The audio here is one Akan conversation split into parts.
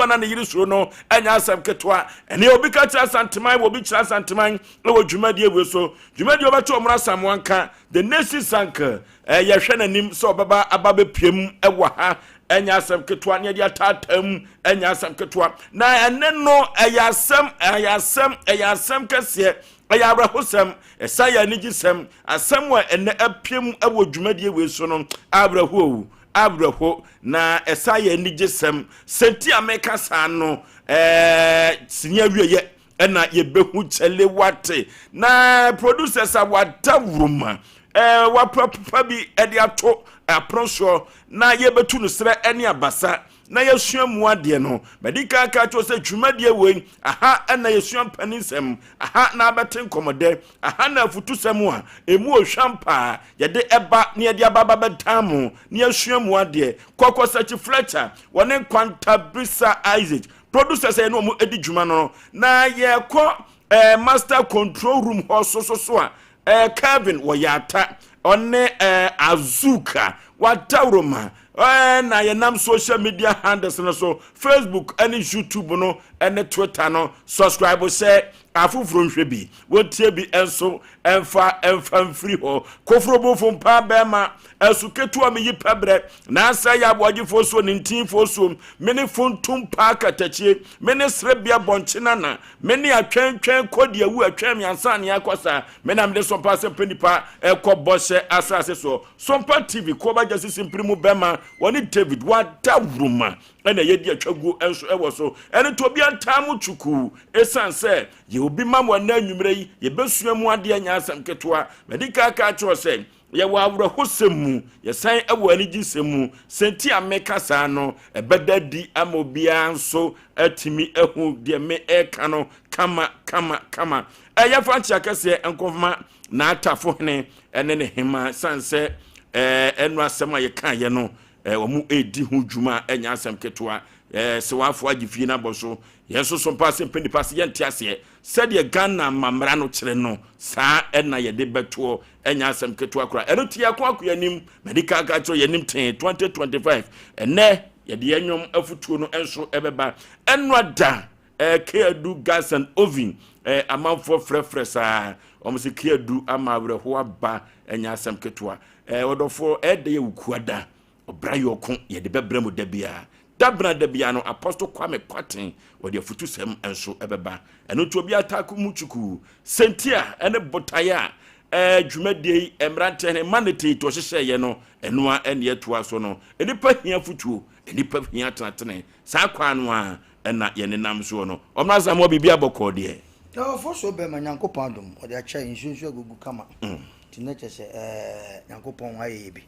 Na ne yere suro no ɛnyɛ asɛm ketewa. Ɛne obi ka kyerɛ Asanteman wɔ obi kyerɛ Asanteman wɔ dwumadie wei so. Dwumadie wɔbɛto ɔmono Asamoah nka the nation's uncle. Yɛhwɛ n'anim sɛ ɔbɛba aba bɛpiem wɔ ha. Ɛnyɛ asɛm ketewa ne yɛde ataataa mu, ɛnyɛ asɛm ketewa. Na ɛne no ɛyɛ asɛm, ɛyɛ asɛm, ɛyɛ asɛm kɛseɛ, ɛyɛ awerɛhosɛm, ɛsa yɛ anigyesɛm. Asɛm a ɛnɛ apiem wɔ dwumadie wei so no, awerɛho, awerɛho, na ɛsa yɛ anigyesɛm. Sɛnti a meka saa no, sini awieyɛ ɛna yɛbɛhu kyɛle wate na producers a wada wuruma wapapepa bi ɛde ato apono soɔ na yɛbɛtu no serɛ ɛne abasa na yɛsua mu adeɛ no. Mɛde ka ka kyerɛ sɛ dwumadie wei aha ɛna yɛsua mpaninsɛm, aha na abɛte nkɔmmɔdɛ, aha na afutusɛm a ɛmu ohwam paa yɛde ɛba na yɛde aba bɛdan mu na yɛsua mu adeɛ. Kɔkɔ Sɛkyi Fletcher wɔne Nkwantabisa Isaac, producers a yɛne wɔn adi dwuma no, na yɛkɔ master control room hɔ so so so a Kevin wɔyɛ ata ɔne Azuka wadawuroma na yɛnam social media handles no so, Facebook ɛne YouTube no ɛne Twitter no. Subscribe sɛ afoforɔ nhwɛ bi, wɔntie bi nso ɛmfa ɛmfa mfiri hɔ. Koforo mpa bɛrima ɛso ketewa mi yi pɛbrɛ n'asa yɛ aboagyefoɔ so ne ntinfoɔ so. Mene funtum paa katakyie, mene serebea bɔnkye nana, mene atwɛntwɛn kɔdi awu atwɛn miansa ne akɔ saa. Mene amede sɔmpa sɛ mpɛ nipa ɛkɔ bɔhyɛ asase so. Sɔmpa TV kɔba gya sisi mpiri mu bɛrima wɔne David wada wuruma ɛna yɛdi atwaguo nso ɛwɔ so. Ɛne to obi antaa mu twukuu ɛsiane sɛ yɛ obi ma mo. Ɛnɛ anwummerɛ yi yɛbɛsua mu adeɛ, nyɛ asɛm ketewa. Mɛde kaaka kyerɛ sɛ yɛwɔ awerɛhosɛm mu, yɛsan ɛwɔ anigyesɛm mu. Sɛnti a meka saa no, ɛbɛda di ama obiara nso atumi ahu deɛ me ɛka no kama kama kama. Ɛyɛ fa nkyea kɛseɛ nkɔma n'atafo hene ɛne ne hema san sɛ ɛno asɛm a yɛkaeɛ no, wɔn ɛredi ho dwuma. Ɛnyɛ asɛm ketewa. Sɛ wafo agye fie no abɔ so, yɛn nso so mpa sɛ mpɛ nipa sɛ yɛnte aseɛ sɛdeɛ Ghana mamara no kyerɛ no saa ɛna yɛde bɛtoɔ. Ɛnyɛ asɛm ketewa koraa. Ɛno te yɛko akɔ yɛnim mɛde kaka kyerɛ yɛnim tee 2025. Ɛnɛ yɛde yɛn nnwom afutuo no nso ɛbɛba. Ɛno ada keadu gas and oven, amanfoɔ frɛfrɛ saa wɔn sɛ keadu ama awerɛho aba. Ɛnyɛ asɛm ketewa. Ɔdɔfoɔ, ɛɛda yɛ wukuada ɔbra yɛ ɔko yɛde bɛbrɛ mu da biara dabena da biara no. Apostle Kwame Kwaten wɔde afutusɛm nso ɛbɛba. Ɛno nti obi ataako mu twukuu. Sɛnti a ɛne botaeɛ a dwumadie yi mmeranteɛ ne ma ne tee to ɔhyehyɛeɛ no, ɛno a ɛne ɛtoa so no. Nnipa hia futuo, nnipa hia tenatene saa kwan no a ɛna yɛne nam soɔ no. Ɔmra Asamoa, biribi abɔkɔɔ deɛ? Ɔfo so bɛma Nyankopɔn adom ɔde akyɛ nsuo nso agugu kama. Nti na kyerɛ sɛ Nyankopɔn ayɛ yɛ bi.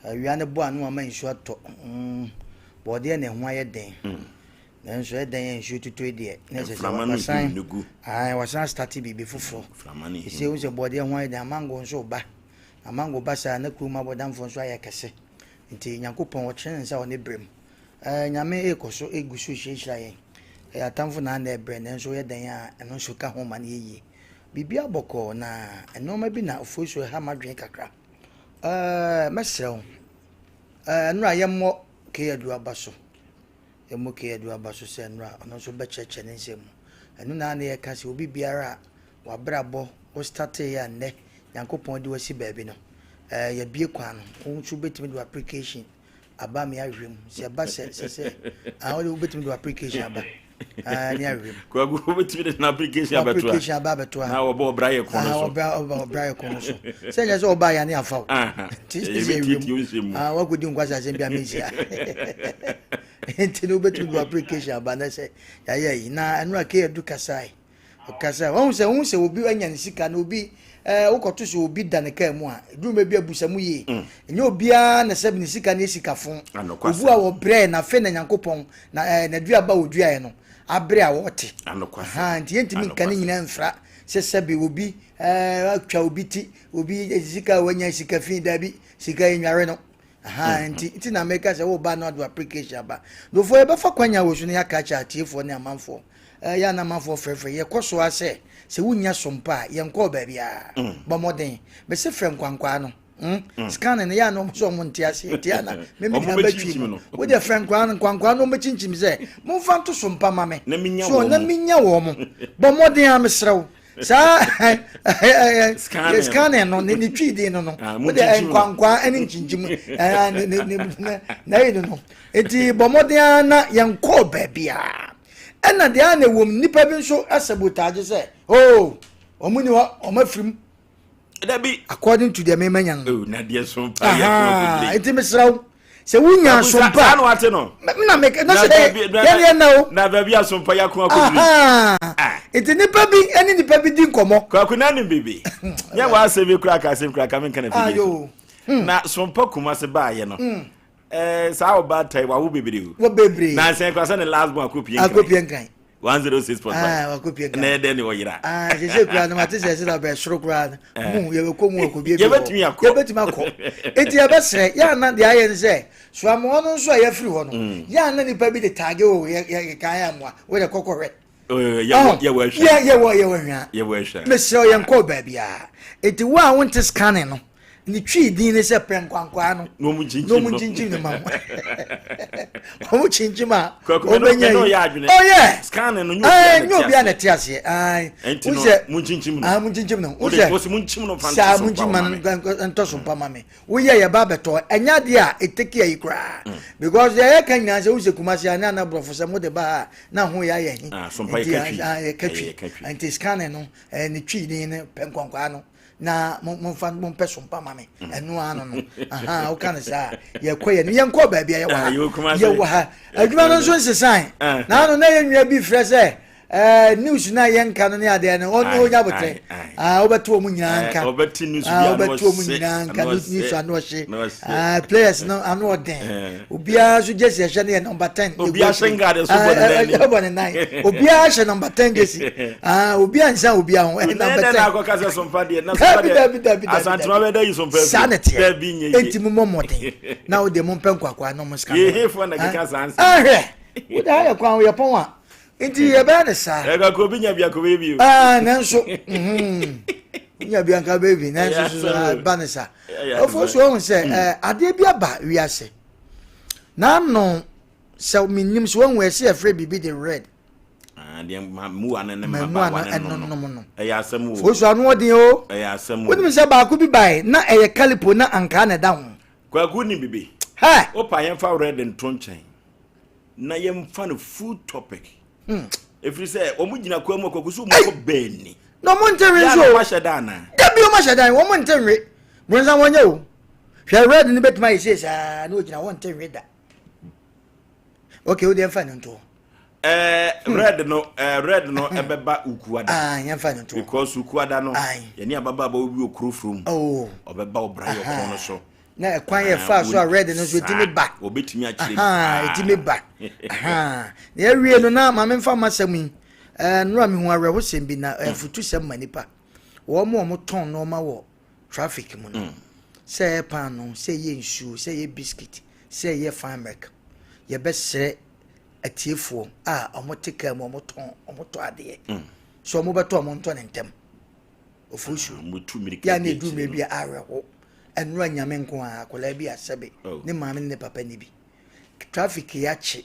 Awia no bɔ ano ama nsuo atɔ. Bɔɔdeɛ na ɛho ayɛ den, nanso ɛdan yɛ nsuo tutɔ yi deɛ na ɛsɛ sɛ wasan wasan start biribi foforɔ. Ɛsɛ ehu sɛ bɔɔdeɛ ho ayɛ den, amango nso ba, amango ba saa na kurom abɔdamfoɔ nso ayɛ kɛse. Nti Nyankopɔn ɔkyerɛ ne nsa wɔ ne berɛ mu. Nyame ekɔ so egu so hyiahyia yɛn. Ɛyɛ atamfo na ana ɛbrɛ, nanso yɛ dan a ɛno nso ka ho ma no yɛ yie. Biribi abɔkɔɔ na nneɛma bi na ofuo so ɛha m'adwene kakra. Mɛsrɛ wo, nnora yɛmmɔ Keyadu aba so, yɛmmɔ Keyadu aba so sɛ nnora ɔno nso bɛkyerɛkyerɛ ne nsɛm mu. Ɛno na ana yɛka sɛ obi biara a wabrabɔ wo startee a nnɛ Nyankopɔn de wasi baabi no, yɛbie kwan no, wo nso wobɛtumi de application aba me ahwɛ mu sɛ ɛba sɛ ah, wode wobɛtumi de application aba ne ahwɛ mu. Kwaku, wobɛtumi de application abɛto a application aba abɛto a na wɔbɔ ɔbra yɛ kɔn no so. Ɔbra yɛ kɔn no so sɛ nyɛ sɛ ɔba yɛ ne afa wo nti sɛ ɛwiem mu wakɔdi nkwasa asɛm bi a menhyia. Nti no wobɛtumi de application aba na sɛ yɛayɛ yi na ɛno a kɛyɛdu kasae ɔkasa wɔn sɛ wɔn sɛ obi anya ne sika na obi wokɔto so obi da ne kaa mu a eduruma bi abusa mu yie. Ɛnyɛ obiara na sɛ ne sika ne sika fon obu a wɔbrɛ na afei na Nyankopɔn na n'aduaba a oduaeɛ no abere a wɔte ha. Nti yɛntumi nka ne nyinaa mfra sɛ sɛbi obi atwa obi ti, obi sika a wanya sika fi daabi, sika yɛ nware no ha. Nti na meka sɛ woba no ado application aba dofo yɛbɛfa kwanya wɔ so no, yɛaka kyerɛ atiefoɔ ne amanfoɔ yɛ anamanfoɔ frɛfrɛ yɛkɔ so a sɛ wonya sompa a yɛnkɔɔ baabiaa. Bɔ mmɔden mɛsɛ frɛ nkwankwaa no. Scanning no yɛ a na wɔn sɛ wɔn nte aseɛ nti a na mimi de abɛtwi mu. Wo deɛ frɛ nkwadaa no nkwankwadaa no wɔbɛkyinkyim sɛ momfa nto so mpa ma me. So na menya wɔn mo. Bɔ mmɔden a mesrɛ wo. Saa scanning no ne twi din no no. Wo deɛ nkwankwaa ne nkyinkyim na ɛyi no no. Nti bɔ mmɔden a na yɛnkɔɔ baabiara. Ɛna deɛ a na ɛwɔ mu nnipa bi nso sabotage sɛ oh wɔn ni hɔ wɔn afirim. Dabi. According to deɛ mema nya no. Oh, na deɛ so mpa yɛ kɔn bebree. Nti mesrɛ wo sɛ wonya asompa. Saa na wate no. Na me na sɛ yɛn yɛn na o. Na baabi asompa yɛ kɔn akɔduru. Nti nipa bi ɛne nipa bi di nkɔmɔ. Kwaku na nim bibi. Nyɛ wɔ asɛm bi kura ka asɛm kura ka mi nka na fi so. Na sompa kumase baayɛ no. Ɛɛ saa ɔbaa tai wawo bebree o. Wɔ bebree. Na nsɛn kura sɛ ne last born akɔ pie nkran. Akɔ pie nkran. 106.5. Ah, wakɔ pie nkran. Na ɛdɛ ne ɔyera. Ah, sese kura no mate sɛ sɛ bɛ soro kura no. Mu yɛbɛkɔ mu akɔ bie bi. Yɛbɛtumi akɔ. Yɛbɛtumi akɔ. Eti yɛbɛsrɛ yɛ ana deɛ ayɛ ne sɛ soamoa no nso a yɛafiri hɔ no. Yɛ ana nipa bi de taage o yɛ yɛ kan yɛ amoa wo de kɔkɔ hwɛ. Yɛwɔ ahwɛ. Yɛwɔ yɛwɔ ahwɛ. Yɛwɔ ahwɛ. Mesrɛ yɛnkɔ baabiara. Eti wo a wonte scanning no ne twi din ne sɛ pɛ nkwankwaa no na ɔmo nkyinkyim no nkyinkyim no ma mo ɔmo kyinkyim a ɔbɛnya yi ɔyɛ scanning no nyɛ obi a na ɛte aseɛ ayi ɛnti no mo nkyinkyim no ah mo nkyinkyim no wosɛ wɔsi mo nkyim no fa saa mo nkyim ma no ntɔ so mpa ma me woyɛ yɛ ba abɛtɔ ɛnyɛ adeɛ a eteki ayi koraa because deɛ yɛka nyinaa sɛ wosɛ kumasi a ne ana borɔfo sɛ mo de ba ha na ho yɛ ayɛ he nti yɛka twi nti scanning no ɛɛ ne twi din ne pɛ nkwankwaa no na momfa mompɛ so mpa ma me mm. ɛno ano no aha woka no saa yɛkɔ yɛ no yɛnkɔ baabi a yɛwɔ ha ah, yɛwɔ ha adwuma no nso nsesan ah. na ano na yɛnwia bi frɛ sɛ eh, news na yɛnka no ne adeɛ no ɔno ɔnya botrɛ ah, wobɛto ɔmu nyinaa nka wobɛto ɔmu nyinaa nka news ano ɔhye players no ano ɔden eh. obiara nso jersey ɛhyɛ no yɛ number ten obiara hyɛ nkaade so bɔ ne nan bɔ ne nan obiara hyɛ number 10 jersey ah obiara nsa obiara ho number 10 na akɔka sɛ sompa deɛ na sompa deɛ dabi dabi dabi asantuma bɛ da yi sompa saa na teɛ dabi nye ye enti mo mmɔ mmɔden na wo deɛ mo mpɛ nkwakwa na mo sika yehe fo na keka saa nsɛm ahwɛ wo de ayɛ kwan yɛ pɔn a nti yɛbɛyɛ ne saa ɛka ko obi nya bi akɔ bɛyɛ bi o ah nanso mhm nya bi anka bɛyɛ bi nanso so ba ne saa ɔfo so ɔhu sɛ adeɛ bi aba wiase n'ano sɛ menim sɛ wahu ɛsɛ yɛfrɛ biribi de red Ah, deɛ mmoa no ne mmabaawa no nom no. Ɛyɛ asɛm o. Fosu ano ɔden o. Ɛyɛ asɛm o. Wonim sɛ baako bi bae na ɛyɛ kalipo na ankaa na ɛda ho. Kwaku ni bibi. Hɛ. Opa yɛmfa red nto nkyɛn na yɛmfa no full topic. Hmm. Ɛfiri sɛ wɔn gyina kwa mu akwaku so wɔn kɔ bɛɛni. Na wɔn nte nwe nso. Yàrá wɔn ahyɛ dan na. Dabi wɔn ahyɛ dan wɔn nte nwe. Bronsa wɔn nyɛ o. Hwɛ red no bɛtumi ayɛ sei saa na ogyina wɔn nte nwe da. Okay, o deɛ nfa no nto. Eh, hmm. red no eh, red no ɛbɛba hmm. ukuada. Ah, yɛn fa no to. Because ukuada no yɛne ababaawa bi wɔ kuro from. Oh. Ɔbɛba ɔbra yɛ ɔkɔn no so. Na ɛkwan yɛ fa so a red no nso etimi ba. Obetumi akyerɛ mu. Etimi ba. Na yɛwie no na maame nfa ma sɛm yi. Ɛɛ nora mi hu awerɛhosɛm bi na ɛfutu sɛm ma nipa. Wɔn a wɔtɔn nneɛma wɔ traffic mu no. Sɛ ɛyɛ paano, sɛ ɛyɛ nsuo, sɛ ɛyɛ biscuit, sɛ ɛyɛ fine milk. Yɛbɛsrɛ atiefoɔ a wɔte kaa mu wɔtɔn wɔtɔ adeɛ mm. so wɔbɛtɔ wɔn ntɔ ne ntɛm ofurusu ah, yɛ a na edu mmerɛ bi a awerɛho ɛnura nyame nko a akwadaa bi asɛbe oh. ne maame ne ne papa ne bi traffic yɛ akye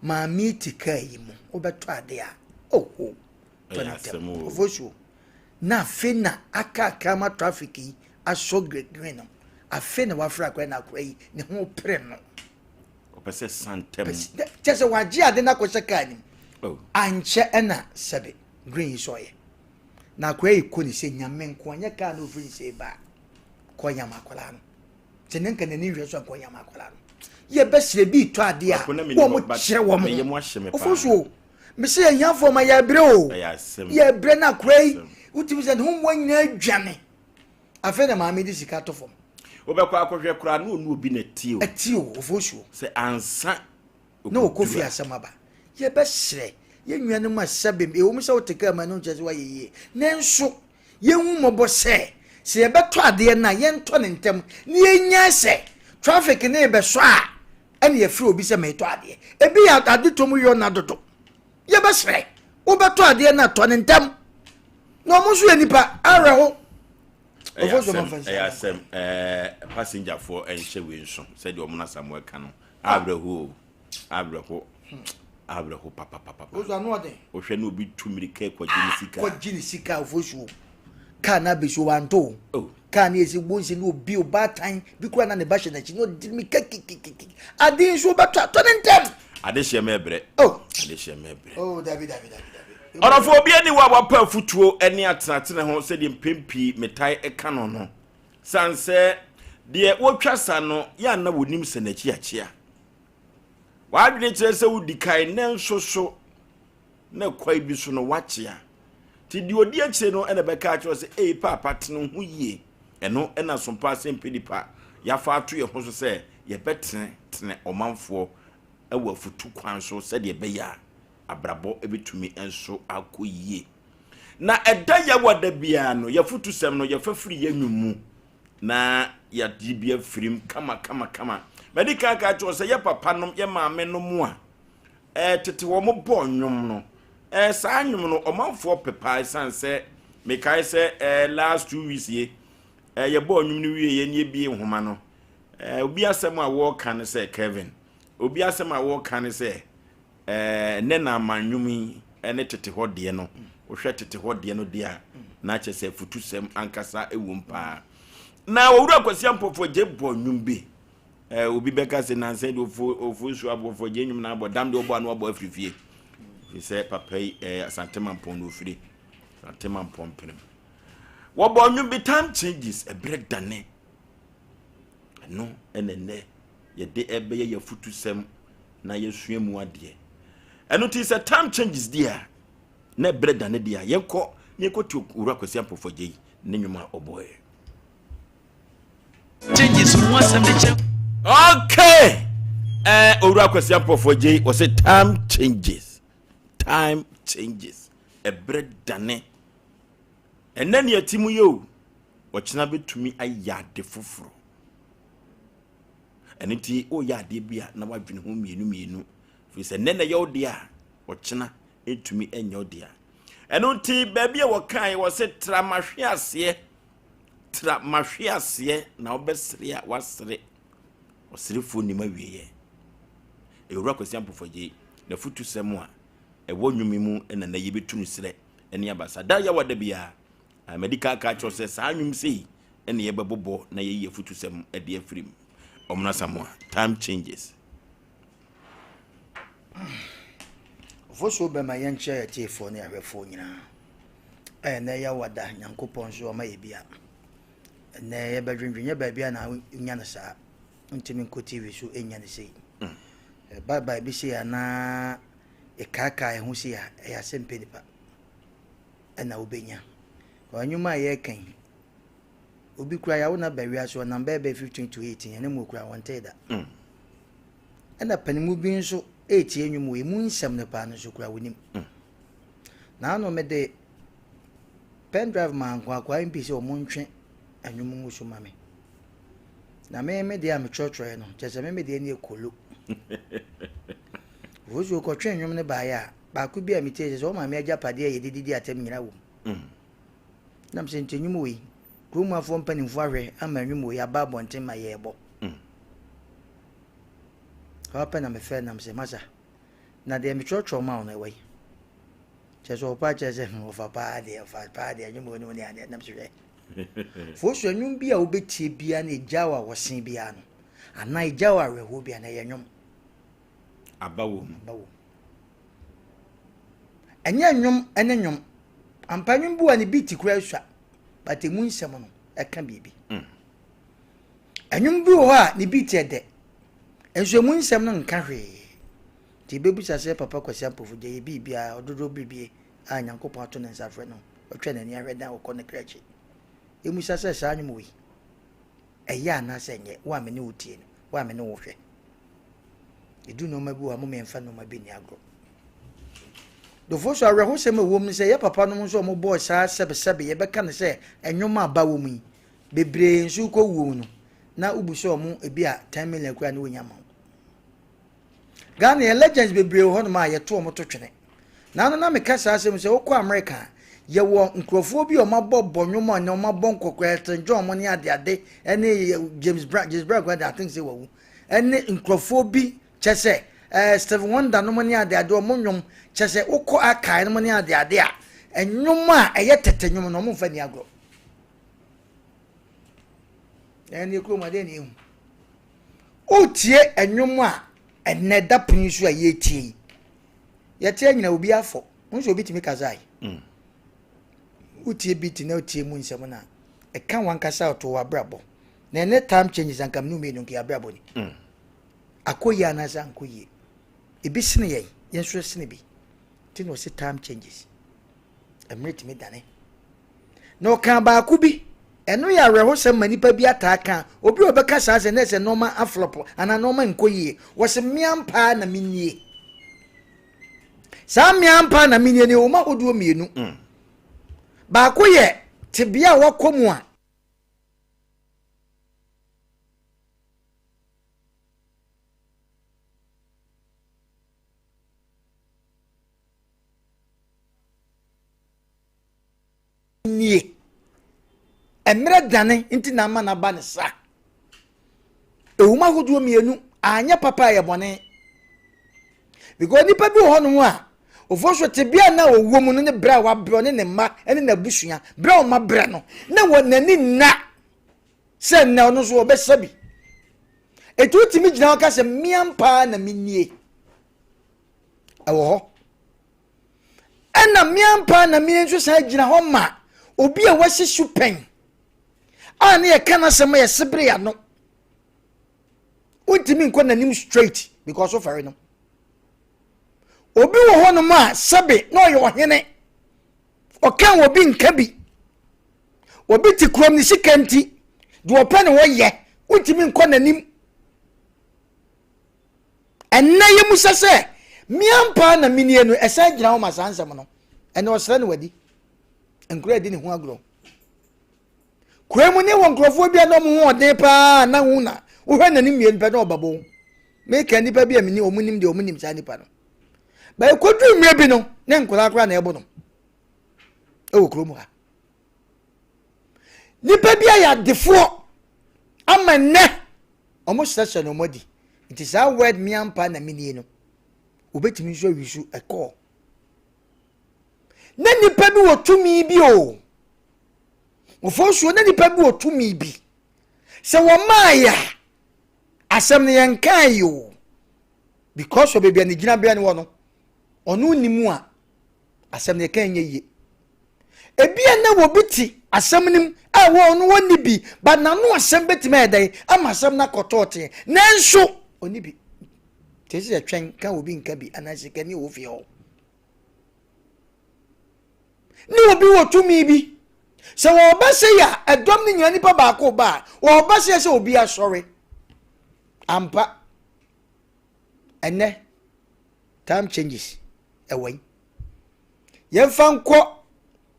maame te kaa yi mu wobɛtɔ adeɛ a oho tɔ ne ntɛm ofurusu na afe na aka akra ma traffic yi asɔ green no afe na wafra akwadaa na akwadaa yi ne ho pere no. Ɔpɛ sɛ san ntɛm. Kyɛ sɛ wagye ade no akɔhyɛ kaa no mu. Oh. Ankyɛ ɛna sɛbe green yi sɔɔyɛ. Na akwadaa yi kɔ ne sɛ nyame nko anyɛ kaa no ofiri ne sɛ ba kɔ yam akwadaa no. Sɛ ne nka n'ani nhwɛ so nkɔ yam akwadaa no. Yɛbɛsrɛ bi tɔ adeɛ a wɔn kyerɛ wɔn ho. Ofo so mese ahiafoɔ ma yɛbrɛ o. Yɛbrɛ no akwadaa yi wotumi sɛ ne ho mmoa nyinaa dwane. Afei na maame de sika to fam. Wobɛkɔ akɔhwɛ koraa na ɔne obi na ɛte o. Ɛte o, ofosuo. Sɛ ansa na ɔkɔ fie asɛm aba. Yɛbɛsrɛ yɛn nuanom a sɛbe ɛwɔ mu sɛ wote kaa mu ɛno nkyerɛ sɛ woayɛ yie nanso yɛnhu mmɔbɔ sɛ sɛ yɛbɛtɔ adeɛ no a yɛntɔ no ntɛm na yɛnyae sɛ traffic no rebɛsɔ a ɛne yɛfrɛ obi sɛ meretɔ adeɛ. Ebi yɛ adetɔ mu yɔ na dodo. Yɛbɛsrɛ wobɛtɔ adeɛ no a tɔ no ntɛm na wɔn nso yɛ nipa awerɛho. Ɛyɛ asɛm, ɛyɛ asɛm. Ɛɛ passengerfoɔ nhyɛ wei nso sɛdeɛ wɔn Asamoah ka no. Awerɛho o, awerɛho, awerɛho papapapa. Wohwɛ na obi tu mmirika kɔgye ne sika. Kɔgye ne sika ofosuo. Kaa no abɛsi wantɔ o. Oh. Kaa no yɛsi bonsi ne obi ɔbaatan bi kura na ne ba hyɛ n'akyi na ɔdi mmirika kikikiki. Ade nso bɛtɔ atɔ ne ntɛm. Ade hyɛ mɛbrɛ. Oh. Ade hyɛ mɛbrɛ. Oh, dabi dabi dabi. Ɔdɔfo, obi ani wɔ a wapa afutuo ne atenatena ho sɛdeɛ mpɛn pii metae ka no no. Sane sɛ deɛ wɔtwa sa no yɛ a na wɔnim sɛ n'akyi akyea. W'adwene kyerɛ sɛ wodi kan nanso so na kwae bi so no wakyea. Nti deɛ ɔdi akyire no na ɛbɛka akyerɛ sɛ ei paapa tene ho yie. Ɛno na sompa asɛmpɛ nipa yɛafa ato yɛn ho so sɛ yɛbɛtenetene ɔmanfoɔ wɔ afutu kwan so sɛdeɛ ɛbɛyɛ a abrabɔ bɛtumi nso akɔ yie. Na ɛda yawa da biara no, yɛfotusɛm no yɛfa firi yɛn nnwom mu na yɛagye bi afirim kama kama kama. Madi kan ka kyerɛ sɛ yɛ papa nom, yɛ maame nom a ɛɛ tete wɔn bɔ nnwom no, ɛɛ saa nnwom no ɔmanfoɔ pɛ paa ɛsiane sɛ mekae sɛ ɛɛ last 2 weeks ye ɛɛ yɛbɔɔ nnwom no wie yɛ ne yɛbie nhoma no, ɛɛ obi asɛm a wɔreka ne sɛ Kevin, obi asɛm a wɔreka ne sɛ Ɛɛ, nnɛ na ama nnwom yi ne tete hɔ deɛ no, wohwɛ tete hɔ deɛ no deɛ a, na kyerɛ sɛ afutusɛm ankasa wom paa. Na Owura Kwasi Ampɔfoɔ gye bɔ nnwom bi. Ɛɛ, obi bɛka sɛ nansa de ofo ofo nsuo abɔfoɔ gye nnwom na abɔ dam deɛ ɔbɔ ano abɔ afiri fie. Ɛfiri sɛ papa yi ɛɛ Asante Mampɔn na ofiri. Asante Mampɔn penem. Wɔbɔ nnwom bi time changes, ɛberɛ dane. Ɛno na nnɛ yɛde ɛbɛyɛ yɛn afutusɛm na yɛasua mu adeɛ. Ɛno nti sɛ time changes deɛ a, na ɛberɛ dane deɛ a, yɛnkɔ na yɛnkɔtie Owura Kwasi Ampofo Agyei ne nnwom a ɔbɔeɛ. Changes ho asɛm de kyɛ. Okay! Eh, Owura Kwasi Ampofo Agyei, wɔsɛ time changes. Time changes. Ɛberɛ dane. Ɛnnɛ nea ɛte mu yɛ o, ɔkyena bɛtumi ayɛ ade foforɔ. Ɛno nti woyɛ adeɛ bi a na woadwene ho mmienu mmienu, firi sɛ nnɛ na ɛyɛ wo deɛ a, ɔkyena ɛntumi nyɛ wo dea. Ɛno nti baabi a wɔkae wɔ se tra mahwe aseɛ, tra mahwe aseɛ na wobɛsere a wasere. Ɔserefoɔ nim awieɛ. Ewura Kwasi Ampofo Agyei n'afutusɛm a ɛwɔ nnwom mu na na yɛbɛtu no serɛ ne abasa. Da yawa da biara, madi kan aka akyerɛ wo sɛ saa nnwom sei ne yɛbɛbobɔ na yɛyi afutusɛm de afiri mu. Ɔmena Samoa, time changes. Ofosuo bɛma yɛnkyerɛ atiefoɔ ne ahwɛfoɔ nyinaa. Ɛnɛ yawa da Nyankopɔn nso ɔma yɛ bia. Ɛnɛ yɛbɛdwendwen nyɛ baabi a na wonya no saa. Wontumi nkɔ TV so nnya no sei. Ɛba baabi sei a na yɛkaakaa yɛn ho sei a, ɛyɛ asɛm pɛ nipa ɛna wobɛnya. Nnwuma a yɛreka yi, obi kura yɛawo no aba wiase ɔnam bɛyɛ bɛyɛ 15 to 18 ɛne mu okura wɔntee da. Ɛna panimu bi nso ɛretie nnwom wɔ emu nsɛm no paa no nso kura wɔnim. Na ano mede pen drive maa nkoakoa MP sɛ wɔn ntwe nnwom ngu so ma me. Na me me deɛ a metwerɛtwerɛɛ no, kyerɛ sɛ me me deɛ ne yɛ kolo. Ofosuo kɔtwe nnwom no baeɛ a, baako bi a metie sɛ sɛ wo maame agyapadeɛ a yɛde didi atɛm nyina wɔ mu. Nam sɛ nti nnwom wei, kurom afoɔ mpanimfoɔ ahwɛ ama nnwom wei aba abɔnten ma yɛrebɔ. Hɔ pɛ na mefrɛ nam sɛ masa, na deɛ metwerɛtwerɛ ma wo no ɛwɔ yi. Kyerɛ sɛ ɔpa kyerɛ sɛ ɔfa paa deɛ, ɔfa paa deɛ nnwom wei no ne adeɛ nam sɛ hwɛ. Fosu, nnwom bi a wobɛtie biara na ɛgya wo a wɔsen biara no, anaa ɛgya wo awerɛhoɔ biara no, ɛyɛ nnwom. Aba wɔ mu. Aba wɔ mu. Ɛnyɛ nnwom ne nnwom. Ampa nnwom bi wɔ ne beat koraa sua, but emu nsɛm no ɛka biribi. Nnwom bi wɔ hɔ a ne beat ɛdɛ, nso emu nsɛm no nka hwee. Nti yɛbɛbisa sɛ Papa Kwasi Ampofo gya yɛ biribiara, ɔdodoɔ biribie a Nyankopɔn ato ne nsa afrɛ no. Ɔtwa n'ani ahwɛ dan ɔkɔ ne kra akyi. Yɛmmisa sɛ saa nnwom wei, ɛyɛ anaasɛ ɛnyɛ? Wo a me ne wo tie no, wo a me ne wo hwɛ. Ɛdu nneɛma bi wɔ a, moma yɛmfa nneɛma bi nni agorɔ. Dofo so awerɛhosɛm a ɛwɔ mu ne sɛ yɛ papa nom nso a wɔbɔɔ saa sɛbesɛbe yɛbɛka no sɛ nnwom a aba wɔ mu yi, bebree nso kɔ wuo no, na wobu sɛ wɔn ebi a 10 million koraa ne wɔnya ma wo. Ghana yɛn legends bebree wɔ hɔnom a yɛto wɔn to twene. Naano na meka saa asɛm sɛ wokɔ America a, Yɛwɔ nkurɔfoɔ bi a wɔabɔ bɔ nnwom a nnɛ wɔabɔ nkɔkora, Elton John mo ne adeade, ɛne James Brown, James Brown koraa de I think sɛ wawu, ɛne nkurɔfoɔ bi kyɛ sɛ ɛɛ Stevie Wonder nom ne adeade wɔn nnwom kyɛ sɛ wokɔ archive nom ne adeade a, nnwom a ɛyɛ tete nnwom no wɔn mfa ni agorɔ. Ɛne kurom adeɛ ne ehu. Wotie nnwom a ɛnɛ da pono so a yɛretie yi, yɛte anyina obi afɔ. Wo nso obi tumi kasa yi. Mm. Wotie beat na wotie mu nsɛm no a, ɛka wankasa ɔto w'abrabɔ. Na ɛnɛ time changes anka mene mmienu nka yɛabrabɔ ni. Mm. Akɔ yie anaasɛ ankɔ yie. Ebi sene yɛn, yɛn nso sene bi. Nti na ɔse time changes. Mmerɛ tumi dane. Na ɔkaa baako bi, ɛno yɛ awerɛhosɛm ma nnipa bi ataa ka. Obi a ɔbɛka saa sɛ na ɛsɛ nneɛma aflɔpo anaa nneɛma nkɔ yie. Wɔse mmea mpaa na mennie. Saa mmea mpaa na mennie no ɛwɔ mu ahodoɔ mmienu. Mm. Baako yɛ tebea a wakɔ mu a nie. Mmerɛ dane nti na ama no aba ne sa. Ɛwom ahodoɔ mmienu, anyɛ papa ɛyɛ bɔne. Because nipa bi wɔ hɔnom a, ofo so tebea na ɔwɔ mu no ne berɛ a wabrɛ ne ne mma ne n'abusua, berɛ a ɔma brɛ no, na wɔ n'ani nna sɛ nnɛ ɔno nso ɔbɛsa bi. Ɛti wotumi gyina hɔ ka sɛ mmea mpaa na mennie. Ɛwɔ hɔ. Ɛna me ampa na me nso san gyina hɔ ma obi a wasi so pɛn a ne yɛka n'asɛm a yɛsebere ano. Wontumi nkɔ n'anim straight because wofɛre no. Obi wɔ hɔnom a sɛbe na ɔyɛ ɔhene, ɔka obi nka bi. Obi te kurom ne sika nti, deɛ ɔpɛ ne wɔyɛ, wontumi nkɔ n'anim. Ɛnnɛ yɛmusa sɛ, Me ampa na menie no, ɛsan gyina hɔ ma saa nsɛm no? Ɛnna ɔsrɛ no wadi. Nkura adi ne ho agorɔ. Kura mu ne wɔ nkurɔfoɔ bi a na wɔn ho ɔden paa na ho na wohwɛ n'anim mmienu pɛ na ɔba bɔ meka nnipa bi a meni wɔn nim deɛ wɔn nim saa nipa no. Bɛyɛ kɔduru mmerɛ bi no ne nkwadaa koraa na ɛbɔ no ɛwɔ kurom ha. Nipa bi ayɛ adefoɔ ama nnɛ Ɔmo srɛsrɛ na ɔmo adi. Nti saa word me ampa na menie no, wobɛtumi nso awi so ɛkɔɔ. Na nipa bi wɔ tumi bi o. Ofosuo na nipa bi wɔ tumi bi. Sɛ wɔmaa yɛ a, asɛm no yɛn kaa yi o. Because of baabi a ne gyinabea no wɔ no, ɔno nni mu a, asɛm no yɛka nyɛ yie. Ebia na obi te asɛm no mu a wɔn no wɔnni bi, but n'ano asɛm bɛtumi ayɛ dɛn ama asɛm no akɔtɔɔ tee. Nanso ɔnni bi. Te sɛ yɛtwɛn ka obi nka bi anaa sikani wɔ fie hɔ. Ne obi wɔ tumi bi. Sɛ wɔba sɛ yɛ a, ɛdɔm no nyinaa nipa baako ba a, wɔba sɛ sɛ obi asɔre. Ampa. Ɛnɛ, time changes. Ɛwɔ yi. Yɛmfa nkɔ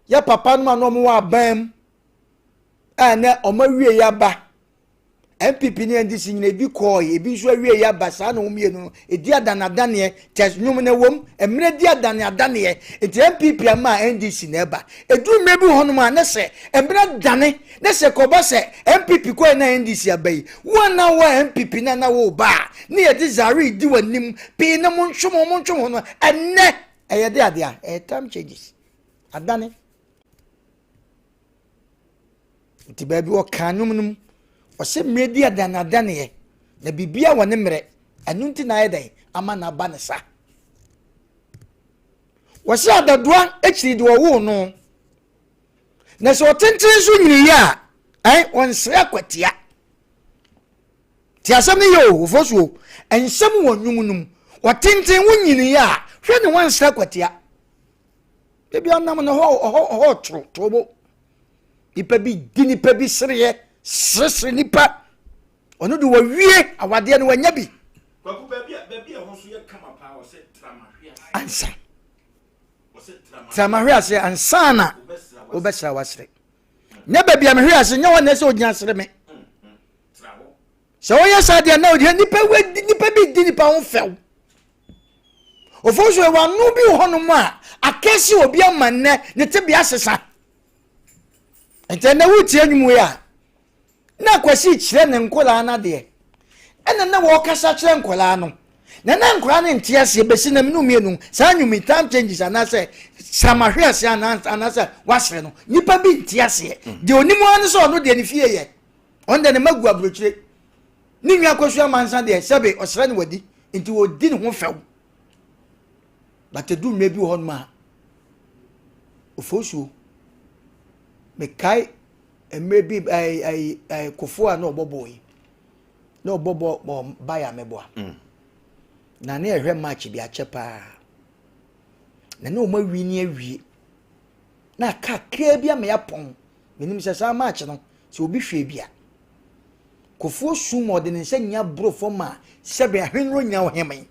yɛ papa nom a na wɔn wɔ aban mu a na wɔn awie yɛ aba. NPP ne NDC nyina ebi kɔɔe, ebi nso awie yɛ aba saa na wɔn mmienu no edi adane adaneɛ kyɛ nnwom no ɛwom mmerɛ di adane adaneɛ nti NPP ama a NDC na ɛba. Eduru mmerɛ bi wɔ hɔnom a ne sɛ mmerɛ dane ne sɛ kɔba sɛ NPP kɔɛ na NDC aba yi wo a na wɔ NPP na na wo ba a ne yɛde zare di w'anim pii na mo ntwe mo mo ntwe mo no ɛnnɛ Ɛyɛ de adeɛ a, ɛyɛ time changes. Adane. Nti baabi ɔka nnwom no mu, ɔsɛ mmerɛ di adane adaneɛ, na biribia wɔ ne mmerɛ, ɛno nti na ayɛ dɛn ama no aba ne sa. Wɔsɛ adadoa akyiri deɛ ɔwoo no, na sɛ ɔtenten nso nyiniiɛ a, ɛn ɔnsrɛ akwatia. Te asɛm no yɛ o, Ofosu o, nsɛm wɔ nnwom no mu. Ɔtenten wo nyiniiɛ a, hwɛ ne wansra kwatia. Ebi ɔnam no hɔ ɔhɔ ɔhɔ toro torobo. Nipa bi di nipa bi sereɛ, seresere nipa. Ɔno de wɔwie awadeɛ no wanya bi. Kwaku baabi a baabi a ɛhɔ so yɛ kama paa ɔsɛ tramahwe ase. Ansa. Tramahwe ase ansa na wobɛsra wasere. Nyɛ baabi a mehwe ase nyɛ hɔ na ɛsɛ ogyina sere me. Sɛ woyɛ saa deɛ na ɔdeɛ nipa wadi nipa bi di nipa ho fɛw. Ofo so ɛwɔ ano bi wɔ hɔnom a Akɛse obi ama nnɛ ne tebea sesa. Nti ɛnɛ wotie nnwom yi a, na Kwasi kyerɛ ne nkwadaa no adeɛ. Ɛna na wɔkasa kyerɛ nkwadaa no. Na na nkwadaa no nte aseɛ bɛsi na menu mmienu saa nnwom yi time changes anaasɛ samahwe aseɛ anaasɛ wasere no nipa bi nte aseɛ. Deɛ onim ara ne sɛ ɔno deɛ ne fie yɛ. Ɔno deɛ ne mma gu aburokyire. Ne nua Akosua Amansa deɛ sɛbe ɔsrɛ no wadi nti ɔdi ne ho fɛw. But ɛdu mmerɛ bi wɔ hɔnom a ofosuo mekae mmerɛ bi ɛɛ ɛɛ ɛɛ kofoɔ a na ɔbɔ bɔɔl yi na ɔbɔ bɔɔl bɔ Bayer mɛboa mm. na ne ɛhwɛ match bi akyɛ paa na ne wɔn awie ne awie na kakraa bi ama yɛapɔn menim sɛ saa match no sɛ obi hwɛ bi a kofoɔ sum ɔde ne nsa nya boro fam a sɛbe ahwenro nya ɔheme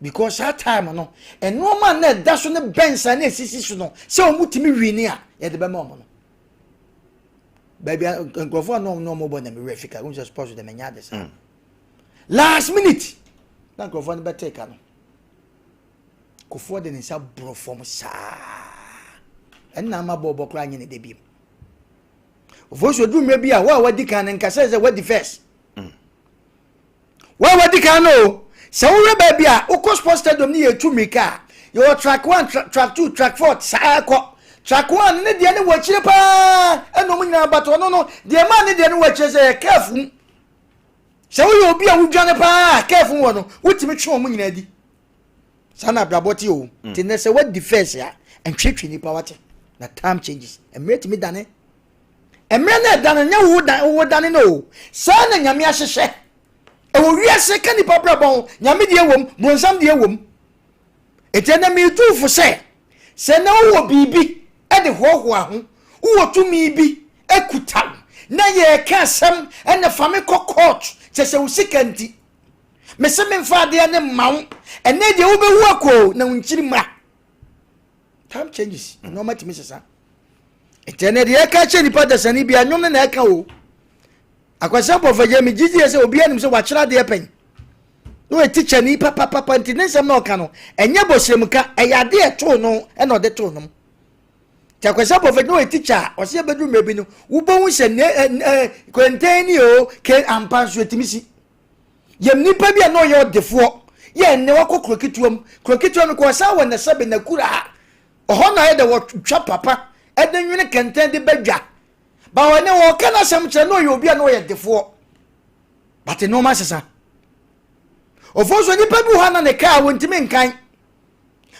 because saa time no nneɛma a na ɛda so ne bɛnsa na esisi so no sɛ wɔn tumi wini a yɛde bɛma wɔn no baabi a nkurɔfoɔ a na wɔn na wɔn bɔ na mi werɛ fi ka wɔn sɛ sports dɛm ɛnyɛ ade saa mm. last minute na nkurɔfoɔ no bɛte ka no kofoɔ de ne nsa borɔ fam saa ɛnna ama bɔɔlbɔ koraa nyɛ ne de bi mu ofosu edu mmerɛ bi a wɔn a wɔadi kan no nkasa sɛ wɔadi first. Mm. Wo a wadi kan no o, sɛ wohwɛ baabi a wokɔ sports stadium ne yɛtu mmirika a, yɛwɔ track one, tra track two, track four, saa kɔ. Track one ne deɛ ne wɔ akyire paa ɛna wɔn nyinaa but ɔno no deɛ maa ne deɛ no wɔ akyire sɛ yɛ curve mu. Sɛ woyɛ obi a wodwane paa a curve mu wɔ no, wotumi twe wɔn nyinaa di. Saa na abrabɔ te o. Mm. Te nɛ sɛ wadi first a, ntwetwe nipa wate. Na time changes. Mmerɛ tumi dane. Mmerɛ no ɛda no nyɛ wo dan wo dane no o. Saa na Nyame ahyehyɛ. Ɛwɔ wiase ka nipa brabɔ ho, Nyame deɛ wom, bronsam deɛ wom. Enti ɛnɛ metu fo sɛ, sɛ ɛnɛ wowɔ biribi de hoahoa ho, wowɔ tumi bi kuta wo, na yɛreka asɛm ɛna fa me kɔ court, kyɛ sɛ wo sika nti. Mese memfa adeɛ ne mma wo, ɛnɛ deɛ wobɛwu akɔ o, na wo nkyiri mma. Time changes, nneɛma tumi sesa. Nti ɛnɛ deɛ ɛka kyerɛ nipa dasani bia nnwom no na ɛka o. Akwasi Ampɔfagya megye die sɛ obiara nim sɛ wakyerɛ adeɛ pɛn. Na ɔyɛ tikyani papapapa nti ne nsɛm na ɔka no ɛnyɛ bɔsrɛmuka ɛyɛ adeɛ ɛtoo no ɛna ɔde too nom. Nti Akwasi Ampɔfagya na ɔyɛ tikya a ɔsɛ yɛbɛduru mmerɛ bi no wobɛhu sɛ ne ɛ ɛ kɛntɛn ni o ke ampa nso ɛtumi si. Yɛm nipa bi a na ɔyɛ ɔdefoɔ yɛ ɛnɛ wakɔ kuro ketewa mu kuro ketewa no kɔ ɔsan wɔ nɛsɛbe n'akura Ɔhɔ na ayɛ dɛ wɔtwa papa de nwene kɛntɛn de ba dwa. Ba hɔ ne wɔka n'asɛm kyerɛ na ɔyɛ obi a na ɔyɛ defoɔ. But nneɛma sesa. Ɔfo nso nipa bi wɔ hɔ na ne kaa wɔntumi nkan.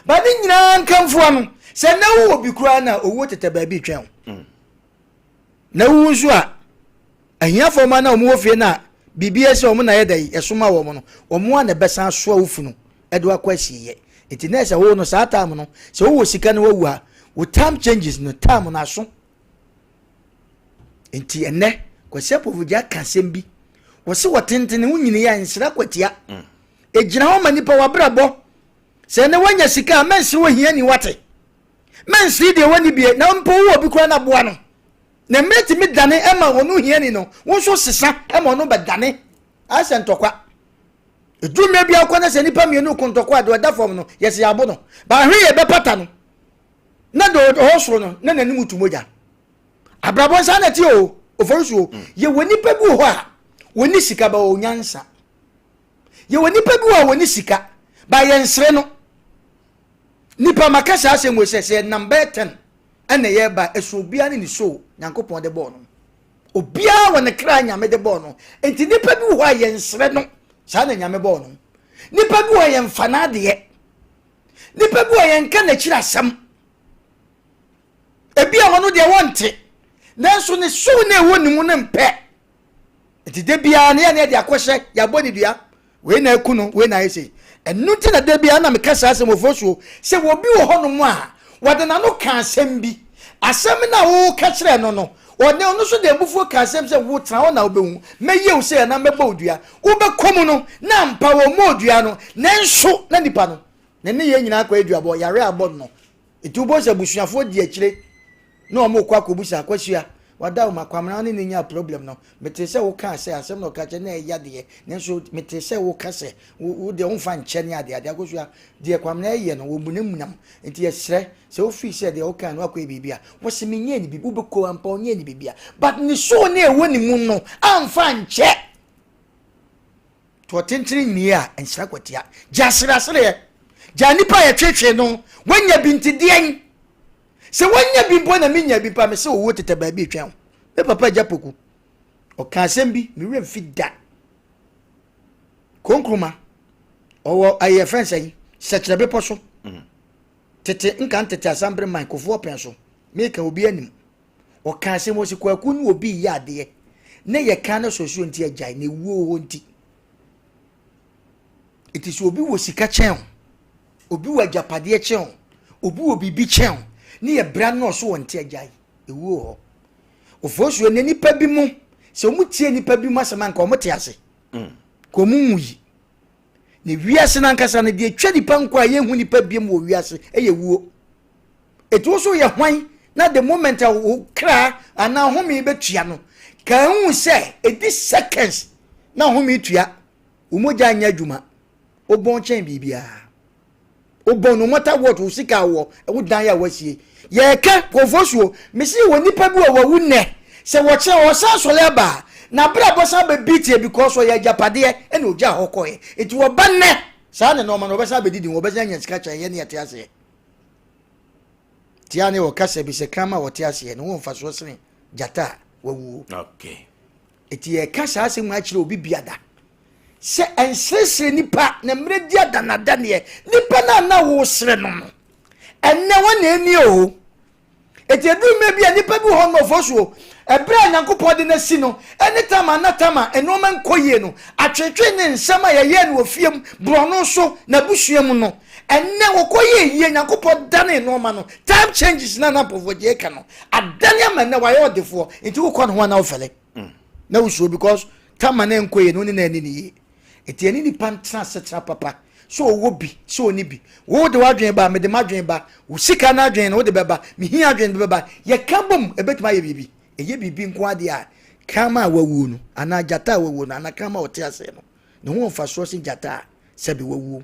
Ba ne nyinaa nkamfoa no sɛ na wowɔ bi koraa na owuo tetɛ baabi twɛn wo. Mm. Na wuwu nso a, ahiafoɔ mma no a wɔwɔ fie no a biribi asi wɔn na yɛ dɛ yɛsoma wɔn no, wɔn a na ɛbɛsan asoa wo funu de wakɔ asieeɛ. Nti na ɛsɛ wo no saa time no, sɛ wowɔ sika na wawu a, wo time changes no, time no aso. Nti ɛnɛ, Kwasi Apofogya aka asɛm bi. Wɔse wɔtentene wo nyini a nsra kwatia. Ɛgyina hɔ ma nipa wabrabɔ. Sɛ ɛnɛ woanya sika a, mɛnsere ohiani wate. Mɛnsere deɛ wɔnni bie, na mpo wowɔ bi koraa na boa no. Na mmerɛ tumi dane ma ɔno hiani no, wo nso sesa ma ɔno bɛdane. Ayɛ sɛ ntɔkwa. Ɛduru mmerɛ bi akɔ na sɛ nnipa mmienu ko ntɔkwa a, deɛ ɔda fam no, yɛsɛ yɛabo no. Baahwe yɛ bɛpata no, na deɛ ɔwɔ soro no, na n'anim tu mogya. Abrabɔ nsa na ɛte o, oforisuo. Mm. Yɛwɔ nnipa bi wɔ hɔ a, wɔnni sika ba wɔwɔ nyansa. Yɛwɔ nnipa bi wɔ hɔ a wɔnni sika, ba yɛnsere no. Nipa maka saa asɛm wei sɛ sɛ yɛnam bɛyɛ ten ɛna yɛreba ɛso obiara ne ne soul Nyankopɔn de bɔɔ no obiara wɔ ne kra Nyame de bɔɔ no nti nipa bi wɔ hɔ a yɛnsrɛ no saa na Nyame bɔɔ no nipa bi wɔ hɔ a yɛmfa n'adeɛ nipa bi wɔ hɔ a yɛnka n'akyiri asɛm ebi a wɔn deɛ wɔnte nanso ne soul na ɛwɔ ne mu no mpɛ nti da biara ne yɛ ne yɛde akɔhyɛ yɛabɔ ne dua wei na aku no wei na ayɛ sei ɛno nti na da biara na meka saa asɛm wɔ so sɛ obi wɔ hɔnom a wɔde n'ano ka asɛm bi asɛm no a woka kyerɛ no no ɔne ɔno nso de abufuo ka asɛm sɛ wo tena hɔ na wobɛhu mɛyɛ wo sɛ anaa mɛbɔ wo dua wobɛkɔ mu no na ampa wɔ mmɔ dua no nanso na nipa no ne ne yɛ nyinaa kɔ aduabɔ yare abɔ no nti wobɔ sɛ abusuafoɔ di akyire na wɔn rekɔ akɔbusa akwasia. Wada wo ma Kwamena ne ne nyaa problem no, metee sɛ wokaa sɛ asɛm na ɔka kyerɛ na ɛya deɛ, nanso metee sɛ woka sɛ wo deɛ womfa nkyɛ ne adeɛ adeɛ. Akosua, deɛ Kwamena ɛyɛ no, wɔmunammunam. Nti yɛsrɛ, sɛ wofii sɛ deɛ wokaa no wakɔyɛ biribi a, wɔse menyɛɛ ne biribi, wobɛkɔ ampa ɔnyɛɛ ne biribi a, but ne soul no a ɛwɔ ne mu no amfa ankyɛ. To ɔtentene nnie a nsra kwatia. Gya asereasereɛ. Gya nnipa a yɛtwetwe no. Woanya bi nti deɛn? Sɛ woanya bi mpo na menya bi mpo a, mese owuo tetɛ baabi retwɛn wo. Me papa Agya Poku, ɔka asɛm bi, me werɛ mfi da. Konkroma, ɔwɔ ɛyɛ fɛn sɛn, Sɛkyerɛ bepɔ so. Tete nka ntete Asambere man, Kofoɔ pɛn so. Meka obi anim. Ɔka asɛm ɔsi kwaku ne obi yɛ adeɛ ne yɛ kan no sɔsuo nti agyae na ewuo hɔ nti. Eti sɛ obi wɔ sika kyɛn o, obi wɔ agyapadeɛ kyɛn o, obi wɔ biribi kyɛn o, ne yɛ bra no ɔso wɔ nti agyae ewuo hɔ. Ofosuo ne nipa bi mu sɛ wɔn tie nipa bi mu asɛm anka wɔn te ase. Mm. Ka wɔn nwu yi. Na wiase n'ankasa no deɛ etwa nipa nkɔ a yɛnhu nipa biem wɔ wiase ɛyɛ wuo. Eti wo so yɛ hwan na the moment a wo kra anaa home bɛtua no, ka ehu sɛ ɛdi seconds na home tua, wo mogya nyɛ adwuma, wobɔn kyɛn biribiara. Wobɔn no matter what, wo sika wɔ, wo dan a wasie. Yɛka nkurɔfoɔ suo, mesi wɔ nipa bi wɔ wawu nnɛ, sɛ wɔkyerɛ ɔsan sɔre aba a, n'abrabɔ san bɛbi tie because ɔyɛ agyapadeɛ ɛna ogya hɔ kɔɛ. Eti wɔba nnɛ, saa ne nneɛma no wɔbɛsan abɛdidi ho, wɔbɛsan anya sika kyɛn yɛne yɛte aseɛ. Tia ne wɔ kasa bi sɛ kraman a wɔte aseɛ no wɔ mfasoɔ sene gyata a wawuo. Okay. Eti yɛka saa asɛm akyerɛ obi biada sɛ ɛnseresere nipa na mmerɛ di adanadaneɛ nipa no a na wosere no no ɛnɛ wɔn na ɛni o. Eti eduru mmerɛ bi a nipa bi wɔ hɔ no ɔfɔ soɔ ɛberɛ a Nyankopɔn de no asi no ɛne tama na tama nneɛma nkɔ yie no atwetwe ne nsɛm a yɛyɛɛ no wɔ fie mu borɔno so n'abusua mu no Ɛnnɛ wɔkɔyɛɛ yie, Nyankopɔn danee nnoɔma no, time changes na na mpɔfoɔ ka no, adane ama ɛnnɛ wayɛ ɔdefoɔ, nti wokɔ ne ho a na wofɛle, na wosuro because tama no ɛnkɔ yie no wo ne no anni no yie. Nti ɛne nipa ntena asetena papa, sɛ ɔwɔ bi, sɛ ɔnni bi, wo de w'adwene ba, mede m'adwene ba, wo sika no adwene no wode bɛba, me hia adwene no bɛba, yɛka bom ɛbɛtumi ayɛ biribi, ɛyɛ biribi nko ara deɛ a, kraman a wawuo no, anaa gyata a wawuo no, anaa kraman a ɔte aseɛ no, ne ho wɔ mfasoɔ sen gyata a sɛbe wawuo.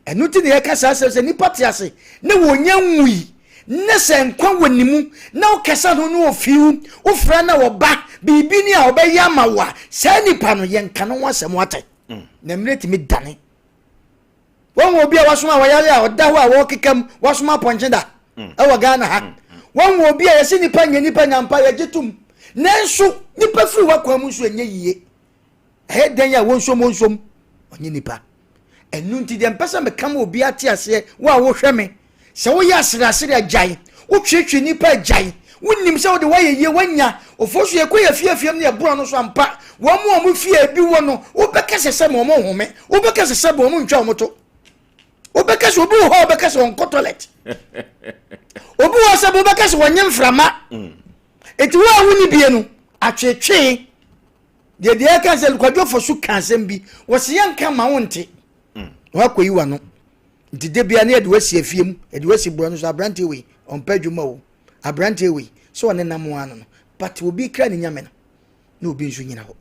Ɛno nti na yɛka saa asɛm sɛ nipa te ase na wɔnya nwui, na sɛ nkwa wɔ ne mu na wokasa no ne ɔfiw, wofrɛ na wɔba, biribi ni a ɔbɛyɛ ama wo a, saa nipa no yɛnka no ho asɛm wate. Na mmerɛ tumi dane. Wɔn obi a wasoma a wɔyare a ɔda hɔ a wɔkeka mu wasoma apɔnkye da ɛwɔ Ghana ha. Wɔn obi a yɛsi nipa nyɛ nipa nyampa yɛgye tom. Nanso nipa firi wakwan mu nso ɛnyɛ yie. Ɛyɛ dɛn a wɔnsom wɔnsom ɔnyɛ nipa. Ɛno nti deɛ mpɛ sɛ meka ma obi ate aseɛ, wo a wohwɛ me, sɛ woyɛ asereasere agyae, wotwetwe nipa agyae, wonim sɛ wode woayɛ yie woanya ofoɔ so yɛkɔ yɛ fie fiem ne yɛborɔ no so ampa, wɔn mu a wɔn fie ebi wɔ no wobɛka sɛ sɛ ma wɔn nhome, wobɛka sɛ sɛ ma wɔn ntwa wɔn to, wobɛka sɛ obi wɔ hɔ a wobɛka sɛ wɔnkɔ toilet, obi wɔ sɛ wobɛka sɛ wɔnyɛ mframa, eti wo a wonni bie no atwetwe. Deɛ deɛ ɛka sɛ Kwadwo Fosu ka asɛm bi, wɔsi yɛn nka ma wo nte. Mm. Wakɔyi w'ano. Nti da bia ne yɛde wasi afie mu, yɛde wasi borɔ no so, aberanteɛ wei, ɔmpɛ adwuma o. Aberanteɛ wei, sɛ ɔne nam ano no, but obi kra ne nyame no, na obi nso nyina hɔ.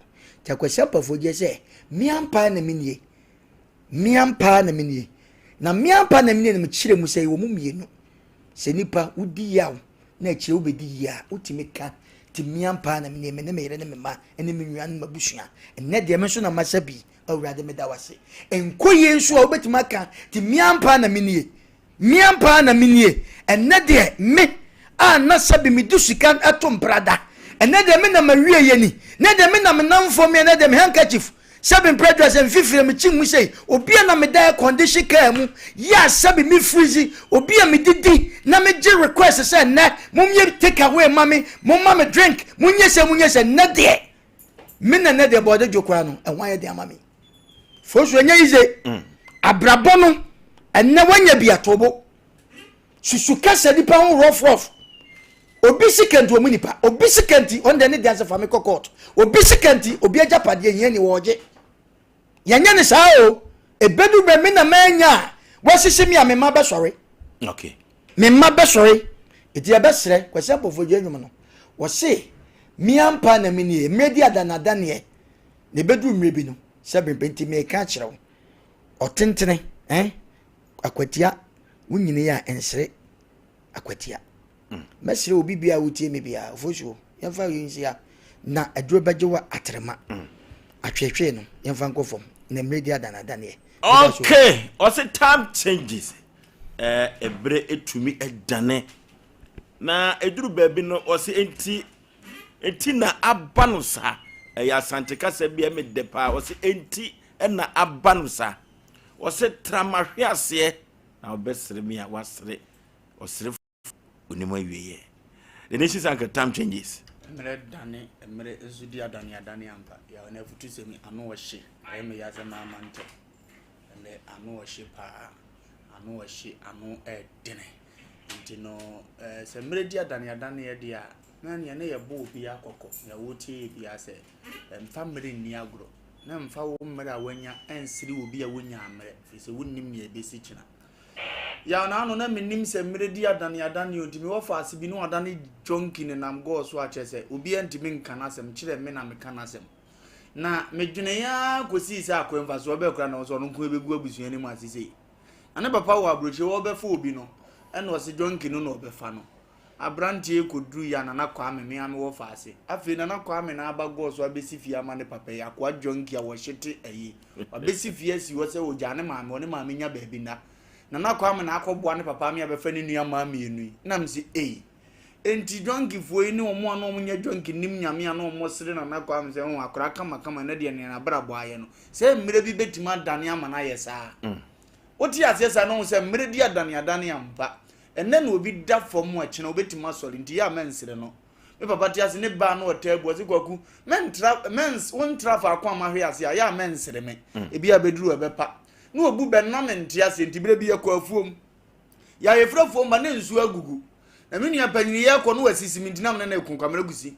Nti Akwasi Ampafoɔ gye sɛ, me ampa na menie. Me ampa na menie. Na me ampa na menie na mekyerɛ mu sɛ ɛwɔ mu mmienu. Sɛ nipa wodi yaw na akyire wobɛdi yie a, wotumi ka nti me ampa na menie, me ne me yere ne me mma ne me nua ne m'abusua. Ɛnnɛ deɛ me nso na masa bi, Awurade meda wo ase. Ɛnkɔ yie nso a wobɛtumi aka nti me ampa na menie, me ampa na menie. Ɛnnɛ deɛ me a na sɛbi medi sika to mprada, ɛnnɛ deɛ me na mawie yɛ ni, ɛnnɛ deɛ me na menam fam yi, ɛnnɛ deɛ me handkerchief Sɛbi mprɛ dua sɛ mfifire me kyi mu sei obi a na meda air condition car mu yɛ a sɛbi me freeze obi a me didi na me gye request sɛ nnɛ mom yɛ take away ma me mom ma me drink mo nyɛ sɛ mo nyɛ sɛ nnɛ deɛ me na nnɛ deɛ bɔɔde dwo koraa no ɛho ayɛ den ama me fosu ɛnyɛ yize mm. abrabɔ no ɛnnɛ wanya bi atobo susu kasa nipa ho rough rough Obi sika nti ɔmu nipa. Obi sika nti ɔno deɛ ne deɛ sɛ fa me kɔ court. Obi sika nti obi agyapadeɛ hia ni wɔɔgye. Yɛnyɛ ne saa o. Ebedu bɛ me na manya a wɔasisi me a me mma bɛsɔre. Okay. Me mma bɛsɔre. Eti yɛbɛsrɛ Kwasi Ampofo gye nnwom no. Wɔse Me ampa na menie, mmerɛ di adanadaneɛ, na ɛbɛduru mmerɛ bi no, sɛ berempɛ nti meka akyerɛ wo, ɔtentene, eh, akwatia, wo nyini a ɛnsere akwatia. Mɛsrɛ obi biara a wotie me biara, ofosuo, yɛmfa wei nsi ha, na aduro bɛgye wo atrema. Atweetwee no, yɛmfa nkɔ fam, na mmerɛ di adanadaneɛ. Okay, ɔse time changes. Eh, ɛberɛ ɛtumi ɛdane. Na ɛduru baabi no, ɔse enti, enti na aba no saa. Ɛyɛ Asante kasa bi a ɛme dɛ paa. Ɔse enti na aba no saa. Ɔse tra mahwe aseɛ na wobɛsere me a wasere ɔserefo onim awieɛ. The nation sanka time changes. Mmerɛ dane mmerɛ nso di adane adane ampa. Yaw na afutusɛm yi ano ɔhye. Ɛyɛ me ya sɛ mamma ntɛm. Ɛnɛ ano ɔhye paa. Ano ɔhye, ano ɛdene. Nti no eh, sɛ mmerɛ di adane adaneɛ deɛ a, na nea ne yɛbɔ obiara kɔkɔ, nea wɔretie yɛ biara sɛ, mfa mmerɛ nni agorɔ. Na mfa wo mmerɛ a woanya nsere obi a wonyaa mmerɛ, firi sɛ wonnim nea ɛbɛsi kyena. Yaw na ano na menim sɛ mmerɛ di adane adane o, nti mewɔ faase bi na wadane junkie nenam gɔɔ so a kyerɛ sɛ obiara ntumi nka n'asɛm kyerɛ me na meka n'asɛm. Na medwenee ara kɔsii sɛ akoa mfasoɔ bɛɛ koraa na ɔsɛ ɔno nko ɛbɛgu abusua no mu ase sei. Na ne papa wɔ aburokyire wɔbɛfa obi no, ɛna ɔse junkie no na ɔbɛfa no. Aberanteɛ yi kɔduru yɛ a Nana Kwame, me ara mewɔ faase. Afei Nana Kwame na aba gɔɔ so abɛsi fie ama ne papa yi, akoa junkie a wɔhyete ayi. Wabɛsi fie asi hɔ sɛ ɔgyaa ne maame, ɔne maame nya baabi nna. Nana Kwame na akɔboa ne papa ame abɛfa ne nua mmaa mmienu yi. Na mese ei. Enti junkie-foɔ yi ne wɔn a na wɔnyɛ junkie nim Nyame a na wɔsere Nana Kwame sɛ, oh, akwadaa kamakama, ɛnɛ deɛ nea n'abrabɔ ayɛ no, sɛ mmerɛ bi bɛtumi adane ama no ayɛ saa. Wote aseɛ saa na wohu sɛ mmerɛ di adaneadane ampa. Ɛnnɛ na obi da fam a kyena obɛtumi asɔre nti yɛ a mɛnsere no. Me papa te ase ne ba a na ɔtaa bu ɔse Kwaku mɛntra mɛns wontra faako a mahwe ase a yɛ a mɛnsere me. Ebi a bɛduru ɛbɛpa. Na obu bɛ na mente aseɛ nti berɛ bi yɛkɔ afuom. Yɛayefrɛ afuom ba na nsuo agugu. Na me nua panyini yɛkɔ no wasisi me nti na mene no reko Kwamena Kusi.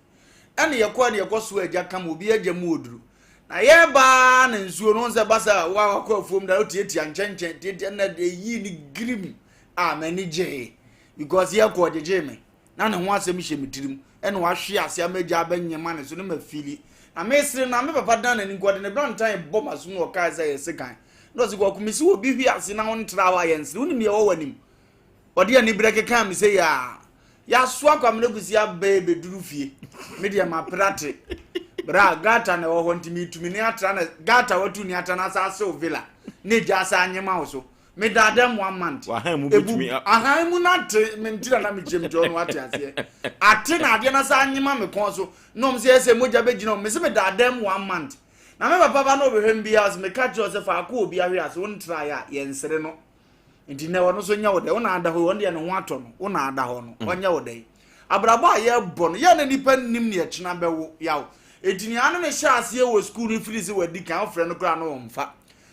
Ɛne yɛkɔɛ ne yɛkɔ soa agya kama obi agya mu ɔduru. Na yɛreba ara na nsuo no sɛ ba sɛ wa wakɔ afuom da wotiatia nkyɛnkyɛn tiatia na ɛyii ne girim a m'ani gyee because yɛkɔ ɔgyegyee me na ne ho asɛm hyɛ me tirim ɛna wahwe ase ama agya abɛnyema ne so ne ma fili na mesere na me papa dan n'ani nkɔ de ne brantan bɔ m'asom na ɔkae sɛ yɛ sekan na ɔse kɔkɔ mesi wɔ bi hwe ase na wontra hɔ a yɛnsere wonim deɛ ɛwɔ w'anim Ɔde aniberɛ kekaa me sɛ yaa yɛasoa Kwamina Kusi aba yi bɛduru fie me deɛ mapere ate berɛ a gata na ɛwɔ hɔ nti metumi ne atra na gata watu ne atra na asa asew villa ne gya asa anyema wo so meda dɛm one month Wahan mu bɛtumi a- ahan mu na te mentira na mekyɛm nti ɔno ate aseɛ ate na adeɛ no asa anyema me kɔn so na ɔm sɛ ɛsɛ mogya bɛgyina ɔm mese meda dɛm one month na me papa ba na ɔbɛhwɛ m biara sɛ meka kyerɛ sɛ faako obi ahwe ase wo ntraeɛ a yɛnsere no Nti nɛ ɔno nso nyɛ wo dɛ, wo na ada hɔ yi, ɔno deɛ ne ho atɔ no, wo na ada hɔ no, mm. ɔnyɛ wo dɛ. Abrabɔ a yɛbɔ no, yɛ na nipa nnim nea ɛkyena bɛwo yaw. Eti nea ano ne hyɛ aseɛ wɔ sukuu no firi sɛ wadi kan, wofrɛ no koraa no ɔmfa.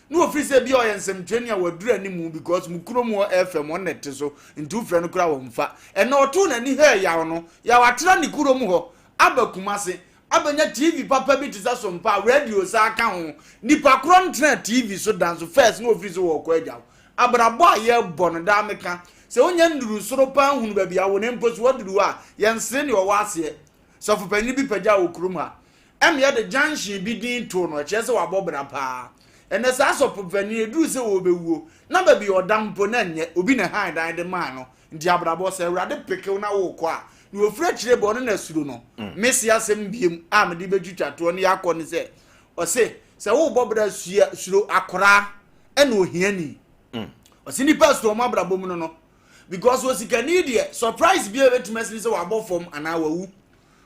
Na ofiri sɛ bi a ɔyɛ nsɛmtwerɛni a waduru animu because mu kurom hɔ FM ɔno na ɛte so, nti wofrɛ no koraa ɔmfa. Ɛnɛ ɔtoo n'ani hɛɛ yaw no, yaw atra ne kurom hɔ aba Kumase, abɛnya TV papa bi te sɛ Sompa a radio san ka ho. Nipa korɔ ntenaa TV so da nso first na ofiri so wɔɔkɔ agyaw. Abrabɔ a yɛbɔ no daa meka sɛ wonya nnuru soro paa nhunu baabi a wone mpo so waduru hɔ a yɛnsere nea ɔwɔ aseɛ. Sɔfo panyin bi pagyaa wɔ kurom ha ɛma yɛde junction bi din too no ɛkyerɛ sɛ wabɔ bra paa. Ɛnɛ saa sɔfo panyin eduru sɛ ɔrebɛwuo na baabi a ɔda mpo na ɛnyɛ obi na ɛhan dan de maa no Nti abrabɔ sɛ Awurade pekew na wokɔ a, nea ofiri akyire bɔ ɔno na suro no. Mm. Mese asɛm biem a mede bɛtwitwa toɔ ne yɛakɔ ne sɛ, ɔse sɛ wobɔ bra sua suro akoraa ɛna ohiani. Mm. Ɔse nipa suro ɔmo abrabɔ mu no no because osikani deɛ surprise bi a ebetumi asini sɛ wabɔ fam anaa wawu.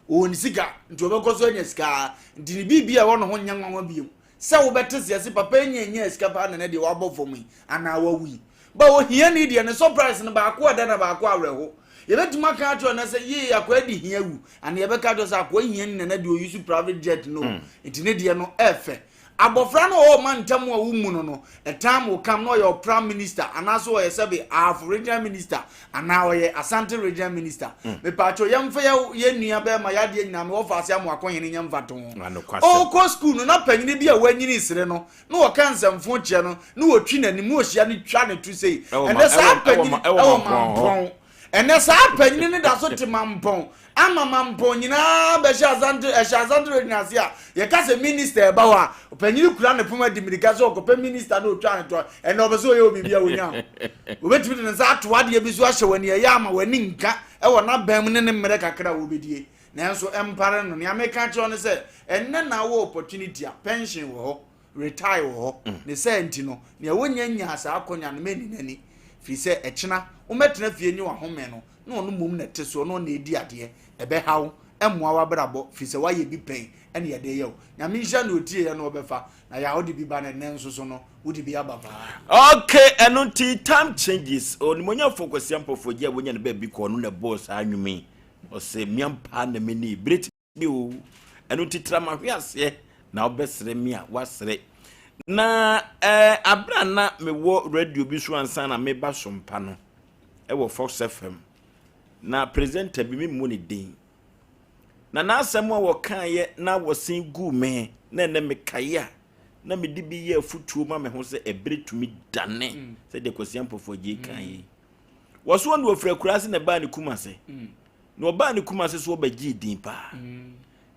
Ɔwɔ ne sika nti ɔbɛkɔ so anya sika nti ne biribi a ɛwɔ ne ho nyɛ nwanwa bio. Sɛ wobɛte seɛ se papa yi nya nyaa sika paa na nɛ deɛ wabɔ fam yi anaa wawu yi. Ba ohiani deɛ ne surprise no baako ɛdɛ na baako awerɛho. Yɛbɛtumi aka akyerɛ ɔnɛ sɛ yee akoa di hia wu anaa yɛbɛka akyerɛ sɛ akoa hiani na nɛ deɛ ɔyi private jet no mm. nti ne deɛ no ɛfɛ. Abɔfra no ɔwɔ ɔma ntam a womu no no ɛtam wo kam na ɔyɛ ɔpram minister anaasɛ ɔyɛ sɛbe ahafo regional minister anaa ɔyɛ Asante regional minister. Mm. Mepatwo yɛmfa yɛ yɛ nua bɛrima yɛ adeɛ nyinaa mewɔ faase amoako hene nyɛ mfa to ho. Ɔkɔ school no na panyini bi a wanyini sere no na wɔka nsɛmfo kyerɛ no na wɔtwi n'anim na wɔhyia no twa ne to sei. Ɛnɛ saa panyini ɛwɔ mampɔn. Ɛnɛ saa panyini no da so te Mampɔn ama Mampɔn nyinaa bɛhyɛ Asante ɛhyɛ Asante Radio no ase a yɛka sɛ minister ɛba hɔ a ɔpanyini kura ne poma di mirika sɛ ɔkɔpɛ minister na ɔtwa ne toa. Ɛnɛ ɔpɛ sɛ ɔyɛ wɔ biribi a ɔnya ho. Ɔbɛtumi de ne nsa ato adeɛ bi so ahyɛ w'ani ɛyɛ ama w'ani nka ɛwɔ n'abɛn mu ne ne mmerɛ kakra a wɔbɛdie. Nanso ɛmpare no. Nea meka kyerɛ wo ne sɛ ɛnɛ na wowɔ opportunity a pension wɔ hɔ. Retire wɔ hɔ. Mm. Ne saa nti no, nea wonya nyaa saa akonya no mɛnni n'ani. Firi sɛ ɛkyena womɛtena fie nye wahome no, na ɔno mmom na ɛte soɔ na ɔna ɛdi adeɛ. Ɛbɛha wo, ɛmmoa w'abrabɔ, firi sɛ woayɛ bi pɛn ɛne yɛde yɛ wo. Nyame nhyira nea ɔtieɛ no ɔbɛfa, na yɛ a wode bi ba no ɛnnɛ nso so no, wode bi aba paa. Okay, ɛno nti time changes. Onimuonyamfoɔ Kwasi Ampofo Agye a wonya no baabi kɔɔ no na ɛbɔɔ saa nnwom yi. Ɔse, mmea mpaa na meni, bere Me o, ɛno nti tra m'ahweaseɛ na wobɛsere me a woasere. Na eh, abere a na mewɔ radio bi so ansa na meba Sompa no, ɛwɔ Fox FM, na presenter bi memmu ne din. Na n'asɛm a wɔkaeɛ na wɔsen guu me na ɛnɛ mekae a, na mede bi yɛ afotuo ma me ho sɛ ɛberɛ tumi dane mm. sɛdeɛ Kwasi Ampofo Agyei mm. kan yi. Wɔso ɔno wɔfiri akuraase na ɛbaa ne kum ase. Mm. Na ɔbaa ne Kumase so ɔbɛgyee din paa.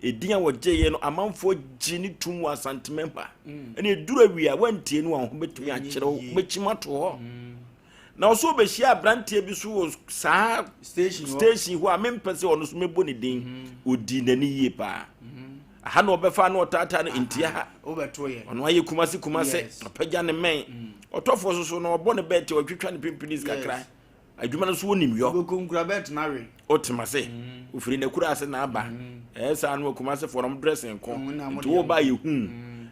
Edin a wɔgyeeɛ no amanfoɔ gye ne tum wɔ Asantemam ha. Ɛna ɛduru awia a wantie no a ho bɛtumi akyerɛ wo bɛkyim ato hɔ. Na ɔso ɔbɛhyia aberanteɛ bi so wɔ saa station hɔ a mempɛ sɛ ɔno so mɛbɔ ne din. Ɔdii n'ani yie paa. Aha na ɔbɛfa na ɔtaataa no ntia ha. Ɔno ayɛ Kumase Kumase ɔpagya ne mmɛn. Ɔtɔfoɔ so so na ɔbɔ ne bɛɛte ɔtwitwa ne pimpinis kakra. Adwuma no nso wɔnim yɔ. Wobɛkɔ nkura bɛtena we. Wote ma se mm. ofiri n'akura ase na aba. Mm. Ɛyɛ saa no akumasefoɔ no dress nko. Mm, Nti wo ba yɛ hu.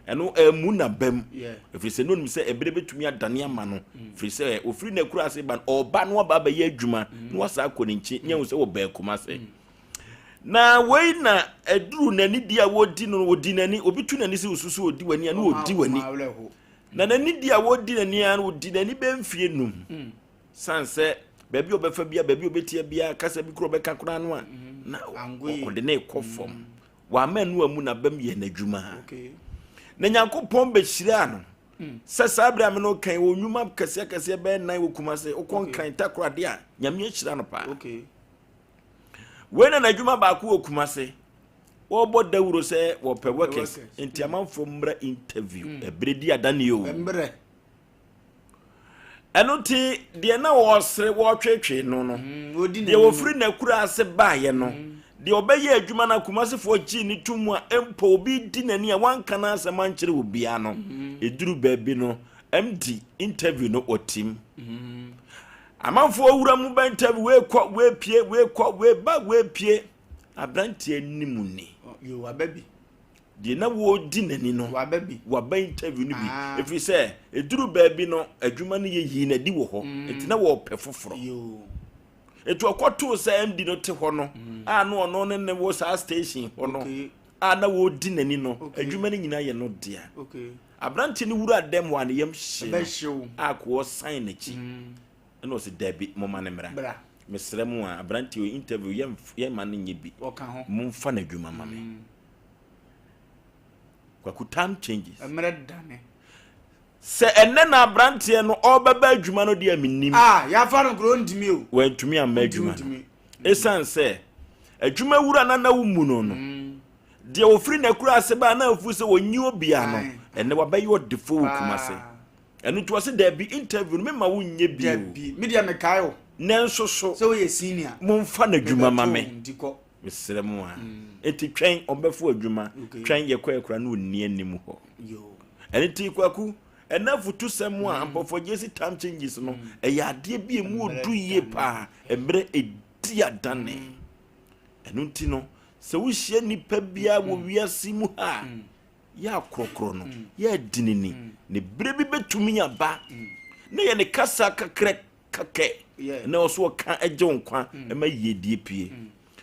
Ɛno ɛmu na bam. Ɛfiri sɛ n'onim sɛ ɛberɛ bɛtumi adane ama no. Firi sɛ ofiri n'akura ase ba no ɔba no aba abɛyɛ adwuma na wasa akɔ ne nkyi nyɛ hu sɛ wɔbɛn akumase. Na wei na ɛduru n'ani di a wɔdi no wɔdi n'ani obi tu n'ani sɛ osusu ɔdi w'ani a na ɔdi w'ani. Na n'ani di a wɔdi n'ani a ɔdi n'ani bɛ mfie num. San sɛ baabi a ɔbɛfa bia baabi a ɔbɛtia bia kasa bi kora ɔbɛka koraa no a mm-hmm. na ɔde ne kɔ fam mm. wama no amu n'abam yɛ n'adwuma na Nyankopɔn bɛhyiraa no mm. sɛ saa berɛ a me no kan wɔ nnwuma kɛseɛ kɛseɛ bɛyɛ nan wɔ kuma sɛ wokɔ nkran takorade a Nyame ahyira no paa wei na n'adwuma baako wɔ kuma se wɔbɔ dawuro sɛ wɔpɛ workers nti amanfoɔ mmra interview mm. ɛberɛ di adaneɛ o Ɛno nti, deɛ na wɔresere wɔretweetwee no no, mm, deɛ wɔfiri n'akura ase baeɛ no, mm. deɛ ɔbɛyɛ adwuma no akumasefoɔ gyee ne to mu a mpo obi di n'ani a wanka n'asɛm ankyerɛ obiara no, mm. ɛduru baabi no, MD interview no ɔtim. Amanfoɔ wura mu bɛ interview wei kɔ wei pie wei kɔ wei ba wei pie aberanteɛ anim ni. Deɛ na wɔredi n'ani no, Waba bi. waba interview no bi. Ah. Ɛfiri sɛ, ɛduru baabi no, adwuma no yɛ yii n'adi wɔ hɔ. Mm. Nti na wɔrepɛ foforɔ. Yoo. Nti ɔkɔtoo sɛ MD no te hɔ no, mm. a na ɔno ne ne wɔ saa station hɔ no, okay. a na wɔredi n'ani no, okay. adwuma no nyinaa yɛ no dea. Okay. Aberanteɛ no wura dɛm hɔ a ne yam hye no, a kɔɔ san n'akyi. Mm. Ɛna ɔse dabi momma no mmra. Bra. Mesrɛ mo a aberanteɛ wei interview yɛmma no nyɛ bi. Ɔka ho. Momfa no adwuma ma me. Kwaku time changes. Mmerɛ dane. Sɛ ɛnɛ na aberanteɛ no ɔrebɛba adwuma no deɛ mennim. Ah, yɛafa no korɔ ɔntumi o. Wantumi amma adwuma no. Ɛsiane sɛ adwuma wura na na womu no no. Mm. Deɛ ɔfiri n'akura ase baa na afu sɛ ɔnyi obia no, ɛnɛ wabɛyɛ ɔdefoɔ wɔ Kumase. Ɛno nti ɔse daabi interview no mema wo nyɛ bio. Dabi, me deɛ mekae o. Nanso so. Sɛ woyɛ senior. Momfa no adwuma ma me. Mebɛto wo nti kɔ. Mesrɛ mo a. Nti twɛn ɔbɛfo adwuma. Twɛn yɛkɔ akura no ɔnni anim hɔ. Ɛno nti Kwaku, ɛna afutusɛm a Ampɔfoɔ si time changes no, ɛyɛ adeɛ bi emu odu yie paa, mmerɛ ɛdi adane. Ɛno nti no, sɛ wohyia nipa biara wɔ wiase mu ha a, yɛ akorɔkorɔ no, yɛ adinini, ne berɛ bi bɛtumi aba na yɛ ne kasa kakrɛ kakɛ na ɔso ɔka gye wo nkwa ma yiedie pie.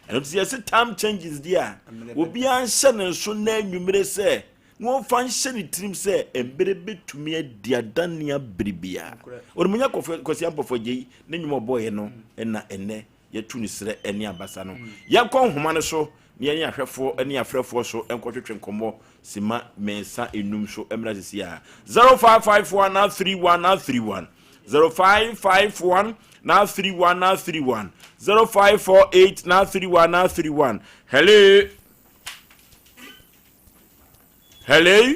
Ɛno nti yɛse time changes deɛ a, obiara nhyɛ ne nso na anwummere sɛ na wɔmfa nhyɛ ne tirim sɛ mmerɛ bɛtumi adi adanne abere biara. Onimunya Kwasi Ampɔfo Agyei ne nnwom ɔbɔeɛ no na ɛnɛ yɛtu ne serɛ ne abasa no. Yɛnkɔ nhoma no so na yɛne ahwɛfoɔ ne afrɛfoɔ so nkɔtwetwe nkɔmmɔ sima mmiɛnsa enum so mmra sisi a. 0554 31 31. 0551 931 931 0548 931 931. Hello. Hello.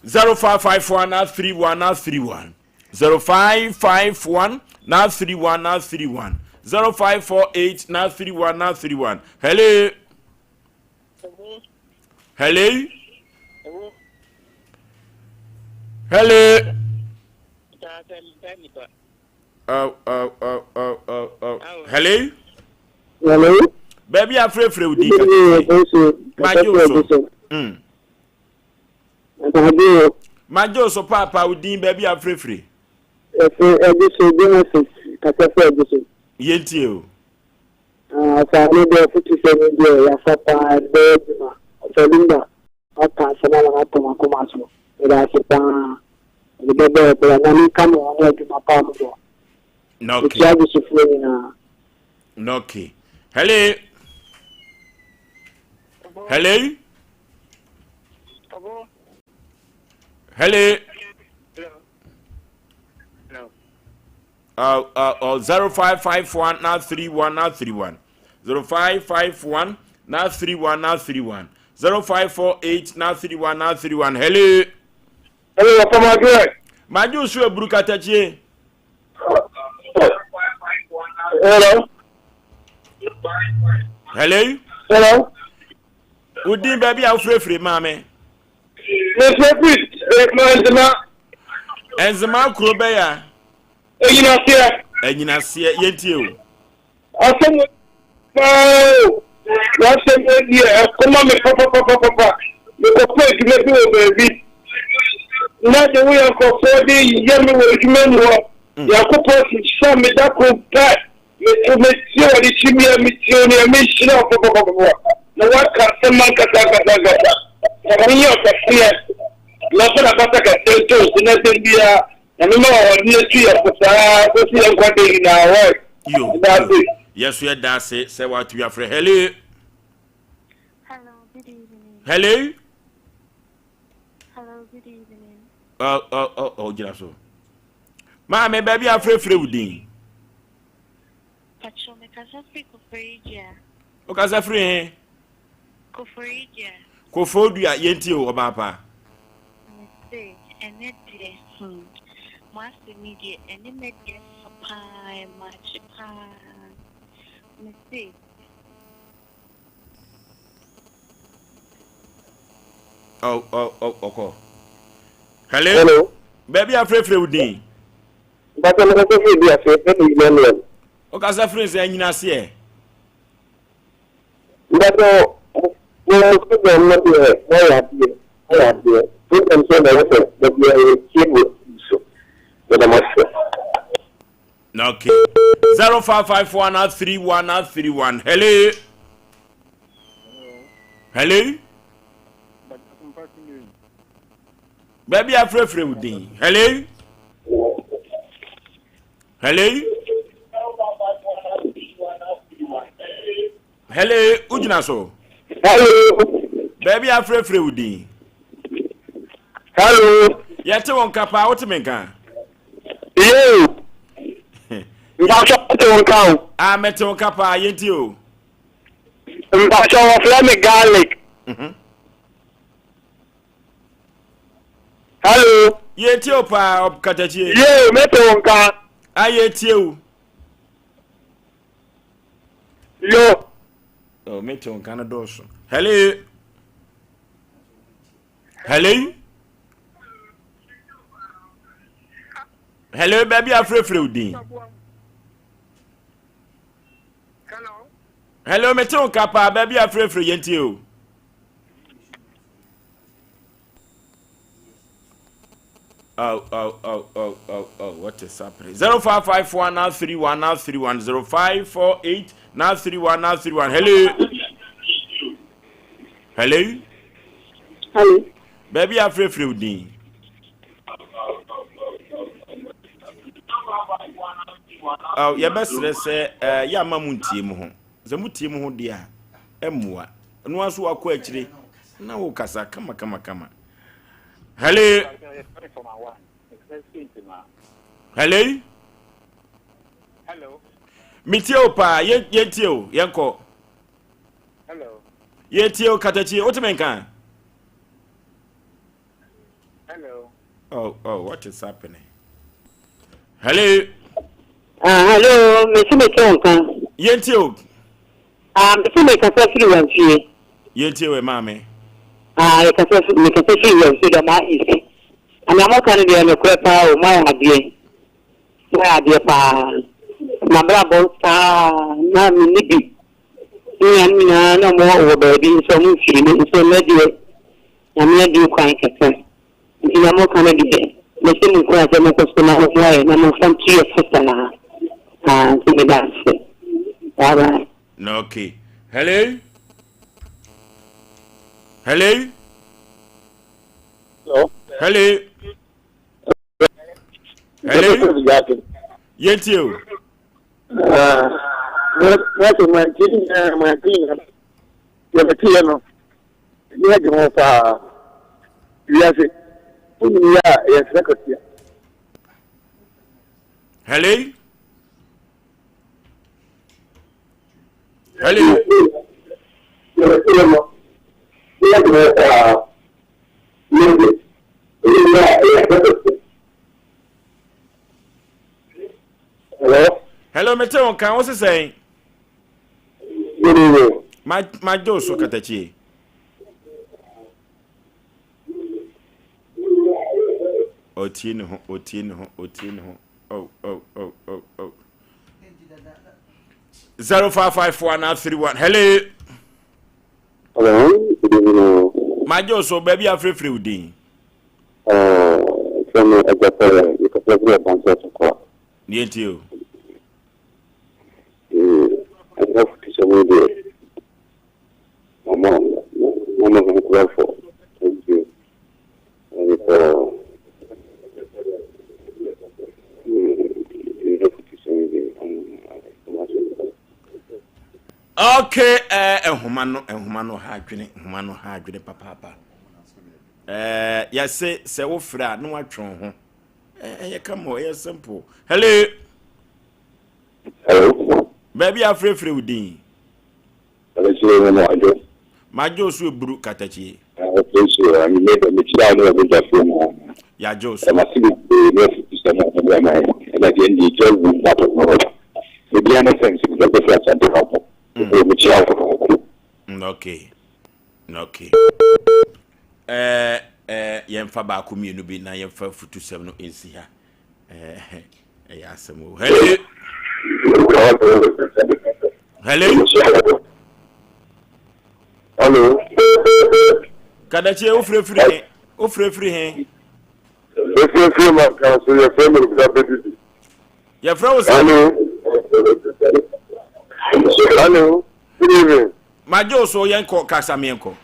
0551 931 931 0551 931 931 0548 931 931. Hello. Hello. Hello. Oh, oh, oh, oh, oh, oh. Hello. Hello. Baabi afrɛfrɛ wo din kakra. Magye wo so. Magye wo so paapa wo din baabi afrɛfrɛ. Ɛfɛ ɛgye so Genesis kasa fɛ ɛgye so. Yɛntie o. Ɔfa ne deɛ afutusɛm yi deɛ yafa paa ɛde bɛyɛ adwuma. Ɔfa Linda waka asɛm ama no atɔ m'akoma so. Meda ase paa. Mede bɛbɔ ɛbra. Nyame nka mo ho ne adwuma pa a mobɔ. Okay. Mekyia Gyesofoɔ nyinaa. Okay. Hello. Hello. Hello. Uh, uh, uh, 0551 931 931 0551 931 931 0548 931 931. Hello. Hello, Papa Madwe. Madwe so eburu katakyie. Hello. Hello. Hello. Wodin baabi a wofirefire maame. Mefirefiri Nzema. Nzema kuro bɛyɛ. Anyinaseɛ. Anyinaseɛ yɛntie o. Asɛm paa o. W'asɛm deɛ ɛkɔma me papapapapa. Mekɔpɛ adwuma bi wɔ baabi. Na de woyɛ nkurɔfoɔ de yɛ me wɔ adwuma mu hɔ. Nyankopɔn hyehyɛ me da koro pɛ. Meto metie wɔde kyi me a metie wo nea menhyira wo papapapapa. Na woaka asɛm ankasa ankasa ankasa. Sɛ menyɛ ɔkɛseɛ. Na ɔsɛ n'abasa kɛseɛ nto wo so na ɛsɛm biara Nyame ma ɔde atu yɛn fo saa kɔsi yɛn nkwa da nyinaa wai. Yo, Yɛda ase. yɛ so yɛda ase sɛ watumi afrɛ. Hello. Hello, good evening. Hello. Hello, good evening. Ɔ ɔ ɔ ɔ gyina so. Maame baabi afrɛfrɛ wo din. Pacho, mekasa firi Koforidua. Wokasa firi he? Koforidua. Koforidua yɛntie o ɔbaa pa. Mese, ɛnɛ deɛ, hmm, mo asɛm yi deɛ, ɛne me deɛ sɔ paa, ɛmakye paa. Mese, Ɔ ɔ ɔ ɔkɔ. Hello. Hello. Baabi afrɛfrɛ wo din. Mpatwa mekasa firi bi ase, ɛfrɛ me Emmanuel. Wokasa firi sɛ anyinaseɛ. Mpatwa mo mo program no deɛ moayɛ adeɛ moayɛ adeɛ program sɛ na ɛwɔ sɛ da biara yɛtie wɔ TV so yɛda mo ase. Okay. 0551 31 31. Hello. Hello. Baabi afrɛfrɛ wo din. Hello. Hello. Hello, wogyina so. Hello. Baabi afrɛfrɛ wo din. Hello. Yɛte wo nka paa, wote me nka? Yoo. Mpatsɔ wote wo nka o. Ah, mete wo nka paa, yɛntie o. Mpatsɔ wɔfrɛ me garlic. Mhm. Hello. Yɛtie o paa, ɔkatakyie. Yoo, mete wo nka. Ah, yɛtie o. Yo. Oh, mete wo nka no dɔɔso. Hello. Hello. Hello, baabi afrɛfrɛ wo din. Hello, mete wo nka paa, baabi afrɛfrɛ yɛntie o. Oh, oh, oh, oh, oh, oh, what is happening? 0554 931 931 0548 931 931. Hello. Hello. Hello. Baabi afrɛfrɛ wo din. Oh, yɛbɛsrɛ sɛ eh, yɛ ama mo ntie mo ho. Sɛ motie mo ho deɛ a, ɛmmoa. Ɛno ara so wakɔ akyire na wokasa kama kama kama. Hello. Hello. Hello. Metie o paa, yɛntie o, yɛnkɔ. Hello. Yɛtie o katakyie, wotumi nka? Hello. Oh, oh, what is happening? Hello. Ah, hello, mesi mete wo nka. Yɛntie o. Ah, mesi mekasa firi wamfie. Yɛntie o, maame. Ah, yɛkasa mekasa firi wamfie dɔm a esi. Ana mo ka no deɛ nokorɛ paa o, moayɛ adeɛ. Moayɛ adeɛ paa. Mabrabɔ saa na menni bi. Me nuanom nyinaa na ɔmo wɔ baabi nso ɔmo mfiri me nso nnɛ deɛ Nyame abue kwan kakra. Nti nea moka no deɛ mɛhyɛ mo nkuran sɛ monkɔ so na mommoa yɛn na momfa ntu yɛn fo saa. Ah, nti meda ase. Bye bye. Na okay. Hello? Hello? Hello. Hello? Hello? Yɛntie o. Yɛbɛteɛ no, ɛni agye ho paa. Wiase, wonyini yɛ a ɛyɛ nsra katua. Hello? Hello? Yɛbɛteɛ no, ɛni agye ho paa. Wiase, wonyini yɛ a ɛyɛ nsra katua. Hello? Hello, mete wo nka, wo se sɛn? Good evening. Ma ma gye wo so katakyie. Otie ne ho, otie ne ho, otie ne ho. Oh, oh, oh, oh, oh. 0554 na 31. Hello. Hello, good evening. Ma gye wo so, baabi afrɛfrɛ wo din. Fɛn mi ɛgbɛpɛ yɛkɔpɛ bi ɔbɔnsɛ sɔkɔ. Deɛ nti o. Ɛnyɛ fotusɛm yi deɛ mama mama ho nkurɔfoɔ thank you ɛne ɛnyɛ fotusɛm yi deɛ ɔmo ase. Okay, eh, nhoma no, nhoma no ha adwene, nhoma no ha adwene papaapa. Eh, yɛse sɛ wofrɛ a na watwe wo ho. Ɛyɛ kama, ɛyɛ simple. Hello. Hello. Baabi a afrɛfrɛ wo din. Ɛlɛkyerɛ mu no adwo. Magye so eburu katakyie. Ɛfɛ so anwummerɛ dɛ mekyia ne ɔbɛgyafoɔ mu. Yɛagye so. Ɛmase bebree ne afutusɛm a mode ama yɛn. Ɛna deɛ ndeɛ gya wu mabɔ no. Ebia ne sɛm sɛ mebɛkɔsi asante hɔ. Ɛfɛ mekyia wo. Okay. Okay. Eh, eh, yɛmfa baako mmienu bi na yɛmfa futusɛm no nsi ha. Eh, ɛyɛ asɛm o. Hello. Hello. Hello. Kadakyie wofirefiri he? Wofirefiri he? Efirefiri ma kan so yɛfrɛ me Nsa Bɛdidi. Yɛfrɛ wo sɛ? Hello. Hello. Good evening. Magye wo so yɛnkɔ kasa meɛnkɔ.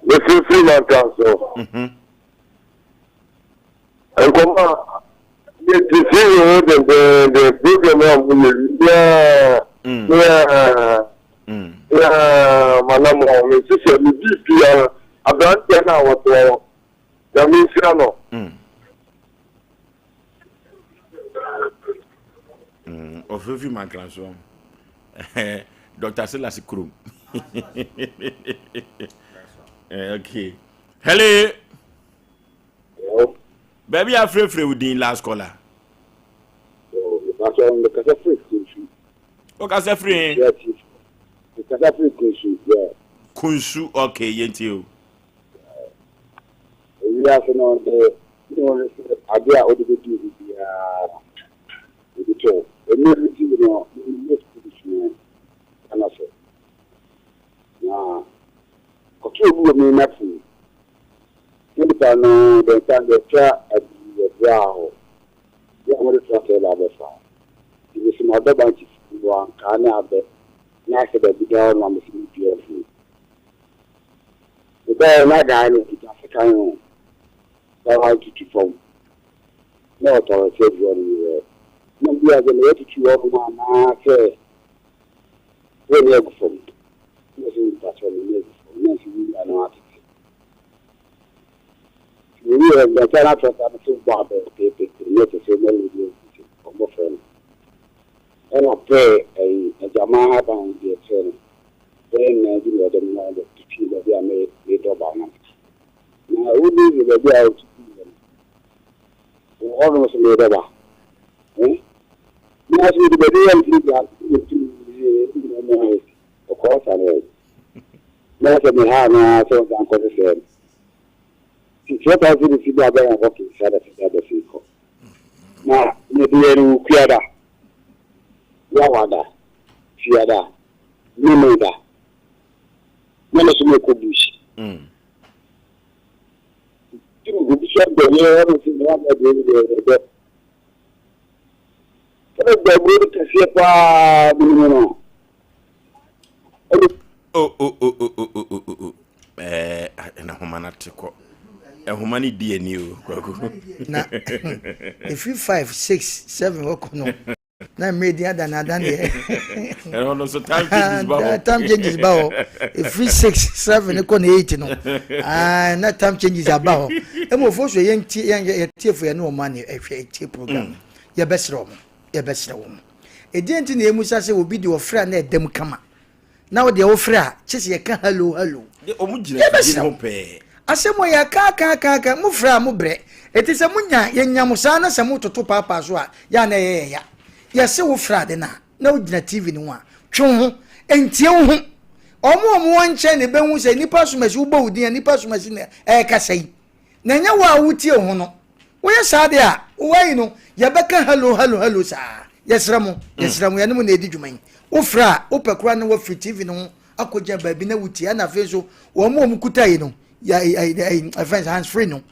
Efirefiri ma kan so. Nkɔmɔ a yɛte si ho dendenden program a mo yɛ biara biara biara manam hɔ me sisɛ me biribiara aberanteɛ no a wɔtoa hɔ Nyame nhyira no. Ɔfefi mankranso Dr. Silas kurom. Okay. Hello. Baabi a frɛfrɛ wo din last caller. Mekasa firi Kunsu. Wokasa firi he? Mekasa firi Kunsu. Yeah. Kunsu, okay, yɛntie o. Ewiase no de ne wɔn sɛ adeɛ a wode bɛdi obi biara ebi to ɛmu bi ti no ne sukuu sua ɛna so na kɔtɔ obi wɔ mi n'afo na nipa no de nsa de atwa adi ɛbra hɔ yɛ a wɔde tractor ba abɛfa ebi sɛ ma ɔdɔ bankye fufuo wɔ ankaa ne abɛ na asɛ baabi da hɔ na mesi mi dua afuo mebɛyɛ na guy no kita sekan o na watutu fam na ɔtɔrɔ sɛ dua no yɛ na bi a sɛ na watutu hɔ nom anaa sɛ wɔne agu fam na sɛ nipa sɛ ɔne agu fam na sɛ wura no atete. Mewie mɛkyɛ no ato sa no so bɔ abɛ peepee ne ɛte sɛ mɛlɛ bi nti ɔmo frɛ no. Ɛna pɛɛ ɛyi agyaman ahaban deɛ kyerɛ no bɛyɛ nnan bi na ɔde me nan bɛ tutui baabi a me medɔ ba no. Na wodi ne baabi a ɔtutu yɛ no. Wɔ hɔ nom so medɔ ba. Eh? Me aso mede baabi yɛ ntini gya ntini nyina mu ayɛ ɔkɔɔ sa no ɛ. Na sɛ me ha no ara sɛ ɔsan kɔ sesɛɛ no. Nti ɔtaa sɛ mesi bɔ abɛn akɔ kesa da sɛ da bɛsi kɔ. Na mede yɛ no Wukuada, Yawada, Fiada, Memeda. Na me so mekɔ bush. Nti obi sɛ dɔyɛ hɔ no sɛ mea mɛ deɛ deɛ deɛ. Sɛ dɔburo no kɛseɛ paa menim no. Oh, oh, oh, oh, oh, oh, oh, oh. Eh, na nhoma no ate kɔ. Nhoma no di ani o, kwaku. Na ɛfiri 5, 6, 7 wɔkɔ no na mmerɛ din adane adane deɛ. Ɛhɔ no so time changes ba hɔ. Time changes ba hɔ. Ɛfiri 6, 7 kɔ na 8 no. Ah, na time changes aba hɔ. Ɛmu ofo so yɛn tie yɛn yɛtiefo yɛn ne wɔn ani ɛhwɛ ɛtie program. Mm. Yɛbɛsrɛ wɔn. Yɛbɛsrɛ wɔn. Ɛdeɛn nti na yɛmmisa sɛ obi de ɔfrɛ a na ɛda mu kama na wo deɛ wofrɛ a kye sɛ yɛka hello hello? Yɛbɛsrɛ wo. Asɛm wɔ yɛaka aka aka aka mofrɛ a mobrɛ. Ɛti sɛ monya yɛnya mo saa na sɛ mototo paapaa so a yɛ a na ɛyɛ yɛ ya. Yɛse wofrɛ ade no a na wogyina TV no ho a twe wo ho ntie wo ho. Wɔn a wɔwɔ nkyɛn na ɛbɛhu sɛ nnipa asomasi wobɔ wo din a nnipa asomasi na ɛrekasa yi. Na ɛnyɛ wo a wotie wo ho no. Woyɛ saa deɛ a, wo ayi no, yɛbɛka hello, hello, hello saa. Yɛsrɛ mo, yɛsrɛ mo, yɛne mo na ɛdi dwuma yi. Wofrɛ a, wopɛ koraa na woafiri TV no ho akɔgyina baabi na wotie. Ɛna afei nso, wɔn a wɔkuta yi no, yɛ ɛfɛn hands free no,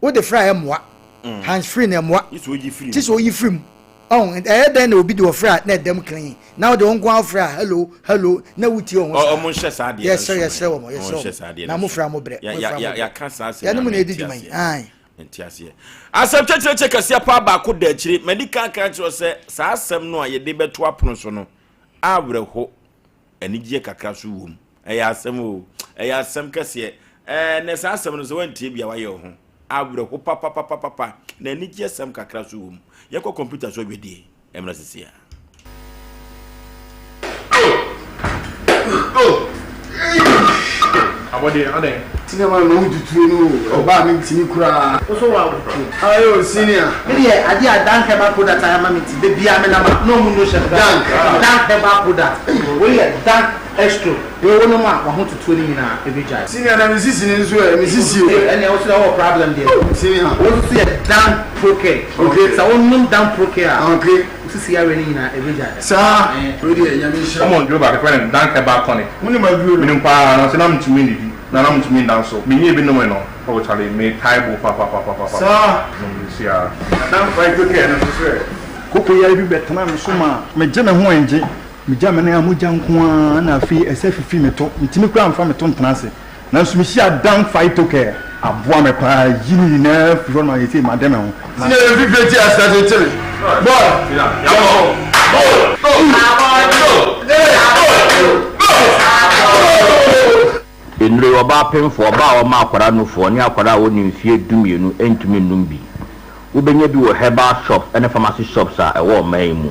wode frɛ a ɛmmoa. Mm. Hands free na ɛmmoa. Gye sɛ oyi firi mu. Ɔn, ɛyɛ dɛn na obi de ɔfrɛ a na ɛdam clean. Na wode wo nko ara frɛ a hello, hello, na wotie wɔn saa. Ɔmo nhyɛ saa adeɛ no nso. Yɛsrɛ, yɛsrɛ wɔn, yɛsrɛ wɔn. Na mo frɛ a mo brɛ. Yɛaka saa asɛm Yɛne mo na ɛdi dwuma yi. Ae. Nte aseɛ. Asɛm kyɛkyerɛkyɛ kɛseɛ paa baako da akyire. Madi kan aka akyerɛ wo sɛ saa asɛm no a yɛde bɛto apono so no, awerɛho, anigyeɛ kakra so wom. Ɛyɛ asɛm o, ɛyɛ asɛm kɛseɛ. Ɛɛ, na saa asɛm no sɛ woantie bi a woayɛ wo ho. Awerɛho papapapapa, na anigyeɛ sɛm kakra so wom. Yɛnkɔ kɔmputa so adwadie. Ɛmmra sisi a. Abɔdeɛ adɛn? Senior man na wotutuo no o, ɔbaa me ntumi koraa. Wo so wa wotuo. Ayo senior. Me deɛ adeɛ a Dank herbal product ayɛ ama me nti da biara me nam a na ɔmo no hyɛ me Dank. Dank herbal product wei yɛ Dank Estro wei wo nom a wahotutuo no nyinaa ɛbɛgyae. Senior na me sisi no nso ɛ, me sisi o. Ɛnneɛ wo so deɛ wowɔ problem deɛ. Senior. Wo nso so yɛ Dank Procare. Okay. Sɛ wo nom Dank Procare a. Okay. Wo sisi yareɛ no nyinaa ɛbɛgyae. Saa. Wei deɛ Nyame nhyira wo. Wɔn duro baako yɛfrɛ no Dank Herbal Tonic. Wo nim aduro no? Menim paa nanso na mentumi nnidi na na mentumi nda nso. Menyɛɛ bi nomee no oh charlie me tae bo papapapapa. Saa. Nom bi si ara. Na Dank Phyto Care no nso so ɛ? Koko yare bi bɛtenaa me so maa megye me ho ɛngye. Megya me nan a mogya nko ara na afei ɛsɛ fifi me to. Mentumi koraa mfa me to ntena ase. Nanso mehyiaa Dan Phytocare. Aboa me paa ayi ne nyinaa afiri hɔ ma seesei made me ho. Senior yɛ fifire ti asase ti me boy yɛkɔ Nnuro yi, ɔbaa pemfoɔ, ɔbaa a ɔma akwadaa nufoɔ, ne akwadaa a ɔnni mfeɛ dumienu ntumi nnom bi. Wobɛnya bi wɔ herbal shops ne pharmacy shops a ɛwɔ ɔman yi mu.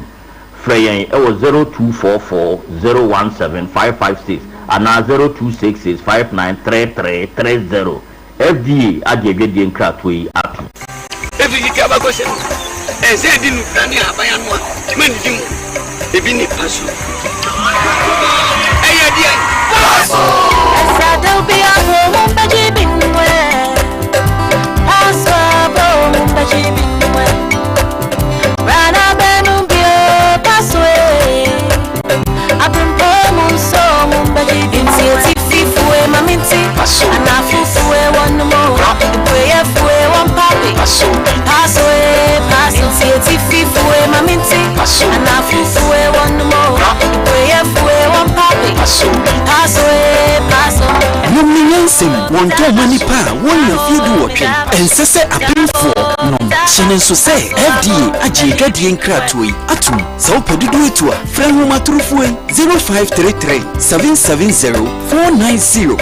Frɛ yɛn wɔ 0244 017 556 anaa 0266 5933 30. FDA agye adwadie nkratoɔ yi atom. Efi tete abakɔsɛm mu, ɛsɛ edi nnubra ne ahaban ano a mannidi mu. Ebi ne paso. Ɛyɛ deɛn? Paso! Nom ne nyansam, wɔntɔn ma nnipa a wɔnnya mfeɛ duwɔtwe. Ɛnsɛ sɛ apemfoɔ nom. Hyɛ no nso sɛ FDA agye adwadie nkratoɔ yi atom. Sɛ wopɛ dodoɔ etu a, frɛ nhomatorofoɔ yi, 0533 770 490.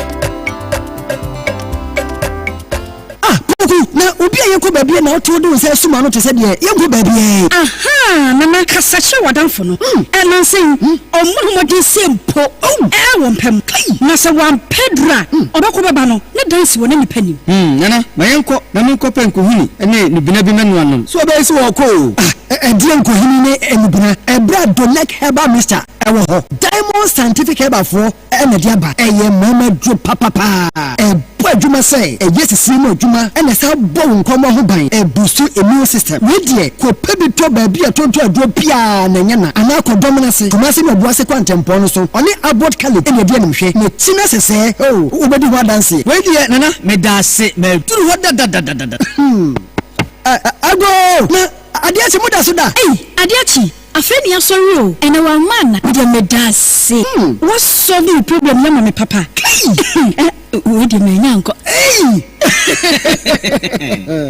Ah, Poku, na wo. Obi a yɛkɔ baabi a na wote wode wo nsa asum ano te sɛ deɛ yɛnkɔ baabiara yi. Ahaa, Nana, kasa kyerɛ w'adamfo no. Nnansa yi, ɔmmɔ ne ho mmɔden sɛ mpo wɔ mpa mu. Na sɛ wampɛ aduru a, ɔbɛkɔ bɛba no, ne dan si hɔ na nnipa nnim. Nana, ma yɛnkɔ na menkɔpɛ nkohini ne nnubena bi mɛnoa nom. So ɔbɛyɛ sɛ ɔrekɔ o? Ah, ɛdeɛn nkohini ne nnubena? Ɛberɛ a Donec Herbal Mixture wɔ hɔ. Diamond Scientific Herbalfoɔ na ɛde aba. Ɛyɛ mmarima aduro papapaa. Ɛbɔ adwuma sɛ ɛyɛ sisie mu adwuma na ɛsan bɔ wo nkwammoa ho ban. Ɛbuustu immune system. Wei deɛ, kɔpɛ bi tɔ baabi a yɛtontɔn aduro biara na ɛnyɛ na. Anaa kɔ dɔm no ase, Kumasi ne Obuasi kwantempɔn no so. Ɔne Abbot Caleb na ɛdi animhwɛ. N'akyi no sesɛɛ, oh, wobɛdi ho adanseɛ. Wei deɛ Nana, meda ase. Maduru hɔ dadadadada. Hmm. Agoo! Na adeɛ akye, moda so da? Ei, adeɛ akye. Afei ne yasɔre o, ɛnɛ wamma ana? Medeɛ medase, wa solve me problem yi ama me papa. Kai! Wei deɛ manya ankɔ. Ei!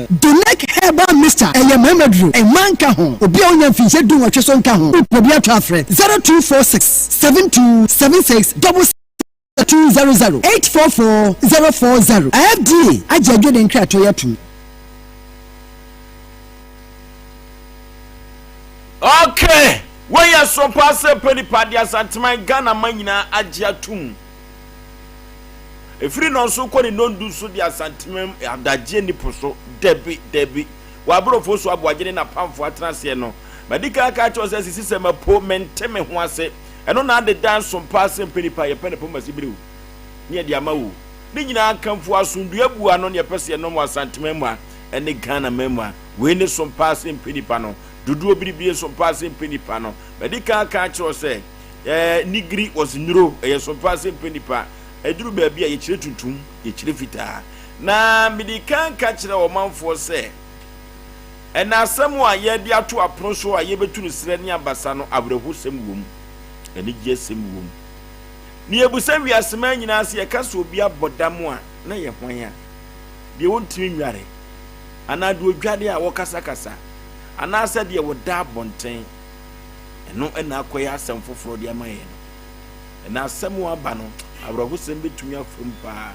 Donec Herbal Mixture, ɛyɛ mmarima duro, mmaa nka ho, obi a ɔnya mfinhyia dunwɔtwe so nka ho. Wopɛ bi atɔ a frɛ 0246 72 76 200 844 040. FDA agye adwene nkratoɔ yi atom. Okay, wei yɛ soronko paa sɛ pɛ nipa de Asanteman Ghana man nyinaa agye atum. Ɛfiri nnɔnso kɔ ne nnɔndu so de Asanteman adagyeɛ ni po so. Dabi, dabi. Wɔ aborɔfoɔ so aboagye ne n'apamfoɔ atena aseɛ no, madi kan aka akyerɛ wo sɛ sisi sɛ mapo mente me ho ase. Ɛno na ade da nso paa sɛ mpɛ nipa a yɛpɛ ne poma sibirew ne yɛde ama wo. Ne nyinaa nkamfo asomdwoe abu ano ne yɛpɛ sɛ yɛnom wɔ Asanteman mu a ɛne Ghana man mu a. Wei ne som paa sɛ mpɛ nipa no. Dodoɔ biribie som paa sɛ mpɛ nipa no. Madi kan aka akyerɛ wo sɛ eh, nigiri was nnuro, ɛyɛ som paa sɛ mpɛ nipa. Ɛduru baabi a yɛkyerɛ tuntum, yɛkyerɛ fitaa. Na mede kan ka kyerɛ ɔmanfoɔ sɛ ɛna asɛm a yɛde ato apono so a yɛbɛtu no serɛ ne abasa no awerɛhosɛm wom, anigyeɛsɛm wom. Na yɛbusa wiaseman nyinaa sɛ yɛka sɛ obi abɔ dam a, na yɛ hwan a? Deɛ ɔntumi nnware, anaa deɛ ɔdware a ɔkasakasa, anaasɛ deɛ ɔda abɔnten. Ɛno na akɔyɛ asɛm foforɔ de ama yɛn no. Ɛna asɛm a aba no, awerɛhosɛm bɛtumi afa mu paa.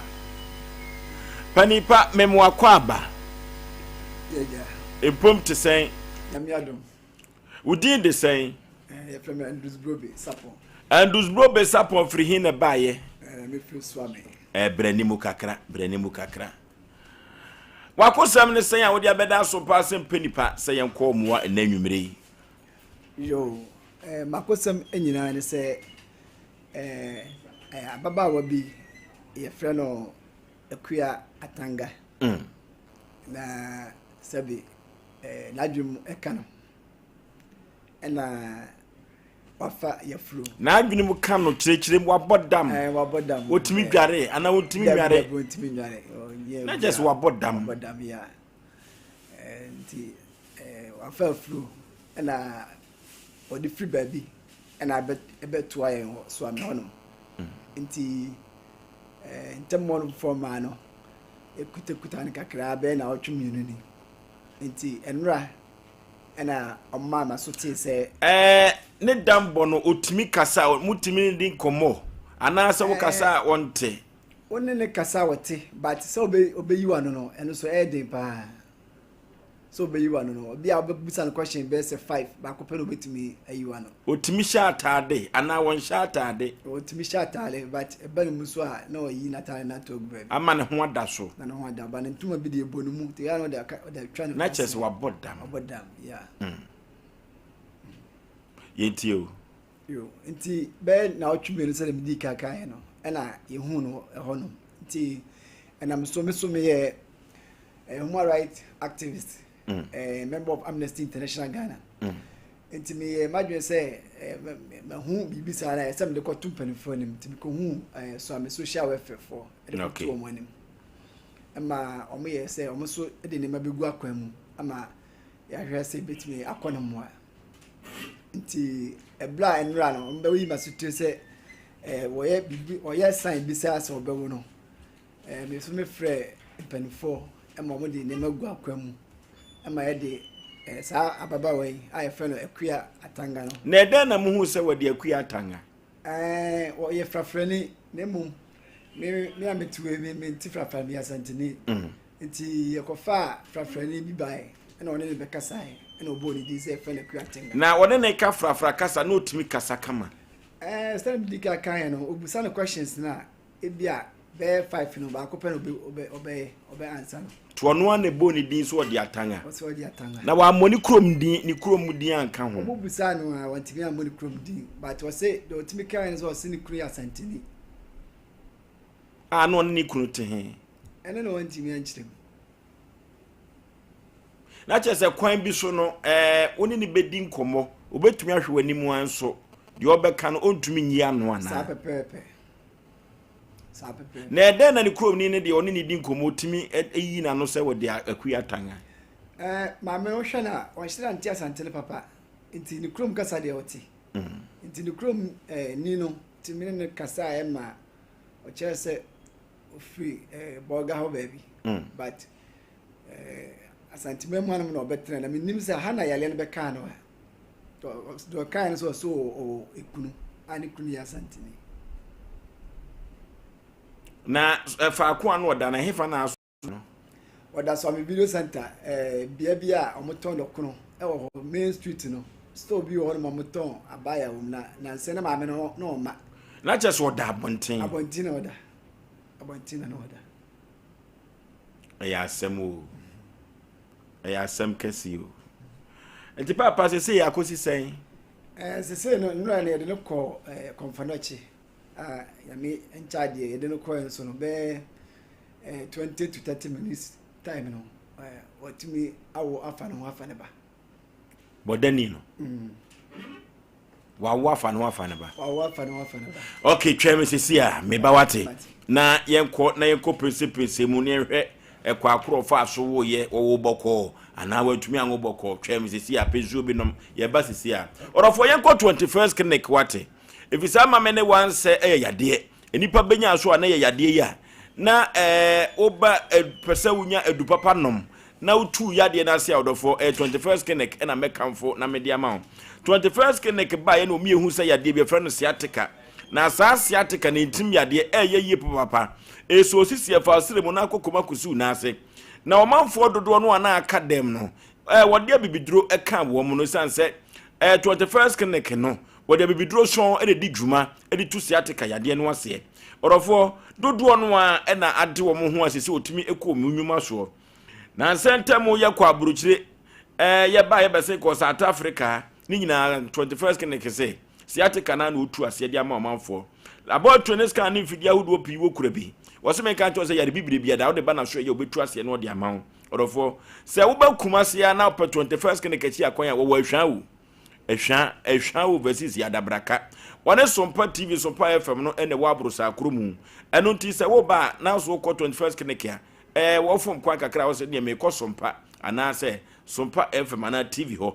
Panin pa, mem wakɔ aba. Mpom te sɛn? Nyame adom. Wo din de sɛn? Eh, yɛfrɛ me Andrews Brobe Sapon. Andrews Brobe Sapon firi he na ɛbaeɛ? Eh, mefiri Suame. Eh, brɛ ne mu kakra, brɛ ne mu kakra. Wakosɛm ne sɛn a wode abɛda aso paa sɛ mpɛ nipa sɛ yɛnkɔ mmoa ɛnɛ anwummere yi? Yo, eh, makosɛm nyinaa ne sɛ eh, eh, ababaawa bi yɛfrɛ no Akua Atanga. Mm. Na sɛbi eh, n'adwene mu ɛka no ɛna wafa yafuro. N'adwene mu ka no kyerɛkyerɛ mu wabɔ dam. Ɛɛ eh, wabɔ dam. Otumi eh, dware anaa otumi nware. Dabi otumi nware. Na kyerɛ sɛ wabɔ dam. Wabɔ dam ya. Eh, nti ɛɛ wafa afuro ɛna ɔde firi baabi ɛna ɛbɛtoa yɛn hɔ soame hɔnom. Mm. Nti ɛɛ ntɛm hɔnom fɔ maa no ekutakuta no kakra bɛyɛ na ɔtwe mmienu ni. Nti ɛnora. ɛna ɔmaa m'aso tee sɛ. Ɛɛ ne dambɔ no otumi kasa a mutumi ne di nkɔmmɔ anaasɛ wo kasa a ɔnte. Wo ne ne kasa a ɔte but sɛ obe obeyi w'ano no ɛno so ɛyɛ den paa sɛ obeyi w'ano no obi a wobɛbusa no question bɛyɛ sɛ five baako pɛ na obetumi ayi w'ano. Otumi hyɛ ataade anaa wɔnhyɛ ataade. Otumi hyɛ ataade but ɛba ne mu so a na ɔyi n'ataade no ato agu baabi. Ama ne ho ada so. Na ne ho ada ba ne ntoma bi deɛ ɛbɔ ne mu nti ɛyɛ a na ɔde aka ɔde atwa ne Na kyerɛ sɛ wabɔ dam. Wabɔ dam yeah. Mm. Yɛntie o. Yo nti bɛyɛ naawɔtwe mmienu sɛdeɛ medii kan kaeɛ no ɛna yɛhuu no ɛhɔ nom nti ɛnam so me so meyɛ eh, human rights activist mm. eh, member of Amnesty International Ghana. Mm. Nti meyɛɛ m'adwene sɛ mahu biribi saa na ɛsɛ mede kɔto mpanimfoɔ anim. Nti mekɔhuu Suame Social Welfare foɔ de kɔto wɔn anim. Ɛma wɔn yɛ sɛ wɔn nso de nneɛma bɛgu akwan mu ama yɛahwɛ sɛ ebɛtumi akɔ no mmoa. Nti ɛberɛ a nnora no wɔbɛyi m'asotire sɛ wɔyɛ biribi wɔyɛ sign bi sɛ asɛ wɔbɛwo no. Eh, me nso mefrɛɛ mpanimfoɔ ma wɔde nneɛma gu akwan mu ma yɛde eh, saa ababaawa yi a yɛfrɛ no Akua Atanga no. Na ɛdɛn na muhu sɛ wɔde Akua Atanga? Eh, wɔyɛ frafrani na mmom me me a mete wei me mente frafra meyɛ Asanteni. Mm. Nti yɛkɔfaa frafrani bi baeɛ ɛna ɔne no bɛkasaeɛ ɛna ɔbɔɔ ne din sɛ yɛfrɛ no Akua Atenga. Na ɔne no ka frafra kasa na ɔtumi kasa kama? Ɛɛ sɛdeɛ medi kan kaeɛ no, ɔbusa no questions no a, ebi a bɛyɛ five no baako pɛ na ɔbɛ ɔbɛ ɔbɛyɛ ɔbɛ ansa no. To ɔno ara na ɛbɔɔ ne din sɛ ɔde Atanga. Ɔsɛ ɔde Atanga. Na wammɔ ne kurom din ne kurom din anka ho. Wɔn busaa no a wantumi ammɔ ne kurom din but ɔse deɛ ɔtumi kaeɛ no sɛ ɔse ne kunu yɛ Asanteni. A na ɔne ne kunu te he? Ɛno na wantumi ankyerɛ mu. Na kyerɛ sɛ kwan bi so no, ɛɛ wo ne no bɛdi nkɔmmɔ, obɛtumi ahwɛ w'anim ara nso deɛ ɔbɛka no ɔntumi nyi ano anaa? Saa pɛpɛɛpɛ. Saa pɛpɛɛpɛ. Na ɛdɛn na ne kuromni no deɛ ɔne ne di nkɔmmɔ ɔtumi yi n'ano sɛ wɔde akui atan a? Ɛɛ maame no wohwɛ no a ɔnhyɛ da nte Asante no papa nti ne kurom kasa deɛ ɔte. Mm. Nti ne kurom ɛɛ ni no tumi ne no kasa a ɛma ɔkyerɛ sɛ ɔfiri eh, bɔga hɔ baabi mm. but eh, asanteman mu hanom na ɔbɛtena na menim sɛ ha na yareɛ no bɛkaa no a deɛ ɔkae no sɛ ɔsɛ ɔwɔ ekunu a ne kunu yɛ asanteni na eh, faako a na ɔda no ɛhefa na aso no ɔda Swami Video Center eh, bea bi a wɔtɔn dɔkono wɔ hɔ main street no store bi wɔ hɔ nom a wɔtɔn abaya wɔ mu na nansɛ na maame no na ɔma. Na kyerɛ sɛ ɔda abɔnten. Abɔnten na ɔda abɔnten na na ɔda. Ɛyɛ asɛm o ɛyɛ asɛm kɛse o nti paapa sese yɛ akɔsi sɛn. Ɛɛ sese no nnura no yɛde no kɔ ɛɛ kɔnfanɔkye a nyame nkyɛ adeɛ yɛde no kɔɛ nso no bɛɛ. eh, 20 to 30 minutes time no eh, watumi awo afa ne ho afa ne ba bɔdani no mm. wawo afa ne ho afa ne ba wawo afa ne ho afa ne ba ok twɛn me sisi a meba wate na yɛnkɔ na yɛnkɔ presepese mu na yɛhwɛ ɛkɔ akorɔ fa so woyɛ wɔwo bɔkɔɔ anaa watumi anwo bɔkɔɔ twɛn me sisi a pɛ nsuo bi nom yɛba sisi a ɔdɔfoɔ yɛnkɔ 21st clinic wate ɛfiri saa ma me ne wansɛ ɛyɛ yadeɛ Nnipa bɛnya so a na yɛ yadeɛ yi a na ɛɛ woba pɛ sɛ wonya adu papa nom na wotu yadeɛ no ase a ɔdɔfoɔ ɛyɛ 21st clinic ɛna mɛkamfo na mede ama wo 21st clinic baeɛ na wɔn yɛhu sɛ yadeɛ bi ɛfrɛ no sciatica na saa sciatica ne ntirim yadeɛ ɛyɛ yie papapa ɛsɛ osisi ɛfa asere mu na akɔ kɔm akɔsiw n'ase na ɔmanfoɔ dodoɔ no a na aka dɛm no ɛɛ wɔde abibiduro ɛka wɔn no ɛsiane sɛ ɛɛ 21st clinic no Wɔde abibiduro sɔn na ɛdi dwuma de tu sciatica yadeɛ no aseɛ. Ɔdɔfoɔ, dodoɔ no ara na ade wɔn ho ase sɛ wɔtumi kɔ wɔn nnwuma soɔ. Nansa ntam yɛkɔ aburokyire, ɛɛ yɛba yɛbɛsen kɔ South Africa, ne nyinaa 21st clinic se sciatica no na wɔtu aseɛ de ama ɔmanfoɔ. Laboratory ne scan ne mfidie ahodoɔ pii wɔ kura bi. Wɔse menka nkyerɛ sɛ yare bibire biara da wode ba n'aso ɛyɛ wɔbɛtu aseɛ na wɔde ama wo. Ɔdɔfoɔ, sɛ woba Kumase a na wopɛ 21st clinic akyi akwan a wɔwɔ Ahwaa o. Ɛhwa, Ɛhwa Overseas yɛ adabraka. Wɔne Sompa TV, Sompa FM no na ɛwɔ aborosaa koro mu. Ɛno nti sɛ woba a na so wokɔ 21st Clinic a, ɛɛ wɔfom kwan kakra a wɔsɛ deɛ mekɔ Sompa anaasɛ Sompa FM anaa TV hɔ.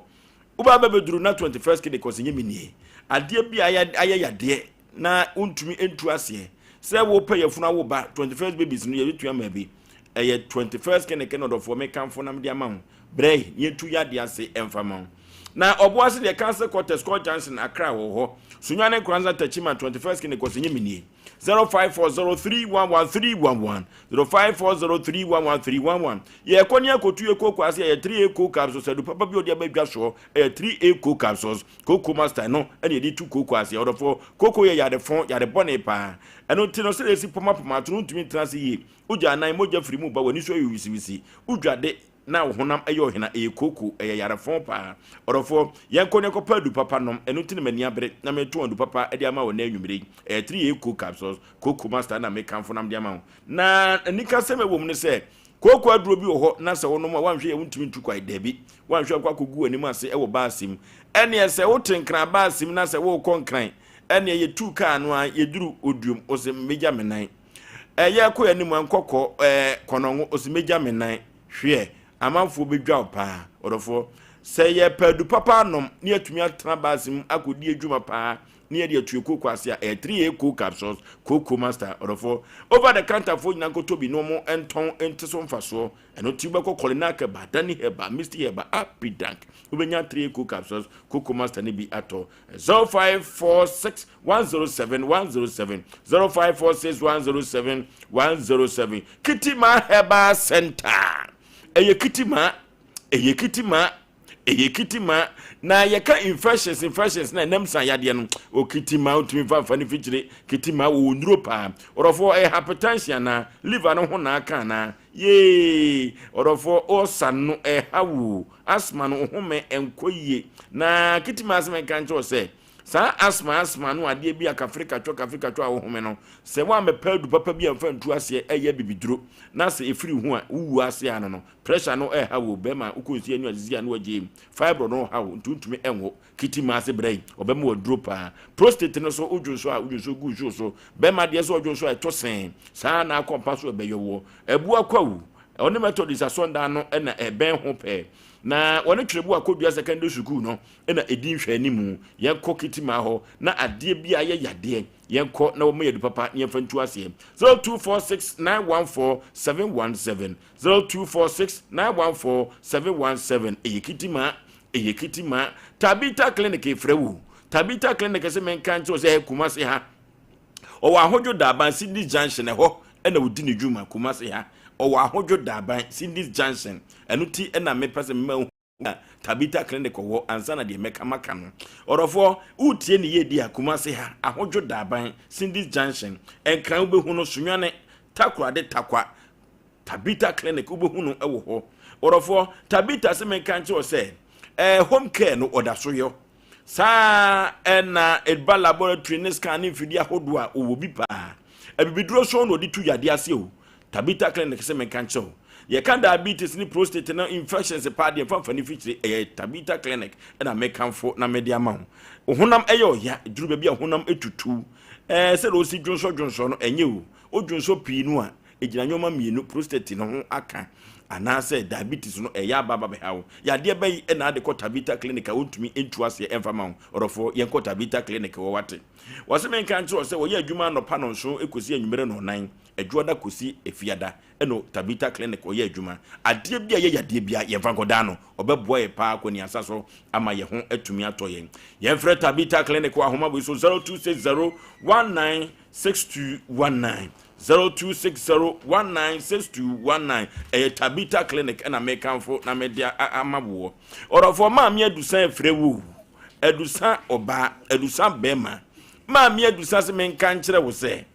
Woba bɛbɛduru na 21st Clinic ɔsɛ nyɛ menie. Adeɛ bi a ayɛ yadeɛ na wontumi ntu aseɛ sɛ wopɛ yafunu awo ba 21st babies no yɛbɛtumi ama bi ɛyɛ 21st clinic na ɔdɔfoɔ mekamfo na mede ama wo brɛ na yɛtu yadeɛ ase ɛmfa ma wo na ɔbo ase deɛ council quarters kɔ junction Accra wɔ hɔ Sunyani Nkoranza Techiman 21st clinic ɔsɛ nyɛ menie 0540311311 0540311311 yɛkɔ ne akɔtu yɛ kooko ase ɛyɛ 3A cocoa capsules adu papa bi ɔde aba dwa soɔ ɛyɛ 3A cocoa capsules Kooko master no na yɛde tu kooko ase. Ɔdɔfoɔ, kooko yɛ yare fõ, yare bɔne paa. Ɛno nti no, sɛdeɛ ɛsi pɔmapɔma ato no, wontumi ntena ase yie. Wogya anan, mogya firi mu ba, w'ani so yɛ wisiwisi, wodwade na wo honam yɛ ɔhena. Ɛyɛ kooko, ɛyɛ yare fõ paa. Ɔdɔfoɔ, yɛnkɔ na yɛnkɔpɛ adu papa nom. Ɛno nti na m'ani abere na meretɔn adu papa de ama wo nnɛ anwummere yi. Ɛyɛ 3A Coke Capsules, Kooko Master na mekamfo nam de ama wo. Na anikasɛm a ɛwɔ mu ne sɛ, Kooko aduro bi wɔ hɔ na sɛ wonom a woanhwɛ yɛ wontumi ntu kwae dabi woanhwɛ akɔ akɔgu w'anim ase wɔ baase mu ɛneɛ sɛ wote nkran baase mu na sɛ worekɔ nkran ɛneɛ yɛtuu kaa no a yɛduru oduom ɔsɛ mmɛgya me nan ɛyɛ kɔ anim a nkɔkɔ ɛɛ kɔnɔngo ɔsɛ mmɛgya me nan hweɛ amanfoɔ bɛdwa wo paa ɔdɔfoɔ. Sɛ yɛpɛ adu papa anom na yɛatumi atena baase mu akɔdi adwuma paa na yɛde atue kooko ase a, ɛyɛ 3A Cold Capsules, Kooko Master, ɔdɔfoɔ. Over the counter foɔ nyinaa nkɔtɔ bi na wɔn ntɔn nte so mfasoɔ. Ɛno nti wobɛkɔ Kolinak Herbal, Danny Herbal, Misty Herbal, Apidank, wobɛnya 3A Cold Capsules, Kooko Master no bi atɔ. 0546 107 107, 0546 107 107. Kitima Herbal Center. Ɛyɛ Kitima ɛyɛ kitima ɛyɛ kitima na yɛka infections infections na ɛnam san yadeɛ no o kitima wotumi fa nfa ne fikyire kitima wɔ nnuro paa ɔdɔfoɔ ɛyɛ hypertension anaa liver no ho na aka anaa yee ɔdɔfoɔ ɔsa no ɛha wo asthma no home ɛnkɔ yie na kitima asɛm ɛnka nkyɛw sɛ saa asthma asthma no adeɛ bi a kafre katwɔ kafre katwɔ a wohome no sɛ woammɛpɛ adu papa bi a mfa ntu aseɛ ɛyɛ bibiduro na sɛ ɛfiri ho a wowu ase ano no Pressure no ɛha wo bɛma wokɔ nsuo ani asisi ano agye mu. Fibroid no ha wo nti wontumi ɛnwo. Kiti ma ase brɛ yi ɔbɛma waduro paa. Prostate no so wodwo nso a wodwo nso gu nsuo so. Bɛma deɛ sɛ ɔdwo nso a ɛtɔ sɛn saa na akɔ mpa so ɛbɛyɛ woɔ. Ɛboa kwawu. Ɔne Methodist asɔndan no na ɛbɛn ho pɛɛ. Na wɔne Twerɛbu Akodua Secondary Sukuu no na ɛdi nhwɛanimu. Yɛnkɔ Kitima hɔ na adeɛ bi a yɛ yadeɛ yɛnkɔ na wɔma yɛdu papa na yɛmfa ntu aseɛ. 0246 914 717 0246 914 717 Ɛyɛ Kitima, ɛyɛ Kitima. Tabitha Clinic efrɛ wo. Tabitha Clinic sɛ menka nkyerɛ wo sɛ Kumasi ha. Ɔwɔ Ahodwo Daaban Sydney Junction ɛhɔ ɛna ɔdi ne dwuma Kumasi ha. Ɔwɔ Ahodwo Daaban Sydney Junction. Ɛno ti ɛna mepɛ sɛ mema wo na Tabitha Clinic wɔ ansa na deɛ mɛka maka no. Ɔdɔfoɔ, woretie ne yie di a, Kumasi ha, Ahodwo Daaban, Cindy's Junction, Nkran wobɛhu no, Sunyani, Takoradi, Tarkwa, Tabitha Clinic wobɛhu no wɔ hɔ. Ɔdɔfoɔ, Tabitha se menka nkyerɛ wo sɛ, eh, home care no ɔda so yɔ. Saa ara na ɛba laboratory ne scan ne mfidie ahodoɔ a, ɔwɔ bi paa. Abibiduro so na ɔde tu yadeɛ ase o. Tabitha Clinic se menka nkyerɛ wo. Yɛka diabetes ne prostate no infections paa deɛ mfa mfa ne fikyire ɛyɛ Tabitha Clinic ɛna mekamfo na mede ama wo. Wo honam ɛyɛ ɔya, duru baabi a honam etutu. Ɛɛ sɛdeɛ osi dwonsɔ dwonsɔ no ɛnyɛ o. Wo dwonsɔ pii no a egyina nneɛma mmienu prostate no ho aka anaasɛ diabetes no ɛyɛ aba aba bɛha wo. Yadeɛ bɛyi ɛna ade kɔ Tabitha Clinic a wontumi ntu aseɛ ɛmfa ma wo. Ɔdɔfoɔ yɛnkɔ Tabitha Clinic wɔ wate. Wɔse menka nkyerɛ wo sɛ wɔyɛ adwuma anɔpa nɔnson kɔsi anwummere nɔnnan, Adwoada kɔsi Efiada. Ɛna Tabitha clinic ɔyɛ adwuma. Adeɛ bi a ɛyɛ yadeɛ bia yɛmfa nkɔdaa no. Ɔbɛboa yɛ paa kɔ niasa so ama yɛ ho atumi atɔ yɛn. Yɛmfrɛ Tabitha clinic wɔ ahoma wei so 0260 196219 0260 196219. Ɛyɛ Tabitha clinic ɛna mekamfo na mede ama woɔ. Ɔdɔfoɔ maame Adusan frɛ wo. Adusan ɔbaa, Adusan bɛrima. Maame Adusan se menka nkyerɛ wo sɛ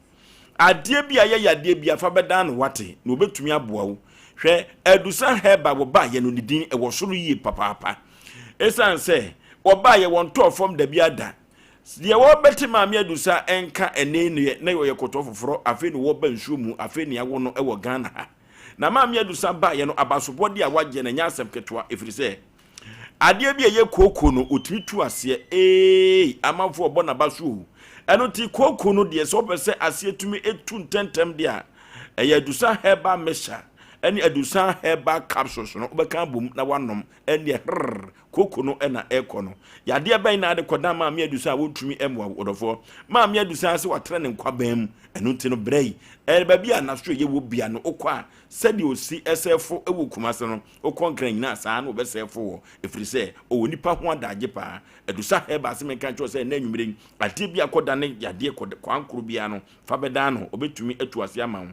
Adeɛ bi a ɛyɛ yadeɛ bi a fa bɛdan no wate na ɔbɛtumi aboa wo. Hwɛ Adusa Herbal wɔbaeɛ no ne din ɛwɔ soro yie papaapa. Ɛsiane sɛ wɔbaeɛ wɔntɔɔ fam da biara da. Deɛ wɔbɛte Maame Adusa nka ɛnɛ yi no na ɔyɛ kɔtɔ foforɔ afei na wɔba nsuo mu afei na yɛawo no wɔ Ghana ha. Na Maame Adusa baeɛ no abasobɔdeɛ a wagyeɛ no ɛnyɛ asɛm ketewa ɛfiri sɛ Adeɛ bi a ɛyɛ kooko no, ɔtumi tu aseɛ. Eei, amanfoɔ ɔbɔ n'aba so o. Ɛno nti kooko no deɛ, sɛ wopɛ sɛ aseɛ tumi tu ntɛntɛm deɛ a, ɛyɛ Adusa Herbal Mixture ɛne Adusa Herbal Capsules no, wobɛka abom na woanom. Ɛnneɛ herrr, kooko no na ɛrekɔ no. Yadeɛ bɛn na ade kɔdan Maame Adusa a wɔntumi mmoa wo, ɔdɔfoɔ? Maame Adusa sɛ watrɛ ne nkwaban mu, ɛno nti no brɛ yi. Ɛɛ, baabi a n'asoɛeɛ wɔ bia no, wokɔ a, sɛdeɛ ɔsi sɛfo wɔ Kumase no, Wokɔ Nkran nyinaa saa na wɔbɛsɛe fo wɔ, ɛfiri sɛ ɔwɔ nipa ho adagye paa. Adusa Herbal se menka nkyerɛ wo sɛ ɛnnɛ anwumerɛ yi, adeɛ bi a kɔdane yadeɛ kɔ kwan koro biara no, fa bɛdan no, ɔbɛtumi atu aseɛ ama wo.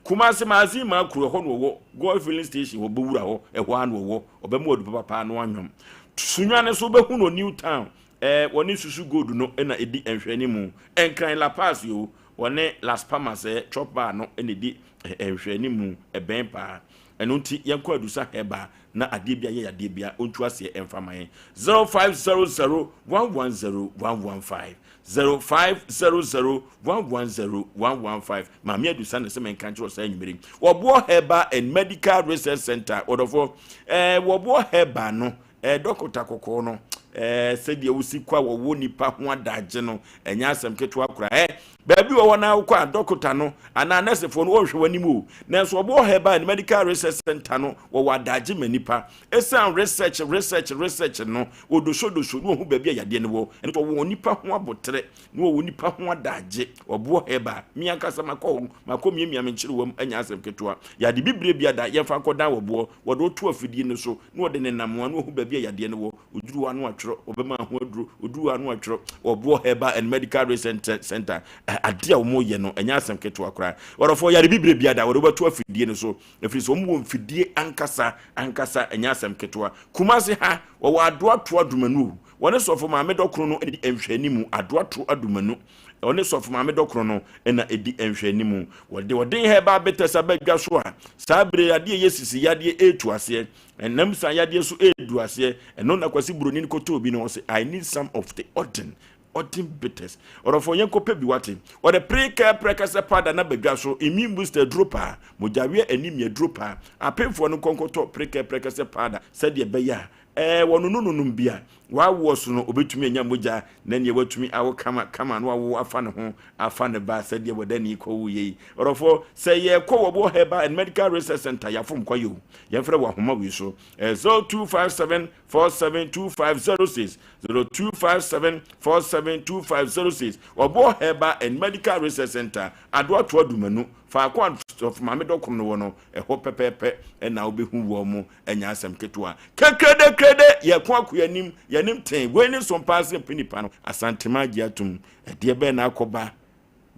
Kumase Magazine Maa kuro, ɛhɔ na ɔwɔ, Goil filling station hɔ, Bowura hɔ, ɛhɔ ara na ɔwɔ, ɔbɛma wo adu papa paa na woanwom. Sunyani nso wobɛhu no New Town, ɛɛ wɔne Susu Gold no na ɛdi nhwɛanimu. Nkran La Paz o, wɔne Las Palmas ɛɛ Chop Bar no na ɛdi nhwɛanimu, ɛbɛn paa. Ɛno nti yɛnkɔ Adusa Herbal na adeɛ bi a yɛ yadeɛ bia ɔntu aseɛ ɛmfa ma yɛn. 0500 110 115 0500 110 115 Maame Adusa na sɛ menka nkyerɛ saa anwummere yi. Wɔboɔ Herbal and Medical Research Center wɔdɔfoɔ ɛɛ wɔboɔ Herbal no ɛɛ dɔkota kɔkɔɔ no. Ɛɛ sɛdeɛ wosi kɔ a wɔwɔ nipa ho adagye no, ɛnyɛ asɛm ketewa koraa. Ɛ baabi wɔ hɔ na wokɔ a dɔkota no anaa nɛɛsefoɔ no wɔnhwɛ w'anim o. Nanso wɔbɔ Herbal and Medical Research Center no wɔwɔ adagye ma nipa. Ɛsiane research, research, research no, wɔdosodoso na wɔhu baabi a yadeɛ no wɔ. Ɛno nti wɔwɔ nipa ho aboterɛ na wɔwɔ nipa ho adagye. Wɔboɔ herbal. Me ankasa makɔ hɔ, makɔ miamia me nkyerewa mu, ɛnyɛ asɛm ketewa. Yade bibire bi ada, yɛmfa nkɔdan wɔboɔ. Wɔde wo to afidie no so na wɔde nenam a na wɔhu baabi a yadeɛ no wɔ. Ɔduru hɔ a na watwerɛ, wɔbɛma ho aduro. Ɔduru hɔ a na watwerɛ. Wɔboɔ Herbal and Medical Research Center. Adeɛ a wɔyɛ no, ɛnyɛ asɛm ketewa koraa. Ɔdɔfoɔ, yare bibire bi ada, wɔde wo bɛto afidie no so. Ɛfiri sɛ wɔwɔ mfidie ankasa ankasa, ɛnyɛ asɛm ketewa. Kumasi ha, wɔwɔ Adoato Adumanu o. Wɔne Sɔfo Maame Dɔkono no na ɛdi nhwɛanimu. Adoato Adumanu. Ɔne Sɔfo Maame Dɔkono no na ɛdi nhwɛanimu. Wɔde Ɔden Herbal Bitters aba dwa so a, saa bere yi adeɛ ɛyɛ sisi yadeɛ ɛretu aseɛ. Ɛnam sa yadeɛ so ɛredu aseɛ. Ɛno na Kwasi Buroni no kɔtɔɔ bi no, ɔse, I need some of the Ɔden Ɔden bitters. Ɔdɔfoɔ yɛnkɔ pɛ bi wate. Ɔde pere kɛ prɛkɛsɛ powder na badwa so immune booster aduro paa, mogyaweɛ anemia aduro paa. Apemfoɔ no nkɔ nkɔtɔ pere kɛ prɛkɛsɛ powder sɛdeɛ ɛbɛyɛ a ɛɛ wɔnono nonom bi a wawoɔ so no ɔbɛtumi anya mogya na neɛ watumi awo kama kama na wawo afa ne ho afa ne ba sɛdeɛ wɔdani kɔ wo yei. Ɔdɔfoɔ sɛ yɛkɔ wɔboɔ Herbal and Medical Research Center yɛafom kwa yɛ o. Yɛmfrɛ wɔ ahoma wei so 0257 472506 0257 472506 Ɔboɔ Herbal and Medical Research Center, Adoato Adumanu, faako a Sɔfo Maame Dɔkono no wɔ no, ɛhɔ pɛpɛɛpɛ na wobɛhu wɔn mo, ɛnyɛ asɛm ketewa. Kekrede-krede, yɛko akɔ yɛn anim, yɛn anim tee, wei ne so mpaa sɛ mpe nipa no, Asantema agye atom, ɛdeɛ bɛn na akɔba,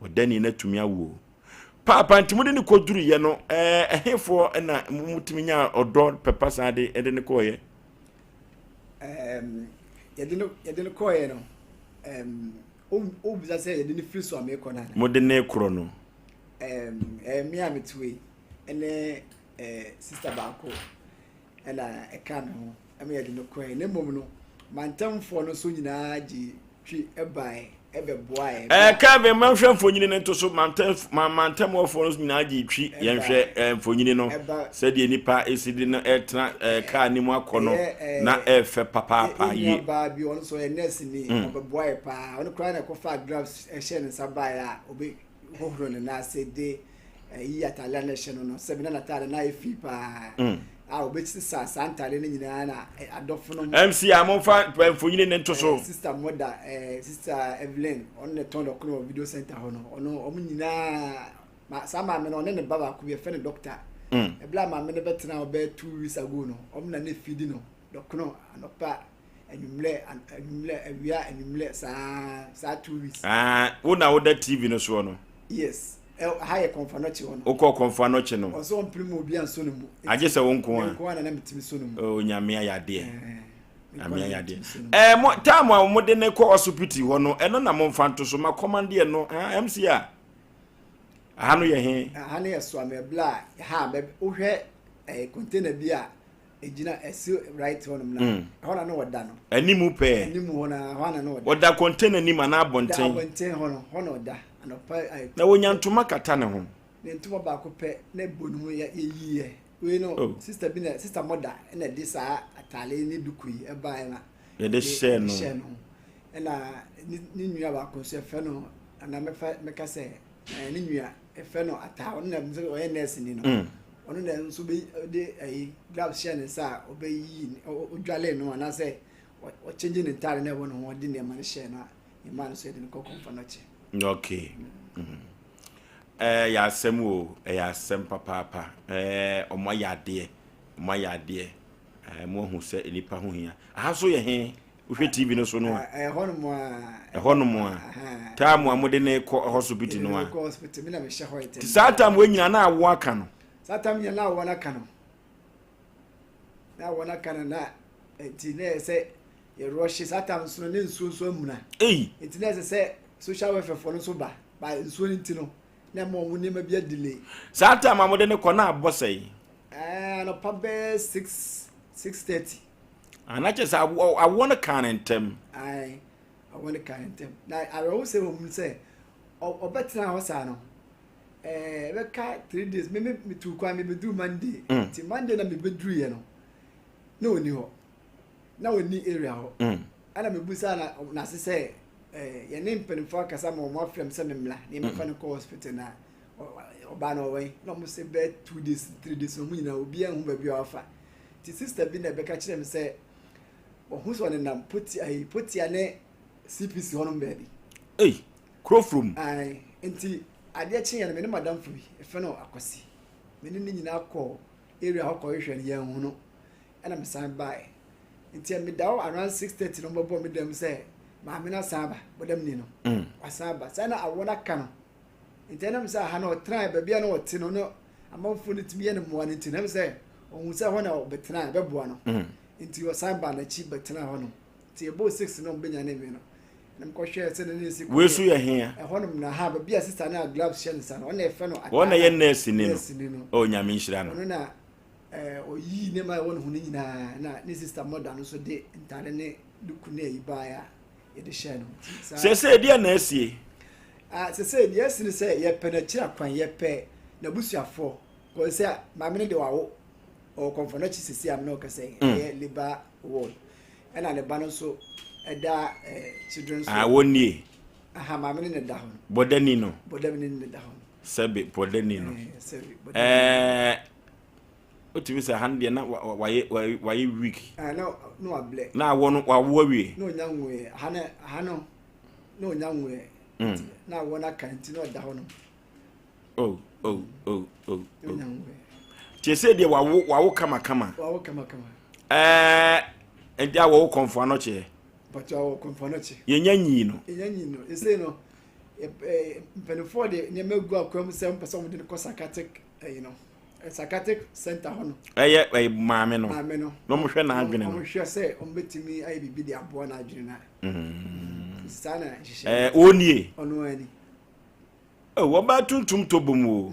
ɔdani no atumi awo o. Paapa nti mode no kɔduruyɛ no, ɛɛ, ɛhefoɔ na motumi nyaa ɔdɔ pɛpa saa de de no kɔɔyɛ? Um, yɛde no yɛde no kɔɔyɛ no, um, wobisa sɛ yɛde no firi so a meekɔ no ana? Mode ne korɔ no. Um, eh, me a mete wei ɛne eh, sista baako ɛna ɛka me ho ɛma yɛde no kɔɛ na mmom no mantamfoɔ no nso nyinaa gye twi baeɛ bɛboaeɛ. Ɛɛ Kevin ma nhwɛ mfonini no nto so mantamfoɔ no nyinaa gye twi yɛnhwɛ ɛɛ mfonini no sɛdeɛ nipa esi de no ɛtena ɛɛ kaa ne mu akɔ no na ɛɛfɛ papaapa yie. Yɛ baa bi ɔno nso ɔyɛ nurse ni ɔbɛboaeɛ paa ɔno koraa na ɛkɔfa gloves ɛhyɛ ne nsa baeɛ a ɔbɛ hohoro ne nan ase de yi ataade a na ɛhyɛ no no sɛbi na n'ataade na ayɛ fi paa mm. a obɛsesa saa ntaade no nyinaa na adɔfo no mc a momfa mfonyini ne nto so sister moda sister evelyn ɔno na ɛtɔn dɔkono wɔ video center hɔ no ɔno ɔmo nyinaa saa maame no ɔne ne ba baako bi ɛfɛ no doctor mm. ɛbla maame no bɛtena ɔbɛyɛ 2 weeks ago no ɔmo na ne fidi no dɔkono anɔpa anwummerɛ anwummerɛ awia anwummerɛ saa saa 2 weeks. Ah, wo na woda tv no soɔ no. Yes, ha yɛ kɔnfanɔkye hɔ no. Wokɔ kɔnfanɔkye no. Ɔsɛ ɔmpere mu obi anso no mu. Agye sɛ wo nko a. Nko a na na metumi so no mu. Oh, nyame ayɛ adeɛ. Nyame ayɛ adeɛ. Ɛɛ mo time a wɔde ne kɔ hospital hɔ no, ɛno na mo nfa nto so ma kɔmandeɛ no, ah MC a. Aha no yɛ he? Aha no yɛ soame bla ha wohwɛ ɛɛ container bi a egyina ɛsi right hɔ nom na mm. ɛhɔ na na ɔda no. Anim pɛɛ. Anim hɔ na hɔ na na ɔda. Ɔda container nim anaa abɔnten. Da abɔnten hɔ no hɔ na ɔda anɔpa ayi. Na wonya ntoma kata ne ho. Ne ntoma baako pɛ na ebo ne ho yɛ yɛyi yɛ wei no oh. sister bi na sister mɔda ɛna ɛde saa ataale ne duku yi ɛbaeɛ na. Yɛde hyɛ no. Hyɛ no ɛna ne ne nua baako nso ɛfɛ no anaa mɛfa mɛka sɛ ɛɛ ne nua ɛfɛ no ataa ɔno na ɔyɛ nurse ni no. Mm. Ɔno na nso bɛ de ɛyi gloves hyɛ ne nsa a ɔbɛyi ɔdwale no anaasɛ ɔkyɛngye ne ntaade na ɛwɔ ne ho ɔde nneɛma no hyɛ no a ne mmaa no nso yɛde no kɔ kɔnfa no akyi. Okay. Ɛyɛ asɛm o, ɛyɛ asɛm papaapa. Ɛɛ ɔmo ayɛ adeɛ, ɔmo ayɛ adeɛ. Ɛɛ mo ahu sɛ nipa ho hia. Aha so yɛ he? Wohwɛ TV no so no a. Ɛhɔ nom a. Ɛhɔ nom a. Time a mode ne kɔ hospital no a. Kɔ hospital mi na mehyɛ hɔ yɛ tɛm. Saa time wɔ nyina na awo aka no. Saa time nyina na awo aka no. Na awo aka no na nti na ɛsɛ yɛ rɔhye saa time nso no ne nsuo nso amuna. Ei. Nti na ɛsɛ sɛ social welfare foɔ no nso ba ba nsuo no nti no na ɛma wɔn nneɛma bi adelay. Saa time a mode ne kɔ na abɔ sɛn? Ɛɛ anɔpa bɛyɛ 6, 6:30. Ana kyerɛ sɛ awoɔ no kaa ne ntɛm. Ae, awoɔ no kaa ne ntɛm. Na awerɛhosɛm wɔ mu sɛ ɔbɛtena hɔ saa no, ɛɛ ɛbɛka 3 days. Me me metu kwan mebɛduru Monday. Nti Monday na mebɛduruiɛ no, na ɔnni hɔ. Na ɔnni area hɔ. Ɛna mebusaa na n'ase sɛ ɛɛ yɛne mpanimfoɔ akasa ma wɔn afrɛ me sɛ memmla na yɛmfa no kɔ hospital na ɔbaa no ɔwɛn na wɔn sɛ bɛyɛ 2 days, 3 days na wɔn nyinaa obiara nhu baabi a wafa. Nti sister bi na ɛbɛka kyerɛ me sɛ ɔho sɛ ɔnenam Potia, ayi, Potia ne CPC hɔnom baabi. Ei, kuro furum. Ae, nti adeɛ kyeeɛ no, me ne madamfo bi, yɛfrɛ no Akwasi, me ne ne nyinaa kɔɔ area hɔ kɔhwehwɛ no, yɛanhu no, ɛna mesan baeɛ. Nti meda hɔ around 6:30 no wɔbɛbɔ me dam sɛ maame no asan aba, bɔdamni no, wasan aba. Saa na awɔ no aka no. Nti ɛnam sɛ aha no ɔtenaeɛ, baabi a na ɔte no, na amanfoɔ no tumi yɛ no mmoa no nti, na ɛm sɛ ɔhu sɛ hɔ na ɔbɛtena a ɛbɛboa no. Nti ɔsan baa n'akyi bɛtenaa hɔ nom. Nti ɛbɔɔ 6 no ɔmbɛnyane me no. Na mekɔhwɛɛ sɛ ne ne si Wei so yɛ hea? Ɛhɔnom na ha baabi a sista no a gloves hyɛ ne nsa no, ɔno na yɛfrɛ no Wɔn na yɛ nurse ni no. Nurse ni no. Oh, Nyame nhyira no. Ɔno na ɛɛ ɔyii nneɛma a ɛwɔ ne ho no nyinaa na ne sista mɔda no nso de ntaade ne duku ne ayi baeɛ a yɛde hyɛɛ no. Nti saa. Seesei deɛ na asie? Ah, seesei deɛ asi ne sɛ yɛpɛ n'akyiri akwan, yɛpɛ n'abusuafoɔ. Kɔsi sɛ maame no de wawo, ɔwɔ kɔmfɔ n'akyi seesei a me ne wo kasa yi, ɛyɛ labour ward. Ɛna ne ba no nso ɛda eh, children's Ah, ward. wɔn nie. Aha, maame no na ɛda hɔ no. Bɔdani no. Bɔdani no na ɛda hɔ no. Sɛbe bɔdani no. Eh, sɛbe bɔdani. Ɛɛ, wotumi sɛ ha no deɛ na wayɛ wayɛ weak. Ah, na na wablɛ. Na awɔ no wawo awie. Na onya nwoeɛ. Ha no ha no na onya nwoeɛ. Na awɔ no aka nti na ɔda hɔ no. Oh oh oh oh. Oh. Tie sɛ deɛ wawo wawo kama kama. Wawo kama kama. Ɛɛ nti a wɔwo kɔnfo anɔkyeɛ. Pàtó awɔ kɔnfo anɔkye. Yɛnya nyii no. Yɛnya nyii no. Ɛsɛ no mpanimfoɔ de nneɛma gu akwan mu sɛ wɔn pɛ sɛ wɔn de no kɔ psychiatric ɛyi no psychiatric center hɔ no. Ɛyɛ ɛyɛ maame no. Maame no. Na wɔn hwɛ n'adwene no. Wɔn hwɛ sɛ wɔn bɛtumi ayɛ biribi de aboa n'adwene na. Saa na nhyehyɛ. Ɛɛ wɔn nie. Ɔno ani. Oh, wɔbaa tuntum tɔ bom o.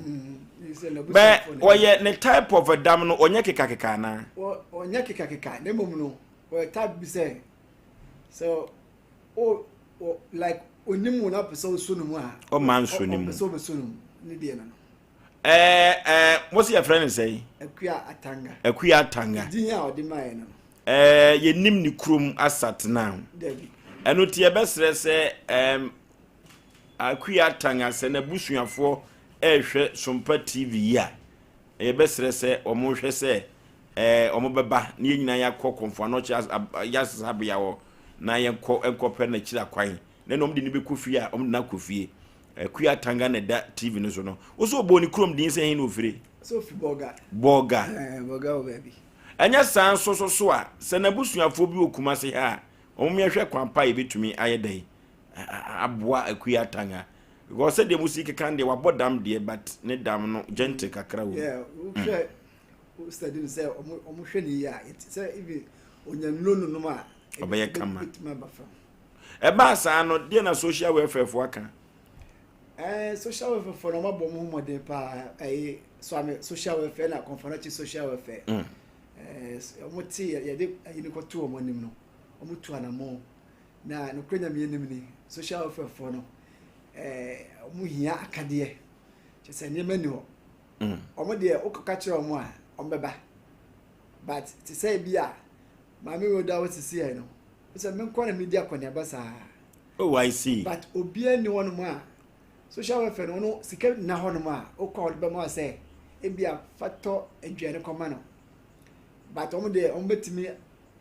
Bɛ wɔyɛ ne type of dam no ɔnyɛ kekakeka anaa? Ɔnyɛ kekakeka na mmom no ɔyɛ type bi sɛ sɛ o o like onim wo na pɛ sɛ ɔsɔ ne mu a. Ɔma nsɔ ne mu. Ɔpɛ sɛ ɔbɛsɔ ne mu ne deɛ no no. Ɛɛ ɛɛ mo si yɛfrɛ ne sɛn? Akua Atanga. Akua Atanga. Din a ɔde maa yɛ no. Ɛɛ yɛnim ne kurom Asatena. Dabi. Ɛno ti yɛbɛsrɛ sɛ ɛɛm. Akua Atanga sɛ n'abusuafoɔ rehwɛ Sompa TV yi a, yɛbɛsrɛ sɛ wɔnhwɛ sɛ ɛɛ wɔbɛba na yɛn nyinaa yɛakɔ Kɔmfo Anɔkye yasabea hɔ na yɛnkɔ nkɔpɛ n'akyiri akwan na ɛna wɔde no bɛkɔ fie a wɔde no akɔ fie. Akua Atanga na ɛda TV no so no. Wo sɛ ɔbɔɔ ne kurom din sɛ he na ofire? Sɛ ofi Bɔga. Bɔga. Ɛɛ Bɔga wɔ baabi. Ɛnyɛ saa nso so so a, sɛ n'abusuafoɔ bi wɔ Kumase ha a, wɔn yɛhwɛ kwan pa a yɛbɛtumi ayɛ dɛn aboa Akua Atanga because sɛdeɛ mo si keka deɛ wabɔ dam deɛ but ne dam no gentle kakra wɔ mu. Yeah, wohwɛ wo study no sɛ ɔmo ɔmo hwɛ ne yie a sɛ even onya nnuro no nom a ɔbɛyɛ kama. Ebetumi aba fam. Ɛbaa saa no deɛ na social welfare fo aka. Ɛɛ social welfare fo no ɔmo abɔ ɔmo ho mmɔden paa ɛyi Suame social welfare na Kɔnfɔnɔkye social welfare. Ɛɛ ɔmo te yɛde ɛyi no kɔto ɔmo anim no ɔmo tu anamɔn. Na nokorɛ Nyame anim ni, social welfare foɔ no, eh, wɔn hia akadeɛ, kyɛ sɛ nneɛma ni hɔ. Wɔn deɛ wokɔka kyerɛ wɔn a, wɔn bɛba. But te sɛ ebi a, maame wei da hɔ sisi yɛ no, sɛ me nko na medi akɔneaba saa. Oh, I see. But obiara ni hɔnom a, social welfare no, ɔno sika nna hɔnom a, wokɔ a wɔde bɛma wo sɛ, ebi a fa tɔ aduane kɔma no. But wɔn deɛ, wɔn bɛtumi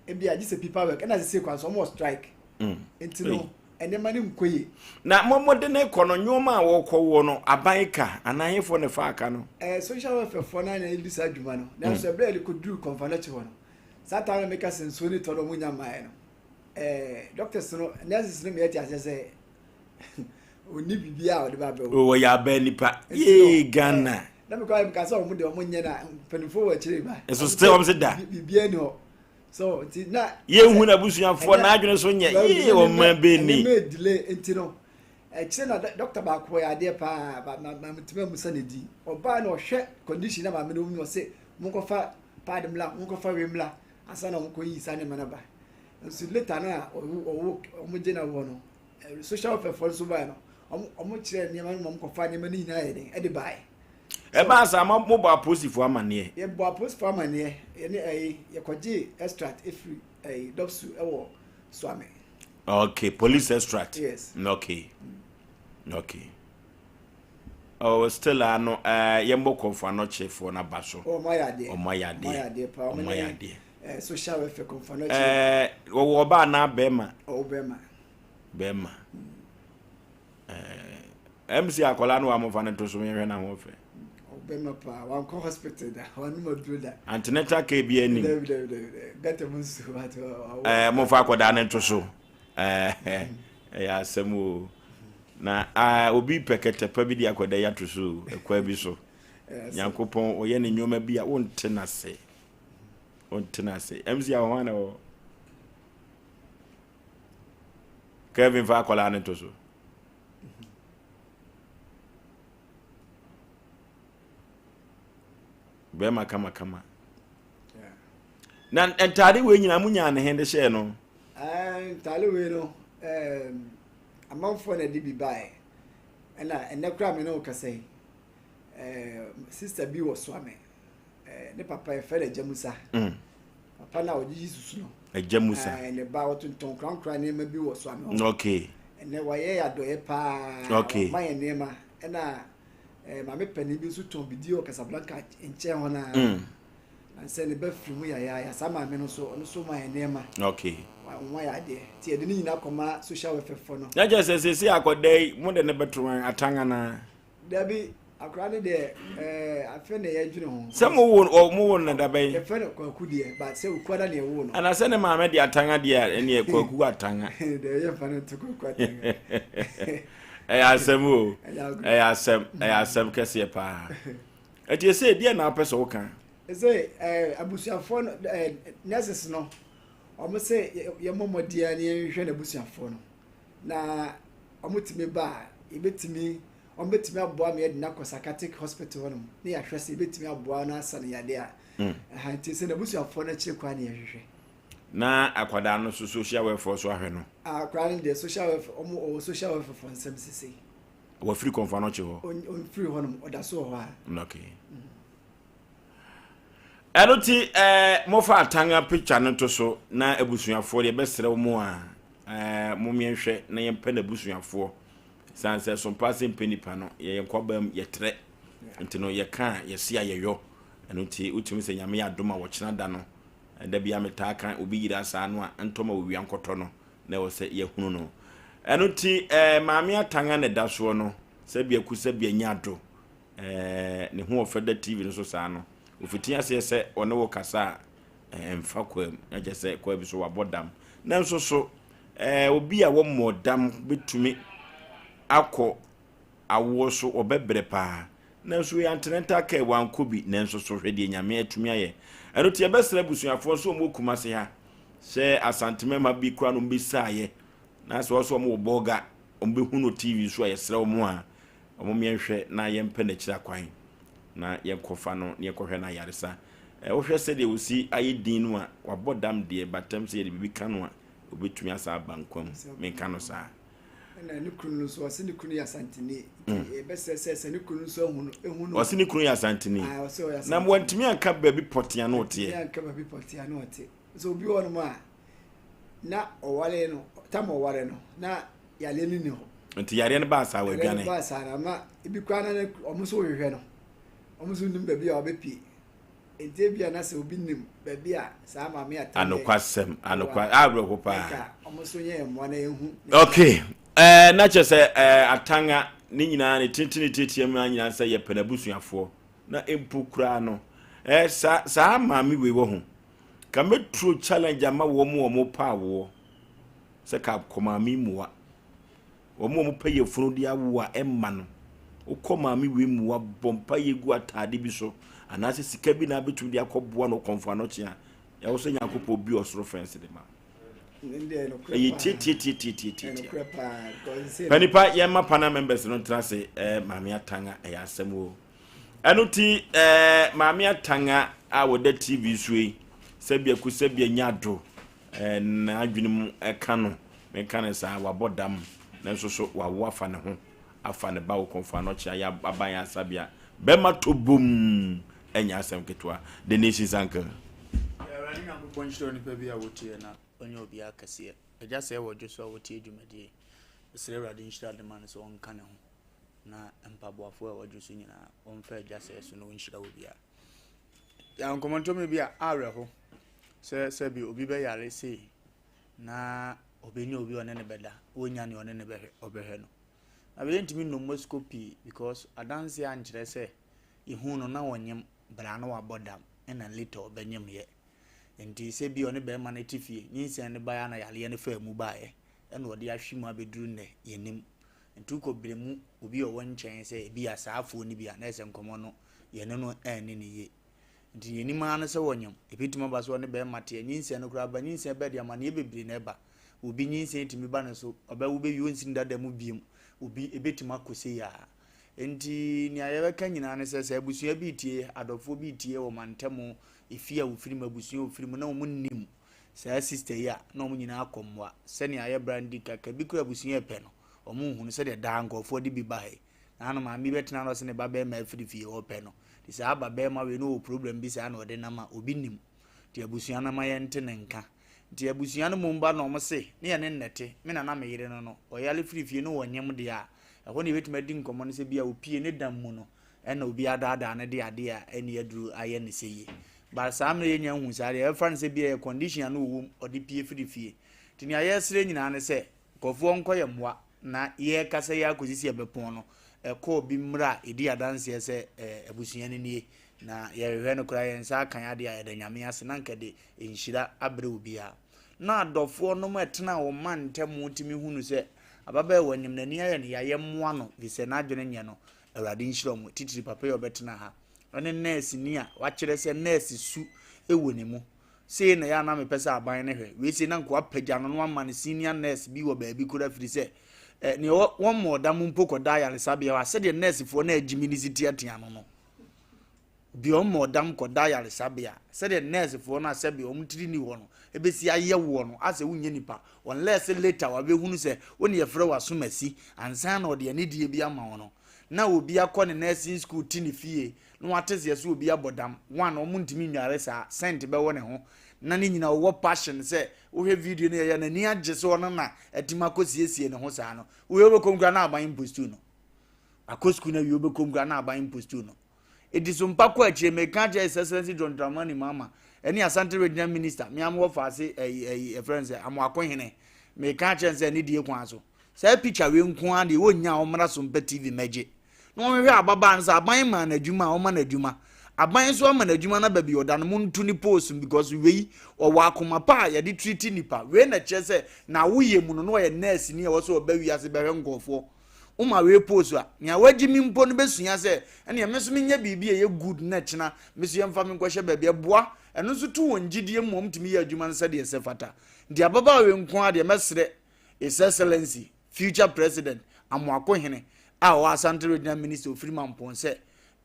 ebi a gye sɛ paper work ɛna sisi kwan so wɔn wɔ strike mm. nti no nneɛma no nkɔ yie. Na mo mo de ne kɔ no nneɛma a wɔkɔ wɔ no aban ka anaa ahefoɔ ne fa aka no. Ɛɛ eh, social welfare foɔ naa na ɛdi saa adwuma no nanso ɛbrɛ yɛde kɔ duru kɔnfa n'akyi hɔ no saa taa na meka sɛ nsuo ne tɔ no wɔn nya mmaeɛ no ɛɛ doctors no nurses no meyɛ te aseɛ sɛ ɔni biribi a ɔde ba bɛwɔ. Wɔyɛ abɛn nipa yee Ghana. Na mekɔ ayɛ meka sɛ ɔmo deɛ ɔmo nyɛ na mpanimfoɔ wɔ akyire ba. Nso still ɔmo se da. Biribiara ni hɔ so nti na. Yɛnhu n'abusuafoɔ n'adwene so nyɛ yee ɔman bɛni. Ɛnɛ delay nti no ɛkyerɛ na dɔkta baako yɛ adeɛ paa ma ma ma ntoma mu sɛ ne di ɔbaa na ɔhwɛ condition na maame no mu ɔse monkɔfa paadi mmla monkɔfa wei mmla ansa na ɔmo kɔ yi saa nneɛma no ba nso later no a ɔwo ɔwo ɔmo gye na wɔ no social welfare foɔ nso baeɛ no ɔmo kyerɛ nneɛma no ma ɔmo kɔfa nneɛma no nyinaa yɛ den ɛde baeɛ. Ɛbaa saa mo mo bɔ apolisifoɔ amaneɛ. Yɛbɔ apolisifoɔ amaneɛ yɛne ɛyi yɛkɔgye extract efiri ɛyi dɔpsu ɛwɔ Suame. Okay, police extract. Yes. Okay. Okay. Oh, still ano eh yɛmbɔ kɔnfo anɔkyefoɔ no aba so. Ɔmo ayɛ adeɛ. Ɔmo ayɛ adeɛ. Ɔmo ayɛ adeɛ paa. Ɔmo ayɛ adeɛ. Eh, social welfare kɔnfo anɔkye. Eh, wɔwɔ ɔbaa anaa bɛrima? Ɔwɔ bɛrima. Bɛrima. Eh, MC akwadaa no wa mo fa no to so yɛhwɛ n'ahoɔfɛ. Ɔbɛrima paa, wankɔ hospital da, wanom aduro da. Antenatal care bi anim. Dabi dabi dabi dabi, gata mu nsuo but ɔwɔ. Ɛɛ mo fa akwadaa no nto so. Ɛɛ ɛyɛ asɛm o. Na aa obi pɛ kɛtɛ pa bi de akwadaa yi ato so o, ɛkwan bi so. Nyankopɔn ɔyɛ ne nneɛma bi a wonte n'ase. Wonte n'ase. MC ahohan na wɔ. Kevin fa akwadaa no to so. Bɛrima kamakama. Na ntaade wei nyinaa mo nyaa ne he de hyɛɛ no? Ntaade wei no amanfoɔ na ɛde bi baeɛ ɛna ɛnɛ koraa me ne wo kasa yi sista bi wɔ Soame ne papa yɛfrɛ no Agya Musa. Mm. Papa no a ɔgyegye susu no. Agya Musa. Ɛɛ ne ba ɔtontɔn korankora nneɛma bi wɔ Soame hɔ. Okay. Ɛnɛ wayɛ yɛ adɔeɛ paa. Okay. Wama yɛ nneɛma ɛna ɛɛ maame panin bi nso tɔn bidie wɔ Casablanca nkyɛn hɔ naa. Mm. Na sɛ ne ba firi mu yayaaya saa maame no nso ɔno nso ma yɛ nneɛma. Okay. Wɔn ayɛ adeɛ nti yɛde ne nyinaa kɔma social welfare fo no. Na kyerɛ sɛ sɛsɛ akɔda yi mo de ne bɛto atan anaa? Dabi, akwadaa no deɛ ɛɛ afei na yɛdwene ho. Sɛ mo wo ɔ mo wo no da bɛn? Yɛfrɛ no Kwaku deɛ, but sɛ Okuada na yɛwoo no. Ana sɛ ne maame de atanga deɛ a ɛneɛ Kwaku atanga. Deɛ yɛmfa no nto Kwaku atanga. Ɛyɛ asɛm o, ɛyɛ asɛm, ɛyɛ asɛm kɛseɛ paa. Ɛti ɛsɛ deɛ na apɛ sɛ woka? Ɛsɛ ɛɛ abusuafoɔ no ɛɛ nurses no, wɔn sɛ yɛmmɔ mmɔden na yɛnhwɛ n'abusuafoɔ no. Na wɔtumi ba a, yɛbɛtumi wɔbɛtumi aboa ma yɛde no akɔ psychiatric hospital hɔnom na yɛahwɛ sɛ yɛbɛtumi aboa no asa no yadeɛ a. Mm. Ɛha nti sɛ n'abusuafoɔ no akyiri kwan na yɛhwehwɛ. Na akwadaa no so social welfare so ahwɛ no. Akwadaa no deɛ social welfare wɔn ɔwɔ social welfare fo nsɛm sisi. Wafiri kɔnfa no kye hɔ. Ɔnfiri hɔnom ɔda so wɔ hɔ a. Okay. Mm. Ɛno ti ɛɛ mofa atanga picture no to so na abusuafoɔ deɛ bɛsrɛ wɔn a ɛɛ mo mmiɛnhwɛ na yɛmpɛ n'abusuafoɔ. San sɛ sompa sɛ mpɛ nipa no yɛyɛ nkwabam yɛtrɛ nti no yɛka a yɛse a yɛyɔ ɛno nti wotumi sɛ nyame yɛ adom a wɔkyena da no da bia metaa ka obi yira saa no a ntɔ ma owia nkɔtɔ no na ɛwɔ sɛ yɛhunu no ɛno nti ɛɛ maame atanga na ɛda soɔ no sɛ biaku sɛ bia nya ado ɛɛ ne ho ɔfɛ da tv no so saa no ofiti aseɛ sɛ ɔne wo kasa a ɛmfa kwaa mu na kyerɛ sɛ kwaa bi so wabɔ dam nanso so ɛɛ obi a wɔmmɔ dam bɛtumi akɔ awoɔ so ɔbɛbrɛ paa nanso yɛ antenatal care wankɔ bi nanso so hwɛ deɛ nyame atumi ayɛ ɛno nti yɛbɛsrɛ abusuafoɔ nso wɔn wɔ Kumase ha sɛ asantemɛma bi koraa no wɔbɛsaayɛ na sɛ wɔsɛ wɔn wɔ bɔga wɔn bɛhu no tv so a yɛsrɛ wɔn a Wɔn yɛnhwɛ na yɛmpɛ n'akyiri akwan na yɛnkɔfa no na yɛnkɔhwɛ no ayaresa. Eh, wohwɛ sɛdeɛ ɔsi ayɛ din no a, wabɔ dam deɛ, batam sɛ yɛde biribi ka no a, ɔbɛtumi asa aba nkwa mu. Menka no saa. Ɛna ne kunu no nso, ɔse ne kunu yɛ Asanteni. Nti yɛbɛsrɛ sɛ sɛ ne kunu nso ahu no, ehu no. Ɔse ne kunu yɛ Asanteni. Ah, ɔse ɔyɛ Asanteni. Na wantumi anka baabi pɔtea na ɔteɛ. Wantumi anka baabi pɔtea na ɔte. Sɛ obi wɔ hɔnom a, na ɔware no, tam ɔware no, na yareɛ no nni hɔ. Nti yareɛ no baa saa wadwane. Yareɛ no baa saa na ama ebi koraa na wɔn nso hwehwɛ no. Wɔn nso nim baabi a ɔbɛpie. Nti ebi a na sɛ obi nim baabi a saa maame atam Anokwasɛm anokwa awerɛho paa. Nka wɔn nso nyɛ mmoa na ehu. Okay. Ɛɛ eh, na kyerɛ sɛ ɛɛ eh, atanga ne nyinaa ne tenten ne tietia mu nyinaa sɛ yɛpɛ n'abusuafoɔ na mpo koraa no ɛɛ eh, saa saa maame wei wɔ ho ka mɛturo challenge ama wɔn a wɔn pa awoɔ. Sɛ ka kɔ maame mua. Wɔn a wɔpɛ yafunu de awo a ɛmma no. Wokɔ maame wei mua bɔ mpa yɛ gu ataade bi so anaasɛ sika bi na abɛtumi de akɔboa no kɔmfo anɔkye a ɛwɔ sɛ Nyankopɔn bi ɔsoro fɛnse de ma. Ɛyɛ tietietietietietie. Panipa yɛma panel members no ntena ase ɛɛ maame atanga ɛyɛ asɛm o. Ɛno ti ɛɛ maame atanga a wɔda TV so yi sɛbi aku sɛbi anya do. N'adwene mu ka no, menka no saa, wabɔ dam, nanso so wawo afa ne ho, afa ne ba wo kɔmfo anɔkye ayɛ aban asabea, bɛma tɔ bom, ɛnyɛ asɛm ketewa. The Nation's Uncle. Awurade Nyankopɔn nhyira onipa bi a wotie na ɔnyɛ obiara kɛseɛ. Agya sɛɛ wɔ dwo so a wɔtie dwumadie yi. Mesrɛ Awurade nhyira de ma no sɛ ɔnka ne ho na mpaboafoɔ a ɛwɔ dwo so nyinaa ɔmfa agya sɛɛ so na ɔnhyira wɔ biara. Yɛn nkɔmmɔntɔmmere bi a awerɛho sɛ sɛbi obi bɛyare sei na ɔbɛnya obi a ɔne no bɛda, ɔnnya nea ɔne no bɛhwɛ ɔbɛhwɛ no. Na wei yɛntumi nnɔ Moscow pii because adanseɛ ankyerɛ sɛ yɛhuu no na ɔnyem bra na wabɔ dam ɛna later ɔbɛnyem yɛ. Nti sɛ bi ɔne bɛrima no te fie, nyinsɛn no baeɛ na yareɛ no faa mu baeɛ ɛna ɔde ahwe mu abɛduru nnɛ yɛnnim. Nti wokɔ berɛ mu obi a ɔwɔ nkyɛn sɛ ebi a saa afoɔ no bi a na ɛsɛ nkɔmmɔ no yɛne no anni no yie. Nti nea yɛnim ara ne sɛ wɔnyem. Ebetumi aba sɛ ɔne barima te a, nyinsɛn no koraa ba. Nyinsɛn ba de, amanneɛ bebree na ɛba. Obi nyinsɛn tumi ba ne so, ɔbɛwo bɛwie ɔnsi ne dada mu biom. Obi, ebetumi akɔ sei ara. Nti nea yɛbɛka nyinaa ne sɛ, sɛ abusua bi retie, adɔfoɔ bi retie wɔ mantam, efie a wɔfiri mu, abusua a wɔfiri mu, na wɔnnim saa sista yi a, na wɔn nyinaa akɔ mmoa. Sɛnea ayɛ bra no di kaka bi koraa abusua repɛ no, wɔnhu no sɛdeɛ daa nkurɔfoɔ de bi ba ha yi. Naano maame bi bɛtena na ɔse ne ba bɛɛma afiri fie ɔpɛ no nti saa ba bɛɛma wei no wɔ problem bi saa na ɔde nam a obi nim nti abusua no ma yɛnte ne nka nti abusua no mom ba na ɔmo se ne yɛne nnɛte me na na me yere no no ɔyare firi fie no wɔ nyem deɛ a ɛhɔ na yɛbɛtumi adi nkɔmmɔ no sɛ bi a opie ne dan mu no ɛna obi adaadaa no de adeɛ a ɛne aduru ayɛ ne sɛ yie but saa mmerɛ yɛnya nhu saa deɛ yɛbɛfa no sɛ bi a yɛ condition a no wɔwom ɔde pie firi fie nti nea yɛsrɛ nyinaa ne sɛ nkurɔfoɔ nkɔ yɛ mmoa Na yɛrekasa yi ara kɔsi sɛ yɛbɛpɔn no, ɛkɔɔ bi mmerɛ a ɛdi adanseɛ sɛ abusua no nie. Na yɛhwehwɛ no koraa yɛn nsa aka yɛn adeɛ a yɛda Nyame ase na anka ɛde nhyira abrɛ obiara. Na adɔfoɔ nom a ɛtena wɔn mma ntam tumi hunu sɛ ababaawa nim n'ani ayɛ no ya yɛmmoa no firi sɛ n'adwene nyɛ no. Awurade nhyira wɔn, titiri papa yi a ɔbɛtena ha ne nɛɛseni a wakyerɛ sɛ nɛɛse su wɔ ne mu. Sei na ɛyɛ a na mepɛ sɛ aban no hwɛ. Wei sei na nka wapagya no na wama no senior nurse bi wɔ baabi koraa firi sɛ eh, nea wɔmmɔ ɔda mu mpo kɔda ayaresabea hɔ a sɛdeɛ nursefoɔ no agyimi no si teatea no no bi ɔmmɔ ɔdam kɔda ayaresabea sɛdeɛ nursefoɔ no a sɛdeɛ wɔn tiri ni hɔ no ɛbɛsi ayɛ woɔ no asɛ wonyɛ nipa unless later wabɛhunu sɛ wo ne yɛfrɛ w'asomasi ansa na ɔde anidie bi ama wo no na obi akɔ ne nursing school ti ne fie na wate seɛ sɛ obi abɔ dam one ɔmo ntumi nnware saa scent bɛwɔ ne ho na ne nyina ɔwɔ passion sɛ wohwɛ video no yɛyɛ n'ani agye sɛ ɔno na atumi akɔ siesie ne ho saa no wohwɛ wobɛkɔm kura na aban impostu no akɔ sukuu no awie wobɛkɔm kura na aban impostu no ɛti so mpa kɔ akyire meka kyerɛ His Excellency John Dramani Mahama ɛne Asante Regional Minister me amowɔ faase ɛyi ɛyi ɛfrɛ no sɛ Amoako Hene meka kyerɛ no sɛ ne die kwan so Saa picture wei nko ara deɛ wɔnnya a wɔmmra so mpɛ TV mmɛgye na wɔnhwehwɛ ababaa no sɛ aban maa no adwuma a ɔma no adwuma aban nso ama no adwuma na baabi ɔda no monto ne post because wei ɔwɔ akoma pa a yɛde treat nipa wei na kyerɛ sɛ na awoyɛ mu no na ɔyɛ nurse ni a ɛwɔ sɛ ɔba wiase bɛhwɛ nkurɔfoɔ woma wei post a nea wagye mi mpo no bɛsua sɛ ɛneɛ me nso menyɛ biribi a ɛyɛ good na kyena me so yɛmfa me nkɔhyɛ baabi ɛboa ɛno nso to wɔn gyidie mu wɔn tumi yɛ adwuma no sɛdeɛ ɛsɛ fata nti ababaawa wei nko ara deɛ mɛsrɛ His Excellency future president Amoako Hene a ɔwɔ Asante Regional Minister ofiri Mampɔn sɛ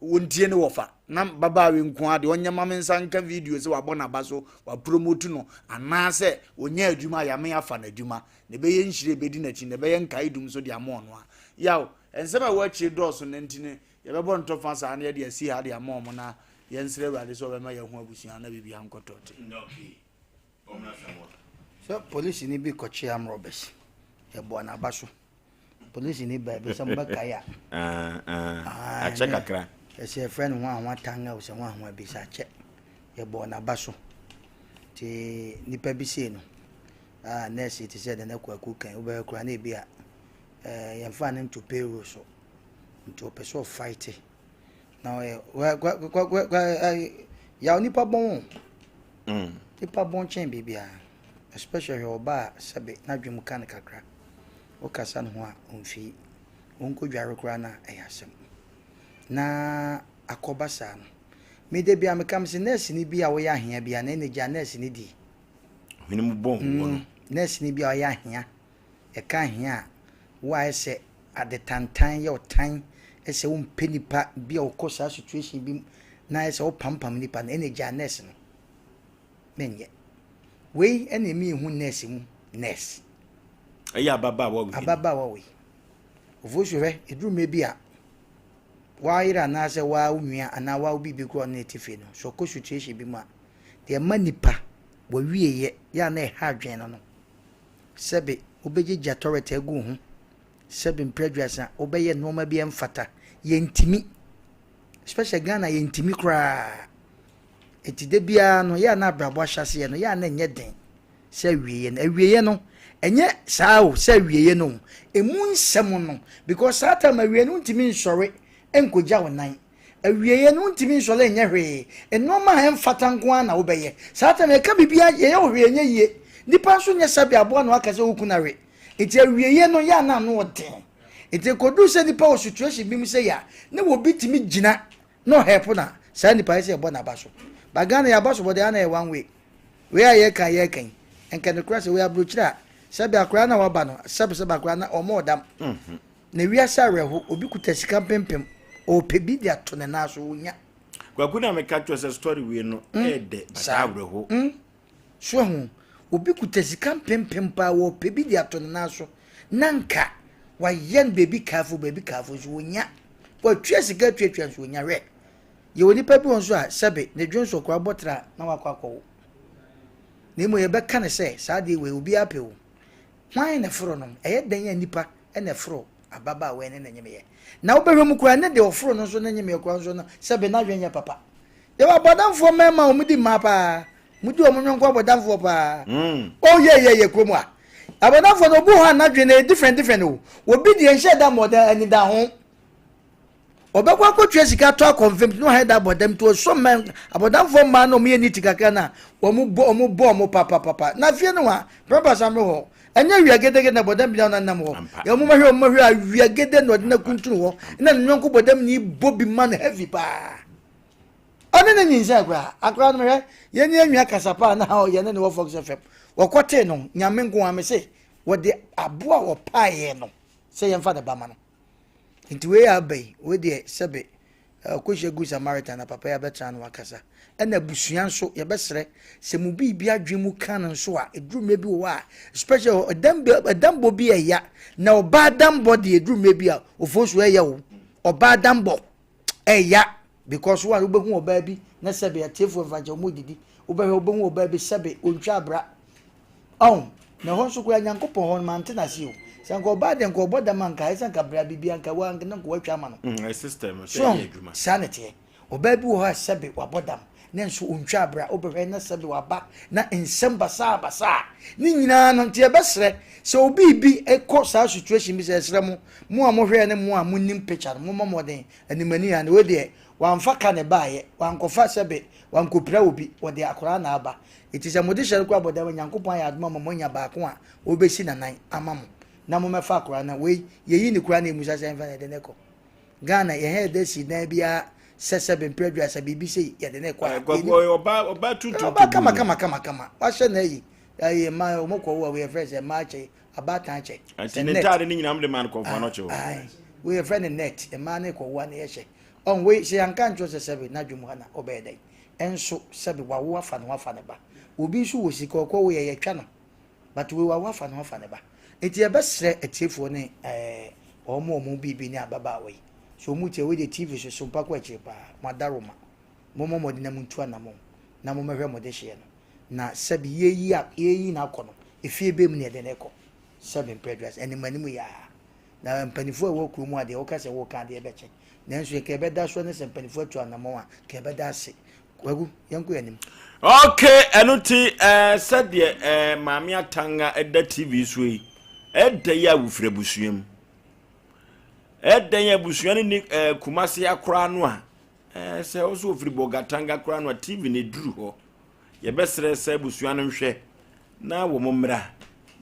wɔntie ne wɔfa na babaawe nko ara deɛ ɔnyɛ ma me nsa nka video sɛ wabɔ n'aba so wapromote no anaasɛ ɔnya adwuma a yame afa n'adwuma na ɛbɛyɛ nhyire ɛbɛdi n'akyi na ɛbɛyɛ nkae dum so de ama ɔno a yaw nsɛm a ɛwɔ akyire dɔɔso no nti no yɛbɛbɔ ntɔfa saa na yɛde asi ha de ama ɔmo na yɛnsrɛ Awurade sɛ ɔbɛma yɛho abusua na biribi ankɔtɔ te. Sɛ polisini bi kɔkye armed robbers, yɛboa n'aba so. Polisini baa bi sɛ mobɛkae a. Akyɛ kakra. Ɛsɛ yɛfrɛ no hwanhwa tanga o sɛ hwanhwa bi sɛ akyɛ. Yɛbɔɔ n'aba so. Nti nipa bi sei no, a nɛɛse te sɛ Nana Kwaku kan, wobɛhwɛ koraa na ebi a yɛmfa no nto payroll so. Nti ɔpɛ sɛ ɔfight. Na ɔyɛ yaw nipa bɔn o. Mm. Nipa bɔn kyɛn biribiara. Especially hwɛ ɔbaa a sɛbe n'adwene mu ka no kakra. Wokasa ne ho a, ɔmfii. Ɔnkɔdware koraa no a, ɛyɛ asɛm. Na akɔba saa no. Me da biara meka me sɛ nɛɛseni bi a woyɛ ahea bi a na ɛna gya nɛɛseni di. Hwene mu bɔn wɔ no. Mm, nɛɛseni bi a ɔyɛ ahea. Yɛka ahea a, wo ayɛ sɛ ade tantan yɛ ɔtan sɛ wompɛ nipa bi a ɔkɔ saa situation bi mu na ayɛ sɛ wopampam nipa no ɛna gyaa nurse no menyɛ wei ɛna ɛmi ehu nurse mu nurse. Ɛyɛ ababaawa wei. Ababaawa wei ofosu hwɛ eduru mmerɛ bi a wayere anaasɛ waa wo nua anaa waa wo biribi koraa ɔne ne te fie no so ɔkɔ situation bi mu a deɛ ɛma nipa wɔwie yɛ yɛ a na ɛha adwene no no. Sɛbe wobɛgyagya tɔrɛt agu wo ho, sɛbe mprɛ aduasa wobɛyɛ nnoɔma bi ɛmfata. Yɛntimi. Especially Ghana yɛntimi koraa. Enti da biara no yɛ a na abrabɔ ahyɛaseɛ no yɛ a na ɛnyɛ den sɛ awieɛ no. Awieɛ no ɛnyɛ saa o sɛ awieɛ no o. Ɛmu nsɛm no because saa time awieɛ no wontumi nsɔre nkɔgya wo nan. Awieeɛ no, wontumi nsɔre nyɛ hwee. Nnoɔma a ɛmfata nko ara na wobɛyɛ. Saa tam yɛka biribiara, yɛyɛ wo hwee ɛnyɛ yie. Nnipa nso nyɛ sɛbe aboa na waka sɛ woku no awe. Nti awieeɛ no, yɛ a na ano ɔden. Nti ɛkɔduru sɛ nnipa wɔ situation bi mu sɛ yɛ a, na obi tumi gyina na ɔhɛɛpo no a, saa nipa yɛ sɛ yɛbɔ n'aba so. But Ghana yɛ aba so bɔ deɛ a na ɛyɛ one way. Wei a yɛreka a yɛreka yi, nka nokorɛ sɛ wei aburokyire a, sɛbe akwadaa no a waba no, sɛbe sɛbe akwadaa no ɔmmɔɔ dam. Na wiase awerɛho, obi kuta sika mpempem, ɔɔpɛ bi de ato ne nan so, onya. Kwaku na meka kyerɛ sɛ story wei no mm. ɛɛdɛ but awerɛho. Mm. So ahu, obi kuta sika mpempem paa, ɔɔpɛ bi de ato ne nan so, na nka wayɛ no baabi kaafo baabi kaafo nso onya. Watua sika atuatua nso onya hwɛ. Yɛwɔ nipa bi wɔ nso a sɛbe ne dwonsɔ koraa bɔtra na wakɔ akɔwo. Na mmom yɛbɛka no sɛ saa adeɛ wei obiara pɛ o. Hwan na ɛforo no? Ɛyɛ dɛn a nnipa na ɛforo ababaawa yi ne ne nyemeyɛ? Na wobɛhwɛ mu koraa, ne deɛ ɔforo no nso ne nyemeyɛ koraa nso no, sɛbe n'adwene nyɛ papa. Yɛwɔ abɔdamfoɔ mmarima a wɔdi mmaa paa. Wɔdi wɔn yɔnko abɔdamfoɔ paa. Mm. Oh, yɛ yɛ yɛ kurom a. Abɔdamfoɔ no, obi wɔ hɔ a n'adwene no yɛ different different o. Obi deɛ nhyɛ da mmɔda anidaho. Ɔbɛkɔ akɔtua sika atɔ akɔnfam nti na wahɛ da abɔdam nti ɔsɔ mma abɔdamfoɔ mmaa na wɔyɛ neat kakra na wɔn bɔ wɔn bɔ wɔn papapapa na fie no wa pɛrɛpɛ asamre hɔ ɛnyɛ awia gedegede na bɔdam bi na ɔnam hɔ yɛ wɔn mahwɛ wɔn mahwɛ awia gede na ɔde na kuntun hɔ na ne yɔnko bɔdam ni bɔ bi ma no heavy paa ɔne ne nyinsɛn koraa akora no hwɛ yɛn ni anwia kasa paa na yɛne ne wɔ Fox FM wɔkɔtee no nyame nko ame se wɔde aboa wɔpaeɛ no sɛ yɛmfa ne ba ma no Nti wei a aba yi, wei deɛ sɛbe ɔkɔhyia Good Samaritan na papa yi abɛtena no wakasa. Ɛna abusua nso yɛbɛsrɛ sɛ mo biribi adwene mu ka no nso a, ɛduru mmerɛ bi wɔ hɔ a, especially ɛdambɔ bi ɛya, na ɔbaa dambɔ deɛ ɛduru mmerɛ bi a, ofosu ɛyɛ o, ɔbaa dambɔ ɛya because wo a wobɛhu ɔbaa bi na sɛbe atiefoɔ mfa nkyɛ wɔn didi, wobɛhwɛ wobɛhu ɔbaa bi sɛbe ɔntwa abra Ɔho, na ɛhɔ nso koraa Nyankopɔn hɔ no mante no ase o. Sɛ anka ɔbaa deɛ nka ɔbɔ dam a nka ayɛ sɛ nka bra biribi anka wa na nka watwa ama no. Mm, ɛyɛ system sɛ So ɛyɛ adwuma. saa na ɛteɛ. Ɔbaa bi wɔ hɔ a sɛbe wabɔ dam na nso ɔntwa abra, wobɛhwɛ na sɛbe waba na nsɛm basaa basaa. Ne nyinaa no nti yɛbɛsrɛ sɛ obi bi kɔ saa situation bi sɛ yɛsrɛ mo, mo a mohwɛɛ ne mo a monim picture no mommɔ mmɔden animani a na wei deɛ wamfa ka na ɛbaeɛ, wankɔfa sɛbe wankɔpira obi, wɔde akwadaa na aba. Enti sɛ mode hyɛ no kora bɔdam a, Nyankopɔn ayɛ adom ama moanya baako a ɔbɛsi nanan ama mo na mommɛfa akora no. Wei, yɛyi no koraa na yɛmmusa sɛ ɛmfa na yɛde no kɔ. Ghana, yɛn ha yɛda si dan biara sɛ sɛbe mprɛ aduasa biribi sei yɛde no kɔ a. Kwaku, ɔyɛ ɔbaa, ɔbaa tuntum Ɔbaa kama kama kama kama. Wahyɛ no ayi. Ayi, mmaa, wɔn kɔ wo a, wei yɛfrɛ sɛ mmaa kyɛ, abaatan kyɛ. Nti ne ntaade no nyinaa mode maa no kɔmfoɔ no kye hɔ. Ayi, wei yɛfrɛ no net, mmaa no kɔ wo a na yɛhyɛ. Ɔn, wei, sɛ yɛanka ankyerɛ sɛ sɛbe n'adwene mu ha na ɔbɛyɛ dɛn. Nso sɛbe wawo afa ne ho afa ne ba. Obi nso wɔ sika ɔkɔ wo yɛ yɛtwa no but wei wawo afa ne ho afa ne ba. Nti yɛbɛsrɛ atiefoɔ ne ɛɛ wɔn a wɔn biribi ne ababaawa yi sɛ wɔn tie wei deɛ TV so so mpa kɔ akyire paa mo adaroma mo mmɔ mmɔden na mo ntu anamɔn na mo mmɛhwɛ mo dehyeɛ no na sɛbe yɛyi a yɛyi no akɔ no efie bɛ mu na yɛde no kɔ sɛbe mpɛ aduasa anim anim yaa na mpanimfoɔ a ɛwɔ kurom a deɛ wɔka sɛ wɔka adeɛ bɛkyɛ Nanso yɛ ka yɛbɛda so ne sɛ mpanimfoɔ atu anamɔn a, ka yɛbɛda ase. Kwaku, yɛnkɔ yɛn anim. Okay, ɛno ti ɛɛ eh, sɛdeɛ ɛɛ eh, maame atanga ɛda TV so yi, ɛda yi a wofiri abusua mu. Ɛda yi abusua no ni ɛɛ eh, Kumasi akora no a, ɛɛ sɛ ɔso ofiri Bolgatanga koraa no a TV na eduru hɔ. Yɛbɛsrɛ sɛ abusua no nhwɛ na wɔn mmra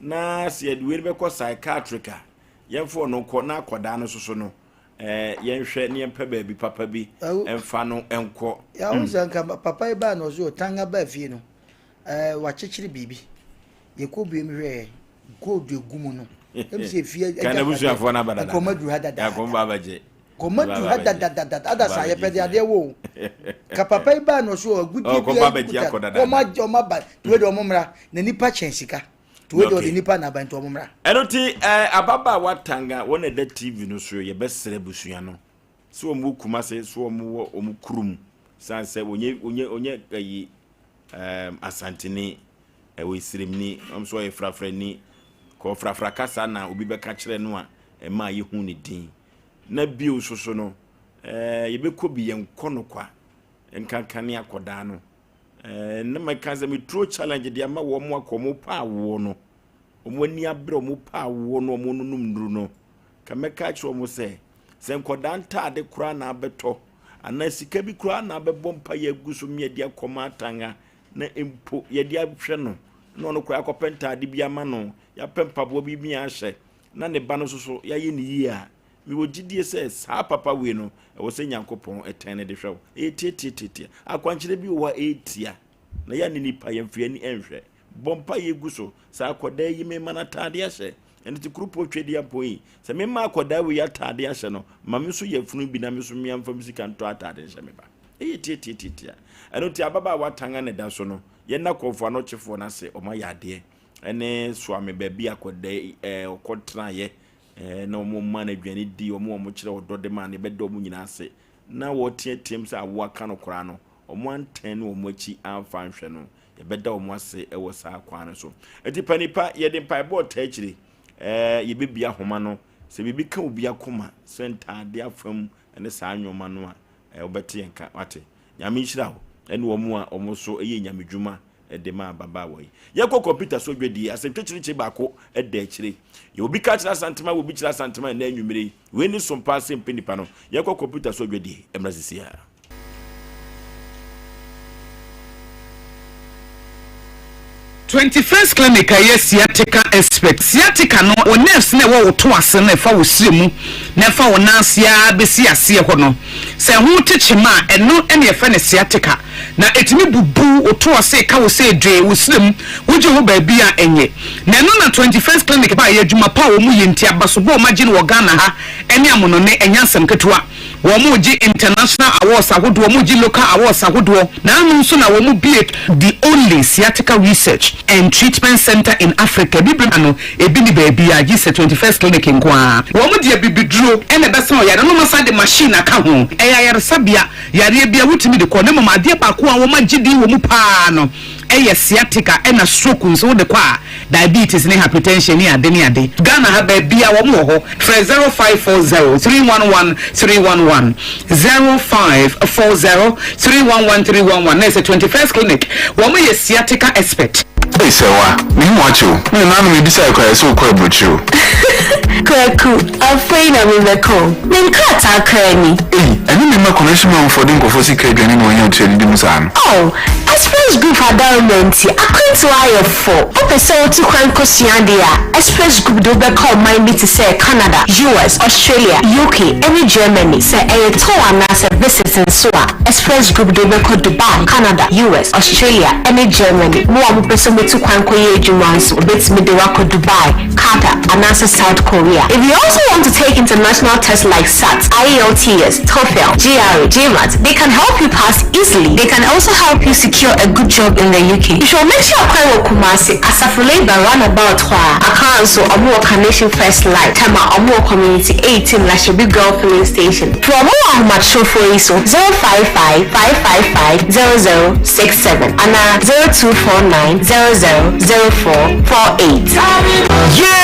na sɛ yɛde wei bɛkɔ psychiatric a, yɛmfa ɔno nkɔ na akɔdaa no soso no. Eh, yɛnhwɛ ne yɛmpɛ baabi papa bi mfa no nkɔ. Yɛahu mm. sɛ nka papa yi baa na ɔsɛ ɔtanga baa fie no, eh, wakyekyere biribi. Yɛkɔ biem hwɛɛ gold egu mu no. Ɛm sɛ efie agya. Kan abusuafoɔ no aba dada. Nkɔmɔ duru ha dada. Nkɔmɔ ba abɛgye. Nkɔmɔ duru ha dadadada. Ada sa yɛpɛ de adeɛ wɔ o. Ka papa yi baa na ɔsɛ ɔgudie bi akuta. Ɔmo agye ɔmo aba. Tuwe de ɔmo mmra. Na nipa kyɛn sika. Nti wei deɛ ɔde nipa na aba nti ɔmo mmra. Ɛno ti ɛɛ ababaawa tanga wɔn na ɛda TV no so yɛbɛsrɛ abusua no sɛ wɔn wɔ Kumase so wɔn wɔ wɔn kurom san sɛ wɔnyɛ wɔnyɛ wɔnyɛ ɛyi ɛɛm Asanteni ɛwɔ Esiremni wɔn nso ɔyɛ Frafrani. Kɔ frafra kasa na obi bɛka kyerɛ no a ɛma yɛhu ne din. Na bio nso so no, ɛɛ yɛbɛkɔ bi yɛnkɔ no kwa nkanka ne akɔdaa no. Ɛɛ na mɛka sɛ meturo challenge de ama wɔn akɔ wɔn pa awoɔ no. Wɔn ani abere wɔn pa awoɔ no wɔn nonom nnuru no. Ka mɛka akyerɛ wɔn sɛ sɛ nkɔdaa ntaade koraa na abɛtɔ anaa sika bi koraa na abɛbɔ mpa yɛ agu so mmea de akɔma atanga na mpo yɛde ahwɛ no na ɔno koraa akɔpɛ ntaade bi ama no yɛapɛ mpaboa bi mi ahyɛ na ne ba no nso so yɛayɛ ne yie a mewɔ gyidie sɛ saa papa wei no ɛwɔ sɛ Nyankopɔn ɛtɛn no de hwɛ wo. Ɛyɛ tiatiatiatia. Akwankyerɛ bi wɔ hɔ a ɛyɛ na yɛ ne nipa yɛmfa ani ɛnhwɛ. Bɔ mpa yɛ gu so sɛ akɔdaa yi mema no ataade ahyɛ. Ɛno ti kuropɔ twɛdi apɔn yi sɛ mema akɔdaa wei ataade ahyɛ no ma me nso yɛ funu bi na me nso mmea mfa me sika ntɔ ataade nhyɛ me ba. Ɛyɛ tiatiatiatia. Ɛno ti ababaawa tanga ne da so no yɛn na kɔnfo ano kyefoɔ no ase ɔma yɛ adeɛ ɛne soame baabi akɔda ɛɛ ɔkɔ tenaeɛ ɛɛ na wɔn mma no aduane di wɔn wɔn kyerɛ ɔdɔ de ma no yɛbɛda wɔn nyinaa ase na wɔteateam sɛ awoa ka no koraa no wɔn antɛn ne wɔn akyi amfa nhwɛ no yɛbɛda wɔn ase wɔ saa kwan no so. Eti pa nipa yɛde mpaebɔ ɔtaa akyire ɛɛ yɛbɛbia ahoma no sɛ biribi ka obi akoma sɛ ntaade afam ne saa nneɛma no a ɛɛ wobɛte yɛn ka wate. Nyame nhyira wo ɛne wɔn a wɔn nso yɛ nyame dwuma de ma ababaawa yi. Yɛkɔ kɔmputa so dwadie asɛm twɛkyerɛkyerɛ baako da akyire. Yɛ obi ka kyerɛ Asantema wɔ obi kyerɛ Asantema ɛnɛ anwummere yi. Wei ne som paa sɛ mpɛ nipa no. Yɛkɔ kɔmputa so dwadie mmra sisi a. 21st Clinic a ɛyɛ sciatica expert. Sciatica no, wo nerves no a ɛwɔ wo to ase no a ɛfa wo srɛ mu na ɛfa wo nan ase ara bɛsi aseɛ hɔ no, sɛ ɛho te kyema a, ɛno na yɛfrɛ no sciatica. Na ɛtumi bubu wo to ase, ɛka wo sɛ dwee, wo srɛ mu, wogye ho baabi a ɛnyɛ. Na ɛno na 21st Clinic baeɛ, adwuma pa a wɔyɛ nti, abasobɔ a wɔagye no wɔ Ghana ha ne amonɔne, ɛnyɛ asɛm ketewa. Wɔregye international awards ahodoɔ, wɔregye local awards ahodoɔ, na ano nso na wɔbue the only sciatica research and treatment centre in Africa, Abibirem ha no, ebi nni baabiara gye sɛ 21st Clinic nko ara. Wɔde abibiduro na ɛbɛsa ɔyare no na wɔasan de machine aka ho. Ɛyɛ ayaresabea, yareɛ biara wotumi de kɔ, na mmom adeɛ baako a wɔagye din wɔ mu pa ara no yɛ sciatica ɛna stroke nso wode kɔ a, diabetes ne hypertension ne ade ne ade. Ghana ha baabia wɔn wɔ hɔ, frɛ 0540 311 311, 0540 311 311 na ɛsɛ 21st clinic, wɔn yɛ sciatica expert. Ei Sɛwa, mehu wo akyɛ o. Me nana no mebisae koraa yɛse wokɔ aburokyire o. Kwaku, afei na mebɛkɔ o. Me nkrataa koraa ni. Ei, ɛne me mma connection man foɔ de nkurɔfoɔ sika aduane na wɔanya wo tiri adidi mu saa no. Oh, Express Group adaworoma nti, akwantuo ayɛ fo. Wopɛ sɛ wotu kwan kɔsua adeɛ a, Express Group de wo bɛkɔ ɔman bi te sɛ Canada, US, Australia, UK, ne Germany. Sɛ ɛyɛ tour anaasɛ visit nso a, Express Group de wo bɛkɔ Dubai, Canada, US, Australia, ne Germany. Mo a mopɛ sɛ motu kwan kɔyɛ adwuma nso, wɔbɛtumi de wo akɔ Dubai, Qatar, anaasɛ South Korea. If you also want to take international tests like SAT, IELTS, TOEFL, GRE, GMAT, they can help you pass easily. They can also help you secure a good job in the UK. Hwehwɛ wɔn akyi akwan wɔ Kumasi, Asafo Labour roundabout hɔ a. Accra nso, wɔn wɔ Carnation First Light, Tema, wɔn wɔ Community 18, Lashibi Girl Filling Station. Frɛ wɔn wɔ ahomatrofoɔ yi so, 055 555 0067 anaa 0249 00 04 48. Yeah!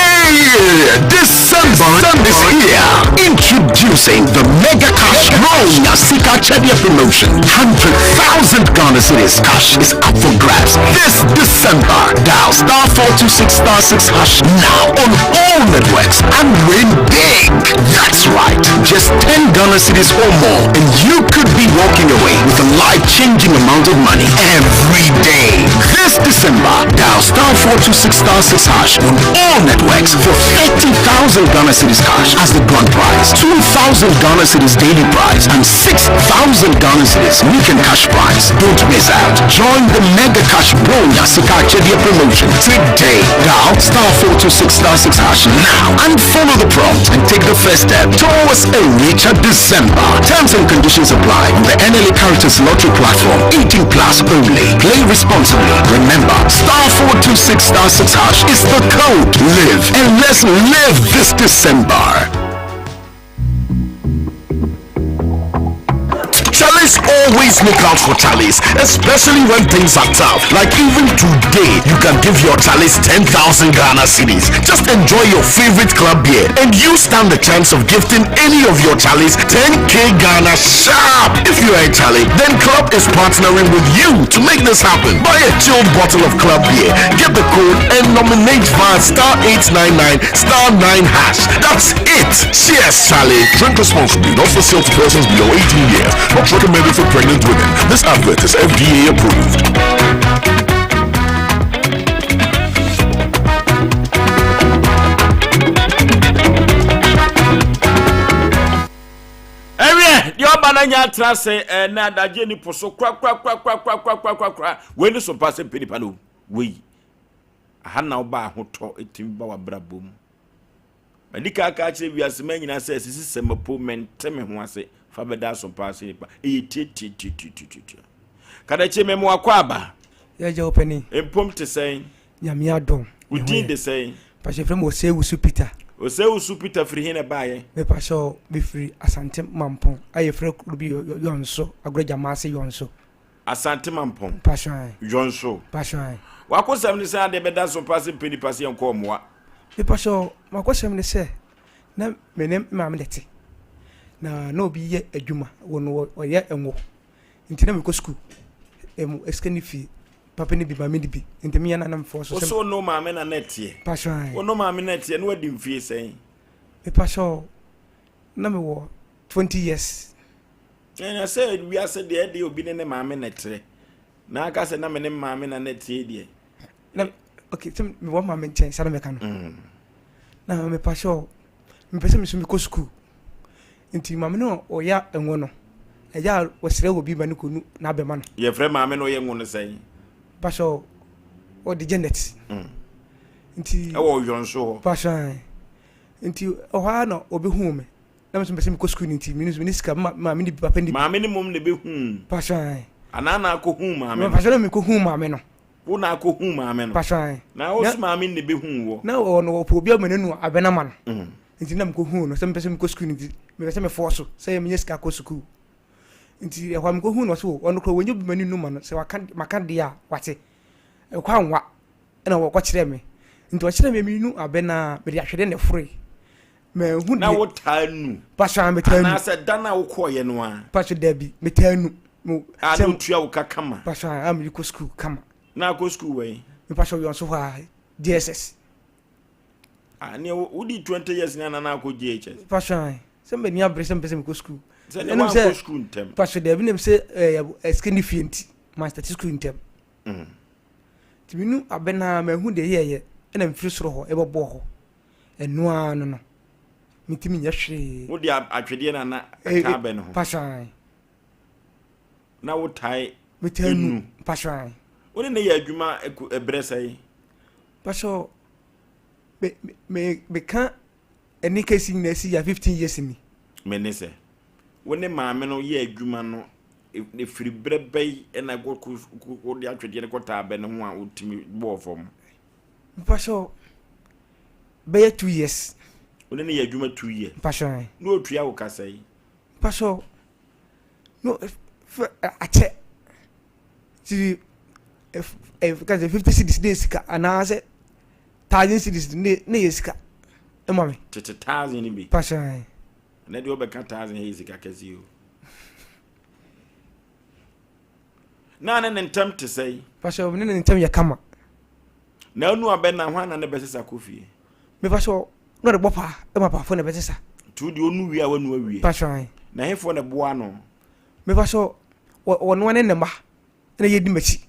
December is here. Introducing the Mega Cash Bronya Sika Akyɛdeɛ promotion. 100,000 Ghana cedis cash is up for grabs this December. Dial star 426 star 6 hash now on all networks and win big. That's right. Just 10 Ghana cedis or more and you could be walking away with a life-changing amount of money every day. This December, dial star 426 star 6 hash on all networks for 30,000 Ghana cedis cash as the grand prize, 2,000 Ghana cedis daily prize, and 6,000 Ghana cedis weekend cash prize. Don't miss out. Join the Mega Cash Bronya Sika Akyɛdeɛ promotion today. Dial star 426 star 6 hash now and follow the prompt and take the first step towards a richer December. Terms and conditions apply on the NLA Caritas Lottery platform. 18 plus only. Play responsibly. Remember, star 426 star 6 hash is the code. Live and let's live this December. Challenge always. Always look out for Charlies, especially when things are tough. Like even today, you can give your Charlies 10,000 Ghana cedis. Just enjoy your favorite club beer and you stand the chance of gifting any of your Charlies 10k Ghana sharp. If you are a Charlie, then Club is partnering with you to make this happen. Buy a chilled bottle of Club beer, get the code and nominate via star 899 star 9 hash. That's it. Cheers, Charlie. Drink responsibly. Not for sale to persons below 18 years. Not recommended for pregnant women. This advert is FDA approved. Ɛwiɛ, deɛ ɔba no anya atena ase ɛnɛ adagye ni po so korakorakorakorakorakorakora wei ne so mpa sɛ mpɛ nipa no wei aha na woba ahotɔ ɛtumi ba w'abrabɔ mu madi ka aka akyerɛ wiase ma nyinaa sɛ sisi sɛ mapo mente me ho ase fa bɛda aso paa sɛ nipa ɛyɛ tiatiatiatiatia kadakye me mmoa kɔ aba yɛgya wo panin mpom te sɛn Nyame adom. Wo din de sɛn? Mpakyɛ yɛfrɛ me Osei-Wusu Peter. Osei-Wusu Peter firi he na ɛbaeɛ? Mepakyɛ mefiri Asante Mampong a yɛfrɛ kuro bi Yɔnso, Agorɔ Gyamaase Yɔnso. Asante Mampong? Mpakyɛ ae. Yɔnso. Mpakyɛ ae. W'akosɛm ne sɛn adeɛ bɛda so paa sɛ mpɛ nipa sɛ yɛnkɔ mmoa? Mepakyɛ m'akosɛm ne sɛ na me ne me maame na ɛte na na obi yɛ adwuma wɔ no ɔyɛ ngo nti na mekɔ sukuu ɛmu sika ne fie Papa no bi, maame no bi. Nti me yɛ na na mefɔ so. Wo so no maame na na ɛteɛ? Pastor ayi. Wo no maame na ɛteɛ na wadi mfie sɛn? Me pastor na me wɔ 20 years. Ɛna sɛ wiase deɛ ɛde obi ne ne maame na ɛteɛ. Na aka sɛ na me ne maame na na ɛteɛ deɛ. Na okay sɛ me wɔ maame nkyɛn saa na mɛka no. Mm. Na me pastor mepɛ sɛ me so mekɔ sukuu. Nti maame no ɔyɛ ngo no, ɛyɛ a wɔsrɛ wɔ bi ma no kɔnu n'abɛma no. Yɛfrɛ maame no ɔyɛ ngo no sɛn? Pastor ɔde Janet. Mm. Nti. Ɛwɔ ɔyɔnso hɔ. Pastor nti ɛhɔ ara na ɔbɛhuu me. Na me nso mepɛ sɛ mekɔ sukuu no nti me nso me ne sika maame ne bi papa ne bi. Maame no mmom na ɛbɛhuu. Pastor Anaa na akɔhuu maame no. Pastor na mekɔhuu maame no. Wo na akɔhuu maame no. Pastor ae. Na wo so maame no na ɛbɛhuu wɔ. Na ɔno ɔpɛ obi ama n'anu abɛn ama no. Mm. Nti na mekɔhuu no sɛ mepɛ sɛ mekɔ sukuu no nti mepɛ sɛ mefɔɔ so sɛ menya sika kɔ sukuu. Nti ɛhɔ a mekɔhuu no ɔse o ɔno koraa wɔnyɛ obi ma ne nu ma no sɛ waka maka deɛ a wate. Ɛkɔ anwa ɛna wɔkɔkyerɛ me. Nti ɔkyerɛ me menu abɛn a mede ahwɛdeɛ na ɛforoe. Manhu Na wotaa nu? Pastor a metaa nu. Anaasɛ da no a wokɔɔyɛ no a? Pastor dabi metaa nu. A na otua wo ka kama? Pastor a mede kɔ sukuu kama. Na akɔ sukuu wɛn? Me pastor yɔn so hɔ a JSS. Ah, ne wodi 20 years ni ana na akɔ JHS? Pastor ayi sɛ mbɛ ni abere sɛ mpɛ sɛ mekɔ sukuu. Sɛ ne wankɔ sukuu ntɛm. Pastor dabi nem sɛ ɛɛ ɛsike ne fie nti ma start sukuu ntɛm. Mm. Nti menu abɛ na mahu deɛ yɛyɛ ɛna mfiri soro hɔ ɛbɛbɔɔ hɔ. Ɛno ara no no, mentumi nyɛ hwee. Wode atwedeɛ na na ɛtaa bɛ no ho? Pashan. Na wotae Metaa nu. Pashan. Wo ne ne yɛ adwuma ɛberɛ sɛn? Pashan, me me meka ɛne kesi nyinaa si ya 15 years ni. Me ne sɛ, wo ne maame no yɛ adwuma no ɛfiri berɛ bɛyi ɛna wode atwedeɛ no kɔtaa bɛ no ho a wotumi bɔɔ fam? Mpakyɛw bɛyɛ 2 years. Wo ne no yɛ adwuma 2 years? Mpakyɛw. Na otua wo ka sɛn? Mpakyɛw no fɛ akyɛ ti ɛ ka sɛ 50 cedis ne yɛ sika anaasɛ 1000 cedis ne ne yɛ sika ɛma me. Tete 1000 no bi. Mpakyɛw. Ɛnɛ deɛ wobɛka 1000 yɛ sika kɛse o. Na ne ne ntam te sɛn? Mpakyɛw me ne ne ntam yɛ kama. Na onu abɛn na hwan na ne bɛsesa kɔ fie? Mepakyɛw na ɔde bɔ paa ɛma paafo na ɛbɛsesa. Nti wo deɛ onu wie a wanu awie? Mpakyɛw ae. Na hefoɔ na ɛboa ano? Mepakyɛw ɔno ne ne mma na yɛdi m'akyi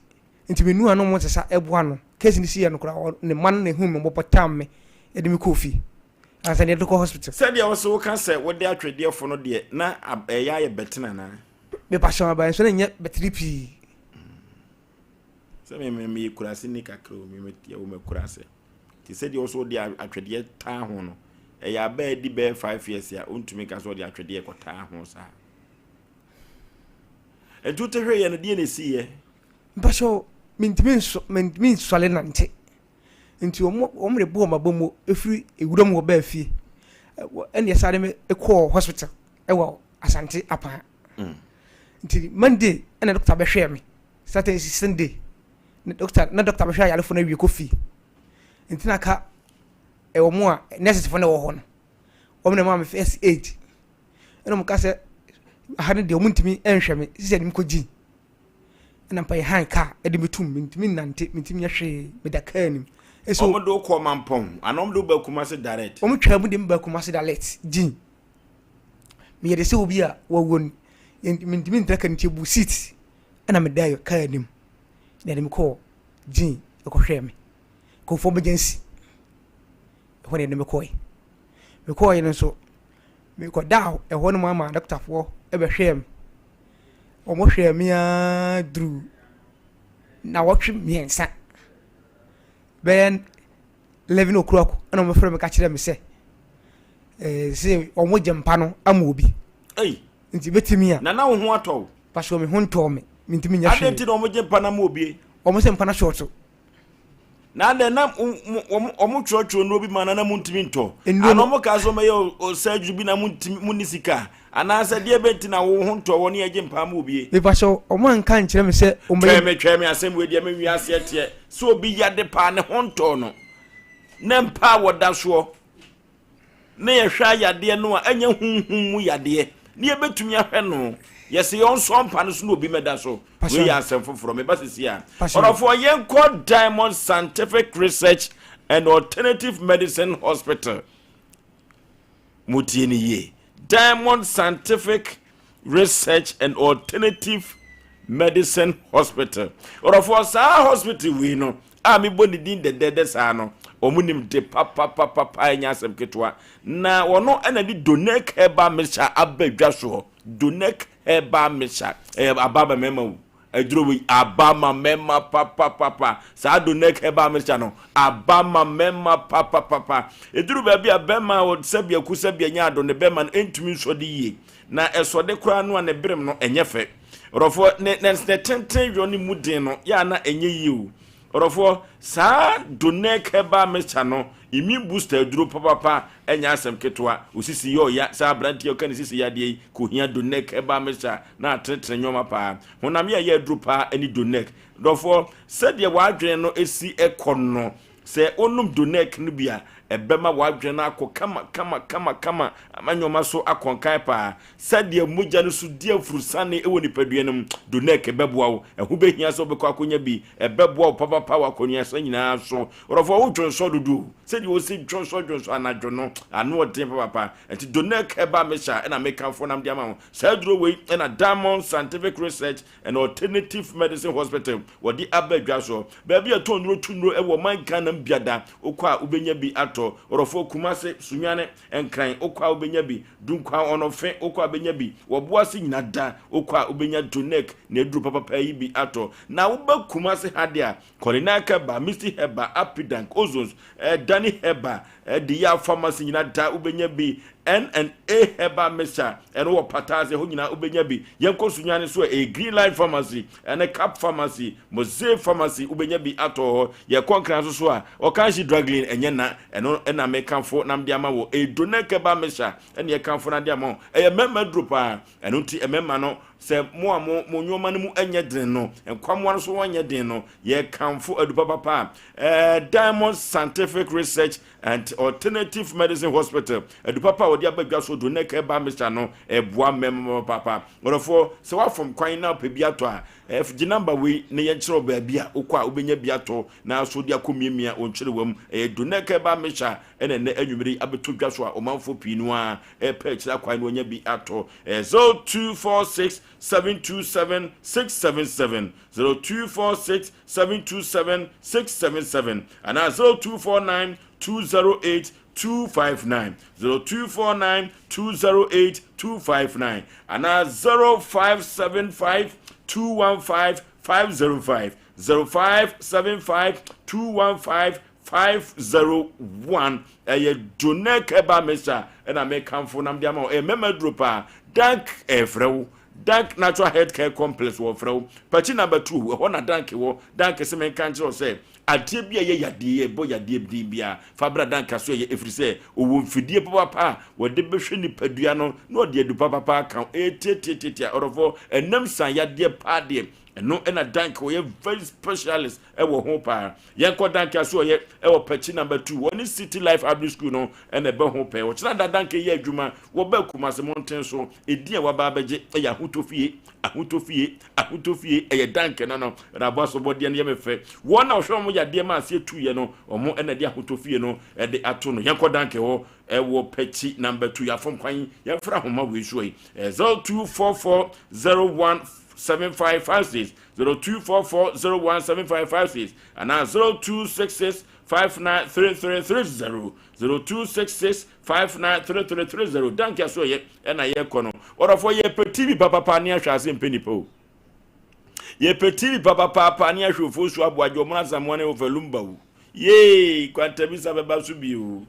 nti me nua no mo sesa ɛboa ano. Case no siiɛ no koraa ne mma no na ehuu me mmɔbɔ tam me de me kɔɔ fie ansa na yɛde kɔ hospital. Sɛdeɛ wo so woka sɛ wode atwedeɛfo no deɛ na ɛyɛ ayɛ bɛtene anaa? Mepakyɛw aba nso na nyɛ bɛtene pii. Sɛ me me meyɛ kurase ni kakra o me me yɛwɔ me kurase te sɛ deɛ ɔsɔ ɔde atwedeɛ taa ho no ɛyɛ aba adi bɛyɛ five years a ɔntumi nka sɛ ɔde atwedeɛ kɔtaa ho saa ɛnti wote hwɛ yɛ no deɛ na ɛsi yɛ. Mpakyɛw mentumi nsɔ mentumi nsɔle nante nti wɔn wɔn de bɔɔ m'abɔ mu efiri ewura mu hɔ baa fie ɛna ɛsade me kɔɔ hospital ɛwɔ Asante Apaa. Mm. Nti Monday ɛna doctor bɛhwɛɛ me. Saturday Sunday na doctor na doctor bɛhwɛ ayarefo no awie kɔ fie. Nti na ka ɛwɔ mu a nurses fo na ɛwɔ hɔ no. Wɔn na ɛmaa me first aid. Ɛna wɔn ka sɛ aha no deɛ wɔn ntumi nhwɛ me sisi ɛde me kɔ gyin. Ɛna mpa yɛ han kaa ɛde me tum mentumi nnante mentumi nyɛ hwee meda kaa nim. So wɔn de wokɔ Mampɔn anaa wɔn de wo ba Kumasi direct? Wɔn twaa mu de me ba Kumasi direct gyin. Meyɛ de sɛ obi a wawuo no mentumi ntra kaa no nti ebu seat ɛna meda kaa nim na ɛde me kɔɔ gyin ɛkɔhwɛɛ me kɔfoɔ emergency ɛhɔ na ɛde me kɔɛ mekɔɛ no nso mekɔdaa ɛhɔ nom ama dɔktafoɔ ɛbɛhwɛɛ me wɔhwɛɛ me ara duruu nnawɔtwe mmiɛnsa bɛyɛ 11 o'clock ɛna wɔfrɛ me ka kyerɛ me sɛ ɛɛ sɛ wɔgye mpa no ama obi. Ei. Nti bɛtumi a. Na na wo ho atɔ wo? Pastor me ho ntɔɔ me mentumi nyɛ hwee. Adɛn nti na wɔgye mpa no ama obi? Wɔn sɛ mpa no short. Na adɛn na wɔn twerɛtwerɛ nnuro bi ma na na montumi ntɔ? Ana wɔn kaa sɛ wɔbɛyɛ surgery bi na montumi monni sika? Anaasɛ deɛ bɛn nti na wo ho ntɔ wɔ ne yɛgye mpaa ma obie? Mepakyɛw, wɔn anka nkyerɛ me sɛ wɔbɛyɛ. Twɛn me, twɛn me, asɛm wei deɛ me nwi aseɛ teɛ. Sɛ obi yade paa ne ho ntɔɔ no, ne mpa a wɔda soɔ, na yɛhwɛ ayadeɛ no a ɛnyɛ honhom mu yadeɛ ne yɛbɛtumi ahwɛ no yɛsɛ yɛnsɔ mpa no so na obi mɛda so. Wei yɛ asɛm foforɔ meba sisi a. Ɔdɔfoɔ yɛnkɔ Diamond Scientific Research and Alternative Medicine Hospital. Motie no yie. Diamond Scientific Research and Alternative Medicine Hospital. Ɔdɔfoɔ saa hospital wei no a mebɔ ne din dɛdɛɛdɛ saa no, wɔn nim de papapapapa ɛnyɛ asɛm ketewa. Na wɔn ɛna de Donec Herbal Mixture aba dwa soɔ. Donec Herbal Mixture ɛyɛ aba ma mmarima o. Aduro wei aba ma mmarima papapapa. Saa Donec Herbal Mixture no aba ma mmarima papapapa. Ɛduru baabi a bɛrima a sɛbi aku sɛbi anya ado ne bɛrima no ɛntumi nsɔ de yie. Na ɛsɔ de koraa no a ne berem no ɛnyɛ fɛ. Ɔdɔfoɔ ne ne ne tenten yɔ ne mu den no yɛ a na ɛnyɛ yie o. Ɔdɔfoɔ saa Donec Herbal Mixture no immune booster aduro papapa ɛnyɛ asɛm ketewa. Osisi yɛ ɔya saa aberanteɛ a ɔka ne sisi yadeɛ yi kɔhia Donec Herbal Mixture na atenetene nnoɔma paa. Honam yɛ ɛyɛ aduro paa ɛne Donec. Dɔfoɔ, sɛdeɛ w'adwene no si kɔ no, sɛ wonom Donec no bi a, ɛbɛma w'adwene no akɔ kama kama kama kama ama nneɛma so akɔ nkan paa. Sɛdeɛ mogya no so di afurusane wɔ nipadua no mu, Donec bɛboa wo. Ɛho bɛhia sɛ wobɛkɔ akɔnya bi. Ɛbɛboa wo papapa wɔ akɔneasa nyinaa so. Ɔdɔfoɔ, wo dwonsɔ dodo o. Sɛdeɛ wɔsi dwonsɔ dwonsɔ anadwo no, ano ɔden papapa. Ɛnti Donec Herbal Mixture na mekamfo nam de ama wo. Saa aduro wei na Diamond Scientific Research and Alternative Medicine Hospital wɔde aba dwa so. Baabi a ɛtɔn nnuro tu nnuro wɔ ɔman Ghana mu biada, wokɔ a wobɛnya bi atɔ. Ɔdɔfoɔ Kumase, Sunyani, Nkran, wokɔ a wobɛnya bi. Dunkwa, Ɔnɔfe, wokɔ a wobɛnya bi. Wɔboase nyina da, wokɔ a wobɛnya Donec na aduro papapa yi bi atɔ. Na woba Kumase ha deɛ a, Kɔnina Herbal, Misty Herbal, Apidank, Ozones, Dani Herbal, Diya Pharmacy nyina da wobɛnya bi. N and A Herbal Mixture, ɛno wɔ Pataase ɛhɔ nyinaa wobɛnya bi. Yɛnkɔ Sunyani so a, ɛyɛ Green Line Pharmacy, ɛne Cap Pharmacy, Mose Pharmacy wobɛnya bi atɔ hɔ. Yɛkɔ Nkran nso so a, Ɔkanhye Drug Lane ɛnyɛ na, ɛno na mekamfo na mede ama wo. Ɛyɛ Donec Herbal Mixture ɛne yɛkamfo na de ama wo. Ɛyɛ mmarima aduro paa, ɛno nti mmarima no Sɛ mo a mo mo nneɛma no mu nyɛ den no, nkwammoa no so nyɛ den no, yɛkamfo adu papapa a eh, Diamond Scientific Research and Alternative Medicine Hospital, adu papa a wɔde aba dwa so Donec Herbal Mixture no, ɛboa mmarima papaapa. Ɔdɔfoɔ, sɛ woafom kwan na wopɛ bi atɔ a, eh, gye namba wei na yɛnkyerɛ wo baabi a wokɔ a wobɛnya bi atɔ na so de akɔ miamia wo nkyerewa mu. Ɛyɛ Donec Herbal Mixture ɛna ɛnɛ anwummere yi abɛtɔ dwa so a ɔmanfoɔ pii no ara ɛrepɛ akyiri akwan na wɔanya bi atɔ. Ɛyɛ 0246 727 677, 0246 727 677 anaa 0249 208 259, 0249 208 259 anaa 0575 215 505, 0575 215 501 ɛyɛ Donec herbal mixture ɛna mekamfo nam de ama wo. Ɛyɛ mmarima duro paa. Dank ɛfrɛ wo. Dank Natural Health Care Complex wɔfrɛ wo. Pakyi number 2 ɛhɔ na Dank wɔ. Dank se menka nkyerɛ wo sɛ Adeɛ bi a ɛyɛ yadeɛ, yɛbɔ yadeɛ din biara, fa bra Danka so ɛyɛ, ɛfiri sɛ ɔwɔ mfidie papapa a wɔde bɛhwɛ nipadua no na ɔde adu papapa aka ho. Ɛyɛ tiatiatiatia, ɔdɔfoɔ, ɛnam san yadeɛ paa deɛ, ɛno ɛna Danka ɔyɛ very specialist ɛwɔ ho paa. Yɛnkɔ Danka so ɔyɛ ɛwɔ Pɛkyi number 2, wɔne City Life Agri School no ɛna ɛbɛ ho pɛɛ. Ɔkyena da Danka yɛ adwuma, wɔbɛ Kumasi mmɔnten so, ɛdin a waba abɛgye ɛyɛ Ahotɔ Fie. Ahotɔ fie, ahotɔ fie, ɛyɛ dan kɛnɛ no, na aboa sobɔdeɛ no yɛ me fɛ. Wɔn a wɔhwɛ wɔn yadeɛ ma aseɛ tuiɛ no, wɔn na ɛde ahotɔ fie no de ato no. Yɛnkɔ danke hɔ ɛwɔ Pɛkyi number 2, yɛafom kwan, yɛmfra ahoma wei so yi. 0244 01 7556, 0244 01 7556, anaa 0266 593330. 0266 593330 Danke aso ɛyɛ ɛna yɛkɔ no ɔdɔfoɔ yɛpɛ TV papapa ne ahwɛ ase mpɛ nipa o yɛpɛ TV papapapa ne ahwɛ ofuo so aboagye ɔmo asamoa ne ofa lumba o yee kwantabisa bɛba so bio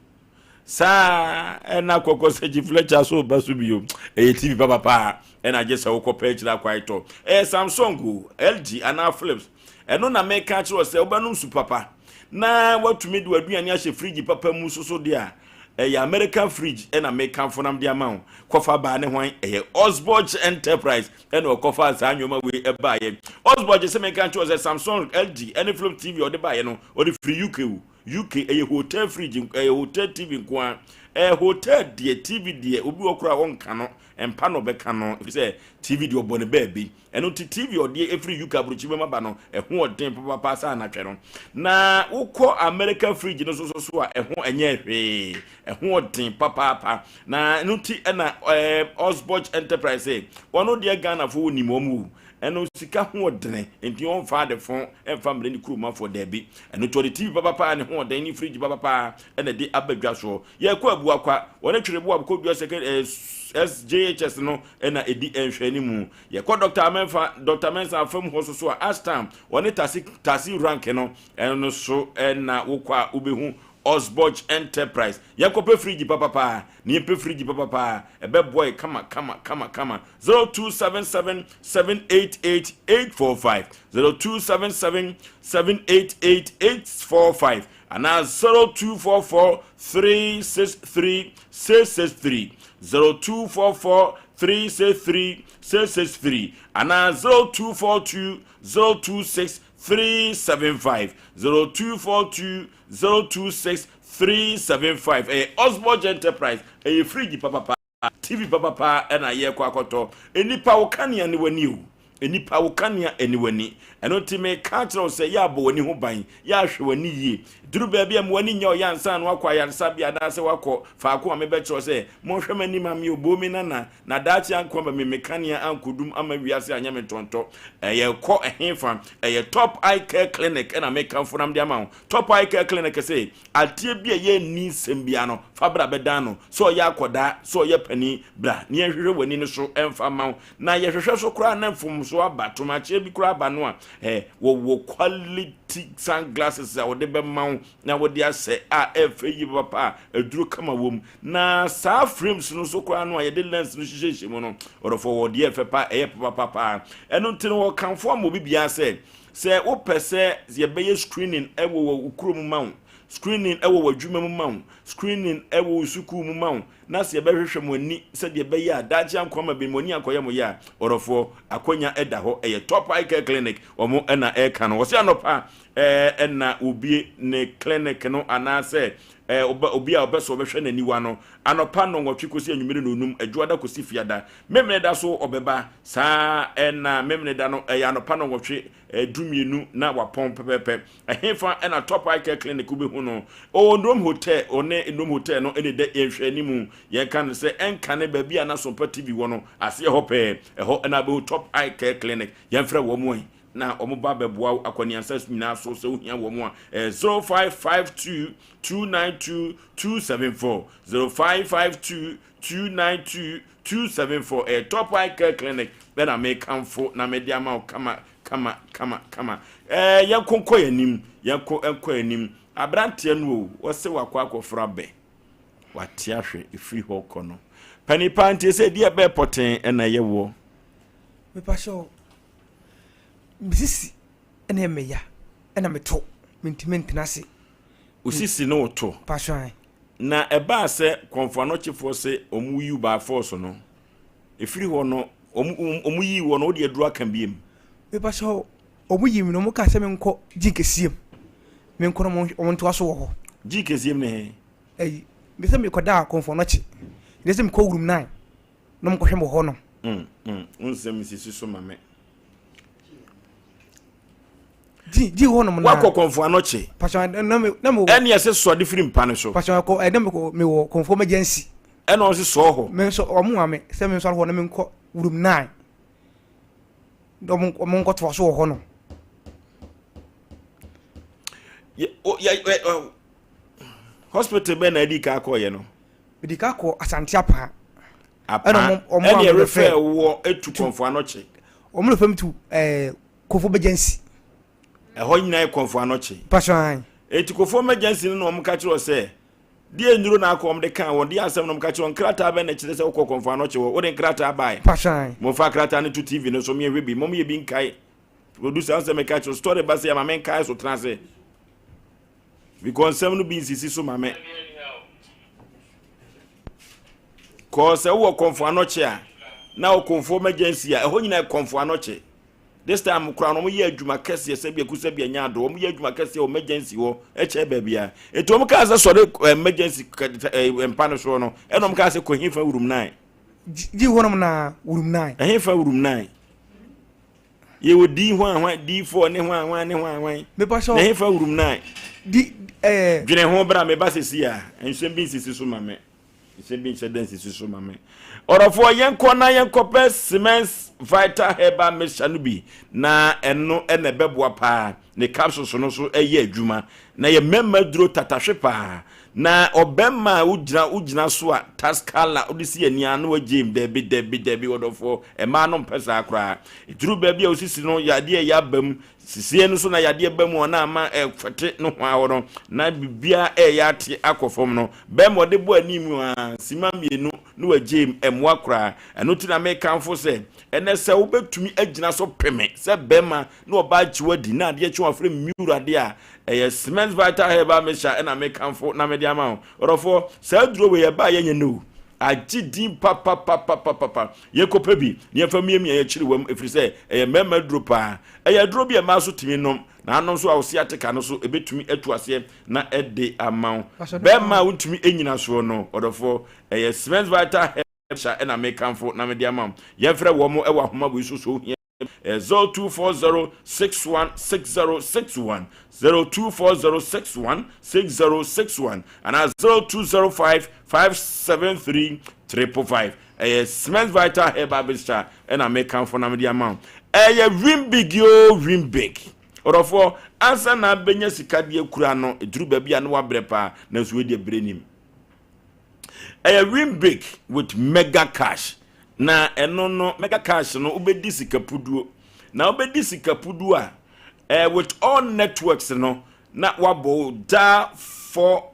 saa ɛna kɔkɔ sɛ gyi fletcher so ba so bio ɛyɛ TV papapa ɛna agye sɛ wokɔ pɛ akyiri akɔ ayetɔ ɛyɛ Samsung o LG anaa Philips Ɛno na meka akyerɛ wo sɛ wobɛnom su papa na woatumi de w'aduane ahyɛ fridge papa mu soso deɛ a, ɛyɛ American fridge ɛna mekamfo nam de ama wo. Kɔfa baa ne hwan? Ɛyɛ Osborge Enterprise ɛna ɔkɔfaa saa nneɛma wei ɛbaeɛ. Osborge sɛ meka nkyerɛ wo sɛ Samsung, LG ɛne Philips TV ɔde baeɛ no ɔde firi UK o. UK ɛyɛ hotel fridge ɛyɛ hotel TV nko ara. Ɛyɛ hotel deɛ TV deɛ obi wɔ koraa ɔnka no mpa na ɔbɛka no ɛfiri sɛ TV deɛ ɔbɔ ne baabi. Ɛno nti TV a ɔde ɛfiri UK aburokyi bɛma ba no, ɛho ɔden papapa sɛ anatwɛ no. Na wokɔ America fridge no so so so a, ɛho ɛnyɛ hwee. Ɛho ɔden papaapa. Na ɛno nti ɛna ɛɛ Osborge Enterprise sɛ, wɔn deɛ Ghanafoɔ wɔnim wɔn o. Ɛno sika ho ɔdene, nti wɔmfa ade fo ɛmfa mmerɛ ne kuromafoɔ daabi. Ɛno nti ɔde TV papapa a ne ho ɔden ne fridge papapa ɛna ɛde aba dwa soɔ. Yɛkɔ Abuakwa, wɔne Twereboa kɔdua sɛkɛ ɛɛ SJHS no ɛna ɛdi nhwɛanimu. Yɛkɔ Dɔkta Amɛnfa, Dɔkta Mensah afam hɔ so so a, Ashtown, wɔne Tasi, Tasi Rank no, ɛno so na wokɔ a wobɛhu Osborge Enterprise. Yɛnkɔpɛ fridge papapaa, na yɛmpɛ fridge papapaa, ɛbɛboa yɛ kama, kama, kama, kama. 0277 788 845, 0277 788 845, anaa 0244 363 663, 0244 363 663, anaa 0242 026 375, 0242 026 375. Ɛyɛ Osborge Enterprise, ɛyɛ fridge papapa. TV papapa na yɛrekɔ akɔtɔ. Nnipa wo kanea ne w'ani o. Nnipa wo kanea ne w'ani. Ɛno nti meka akyerɛ wo sɛ yɛ abɔ w'ani ho ban, yɛ ahwɛ w'ani yie. Duru baabi a ma w'ani nyɛ ɔyɛ ansa na wakɔ ayaresabea anaasɛ wakɔ faako a mebɛkyerɛ wo sɛ monhwɛ m'ani ma me o, boo me nana, na daakye anko ama me me kanea ankɔdum ama wiase anyɛ me ntɔntɔ. Ɛyɛ kɔ ɛhefa? Ɛyɛ Top Eye Care Clinic ɛna mekamfo nam de ama wo. Top Eye Care Clinic se Adeɛ bi a ɛyɛ nni nsɛm biara no, fa bra bɛdan no. Sɛ ɔyɛ akwadaa, sɛ ɔyɛ panin, bra na yɛnhwehwɛ w'ani no so mfa mma wo. Na yɛhwehwɛ so koraa na mfomsoɔ aba, tomakyeɛ bi koraa aba no a, eh, wɔwɔ quality sunglasses a wɔde bɛma wo na wode ahyɛ a ɛfɛ yie papa a aduro kama wɔ mu. Na saa frames no so koraa no a yɛde lens no hyehyɛhyɛ mu no, ɔdɔfoɔ wɔ deɛ ɛfɛ pa, ɛyɛ papapa paa. Ɛno nti no wɔkamfo ama obi biara sɛ, Sɛ wopɛ sɛ yɛbɛyɛ screening wɔ wo kurom ma wo, screening wɔ w'adwuma mu ma wo, screening wɔ wo sukuu mu ma wo, na sɛ yɛbɛhwehwɛ mo ani sɛdeɛ ɛbɛyɛ a daakye anko ama bi mo ani ankɔyɛ mo yɛ a, ɔdɔfoɔ, akwanya da hɔ. Ɛyɛ Top Eye Care Clinic, wɔn na ɛreka no. Wɔse anɔpa ɛna wɔbue ne clinic no anaasɛ obi a ɔpɛ sɛ ɔbɛhwɛ n'aniwa no, anɔpa nnɔnwɔtwe kɔsi anwummere nnɔnnum, Adwoada kɔsi Fiada. Memeneda so ɔbɛba, saa ara na Memeneda no ɛyɛ anɔpa nnɔnwɔtwe, dumienu na wapɔn pɛpɛɛpɛ. Ɛhefa na Top Eye Care Clinic wobɛhu no? Ɔwɔ Nrom Hotel, ɔne Nrom Hotel no na ɛda yɛn nhwɛanimu. Yɛka no sɛ ɛnkane baabi a na Sompa TV wɔ no, aseɛ hɔ pɛɛ. Ɛhɔ na wobɛhu Top Eye Care Clinic. Yɛmfrɛ wɔn ɛ na wɔn ba bɛboa wo akɔneasa nyinaa so sɛ wohia wɔn a. Ɛyɛ 0552 292 274, 0552 292 274. Ɛyɛ Top Eye Care Clinic ɛna mekamfo na mede ama wo kama kama kama kama. Ɛɛ yɛnko nkɔ yɛn anim, yɛnko nkɔ yɛn anim. Aberanteɛ no o, wɔsɛ wakɔ akɔfra abɛ, wate ahwɛ efiri hɔ kɔ no. Panin paa nti sɛ ɛdi ɛbɛɛ pɔten ɛna ɛyɛ woɔ. Mepakyɛw, me sisi ɛna ɛyɛ me ya ɛna meto. Mentumi ntena ase. Wo sisi ne wo to. Mpakyɛw ae. Na ɛbaa sɛ Kɔmfo Anɔkyefoɔ se wɔn yi wo by force no, ɛfiri hɔ no, wɔn wɔn yii woɔ no, wode aduro aka biem? Mepakyɛw, wɔn yii me no, wɔn kaa sɛ menkɔ Gyin Kɛseɛm, menkɔ na wɔn wɔn ntoa so wɔ hɔ. Gyin Kɛseɛm ne he? Ɛyi, me sɛ mekɔdaa Kɔmfo Anɔkye, ɛnɛ sɛ mekɔ Wurum Nine, na wɔn kɔhwɛ me wɔ hɔ nom. Mm, mm, wo nsɛm nsisi so ma me. Gyi gyi hɔ nom na. Wakɔ kɔnfo anɔkye. Pastor na me na me wɔ. Ɛne ɛsɛ sɔ de firi mpa no so. Pastor kɔ ɛna me kɔ me wɔ kɔnfo emergency. Ɛna ɔsi sɔɔ hɔ. Me nso ɔmo wa me sɛ me nsɔre hɔ na me nkɔ room 9. Ɔmo ɔmo nkɔ toa so wɔ hɔ nom. Yɛ o yɛ ɛ hospital bɛn na adi ka akɔ yɛ no. Mede ka kɔ Asante Apaa. Apaa ɛne ɛrefɛ wɔ etu kɔnfo anɔkye. Ɔmo refɛ mi tu ɛɛ. Kofo Emergency. Ɛhɔ nyinaa yɛ Kɔnfo Anɔkye. Mpakyɛw ae. Eti Kofo Emergency no na wɔn ka kyerɛ wɔ sɛ, deɛ nnuro na akɔ wɔn de kaa wɔn, deɛ asɛm na wɔn ka kyerɛ wɔn, nkrataa bɛn na ɛkyerɛ sɛ wokɔ Kɔnfo Anɔkye hɔ, wode nkrataa bae. Mpakyɛw ae. Momfa krataa no to TV no so, meɛhwɛ bi, mom yɛ bi nkae. Producer, nsɛ meka kyerɛ story ba sɛ ama menkae so tena ase. Because nsɛm no bi nsisi so ma me. Kɔɔ sɛ wowɔ Kɔnfo Anɔkye a, na wɔ Kɔnfo Emergency a, ɛhɔ nyinaa yɛ Kɔnfo Anɔkye. This time koraa no wɔyɛ adwuma kɛseɛ sɛ biaku sɛ bia nya ado wɔyɛ adwuma kɛseɛ wɔ emergency hɔ ɛkyɛ baabia nti wɔn kaa sɛ sɔre eh, emergency eh, mpa no soɔ no ɛna wɔn kaa sɛ kɔ hefa wurum nan. Gyi hɔnom na wurum nan. Ɛhefa wurum nan. Yɛwɔ di hwan hwan di four ne hwan hwan ne hwan hwan. Mepa sɛ na hefa wurum nan. Di ɛɛ. Eh. Dwene ho bra meba sisi a nsɛm bi nsisi so ma me. Nsɛm bi nhyɛ da nsisi so ma me. Ɔdɔfoɔ, yɛnkɔ na yɛnkɔpɛ Siemens Vital Herbal Mixture no bi, na ɛno na ɛbɛboa paa. Ne capsules no nso yɛ adwuma, na yɛ mmarima duro tatahwe paa. Na ɔbarima a wogyina wogyina so a taskala wode si ani a na wagyem daabi daabi daabi ɔdɔfoɔ, mmaa no mpɛ saa koraa. Ɛduru baabi a wosisi no yadeɛ ɛyɛ aba mu, Sisie no so na yadeɛ ba mu a na ama ɛfɛte nohoa hɔ no, na biribiara ɛreyɛ ate akɔ fam no, bɛrima ɔde bɔ anim a sima mmienu na wagyeem, ɛmmoa koraa. Ɛno nti na mekamfo sɛ, ɛnnɛ sɛ wobɛtumi agyina so peme sɛ bɛrima na ɔbaa gye wo adi na adeɛ kye wo afrɛ me Awurade a, ɛyɛ Cement Vital Herbal Mixture ɛna mekamfo na mede ama wo. Ɔdɔfoɔ, saa aduro wei ɛbaa yɛnyɛ nnɛ o, agye din papapapapapa. Yɛnkɔpɛ bi na yɛmfa mmiamia yɛn kyerewam ɛfiri sɛ ɛyɛ mmarima aduro paa. Ɛyɛ aduro bi a mmaa nso tumi nom, na anom nso a wo sciatica no so ɛbɛtumi atu aseɛ na ɛde ama wo. Barima a wontumi nnyina soɔ no, ɔdɔfoɔ, ɛyɛ Siemens Vital Hair ɛna mekamfo na mede ama wo. Yɛmfrɛ wɔn wɔ ahoma wei so sɛ wohia bi, ɛyɛ 0240 61 60 61, 0240 61 60 61 anaa 0205 573 555. Ɛyɛ Siemens Vital Herbal Mixture ɛna mekamfo na mede ama wo. Ɛyɛ win big yoo, win big. Ɔdɔfoɔ, ansa na abɛnya sika de akura no, ɛduru baabi a na wabrɛ paa, nanso wei deɛ berɛ nim. Ɛyɛ win big with mega cash. Na ɛno no, mega cash no, wobɛdi sika puduo. Na wobɛdi sika puduo a, eh, with all networks no, na wabɔ wo daa 4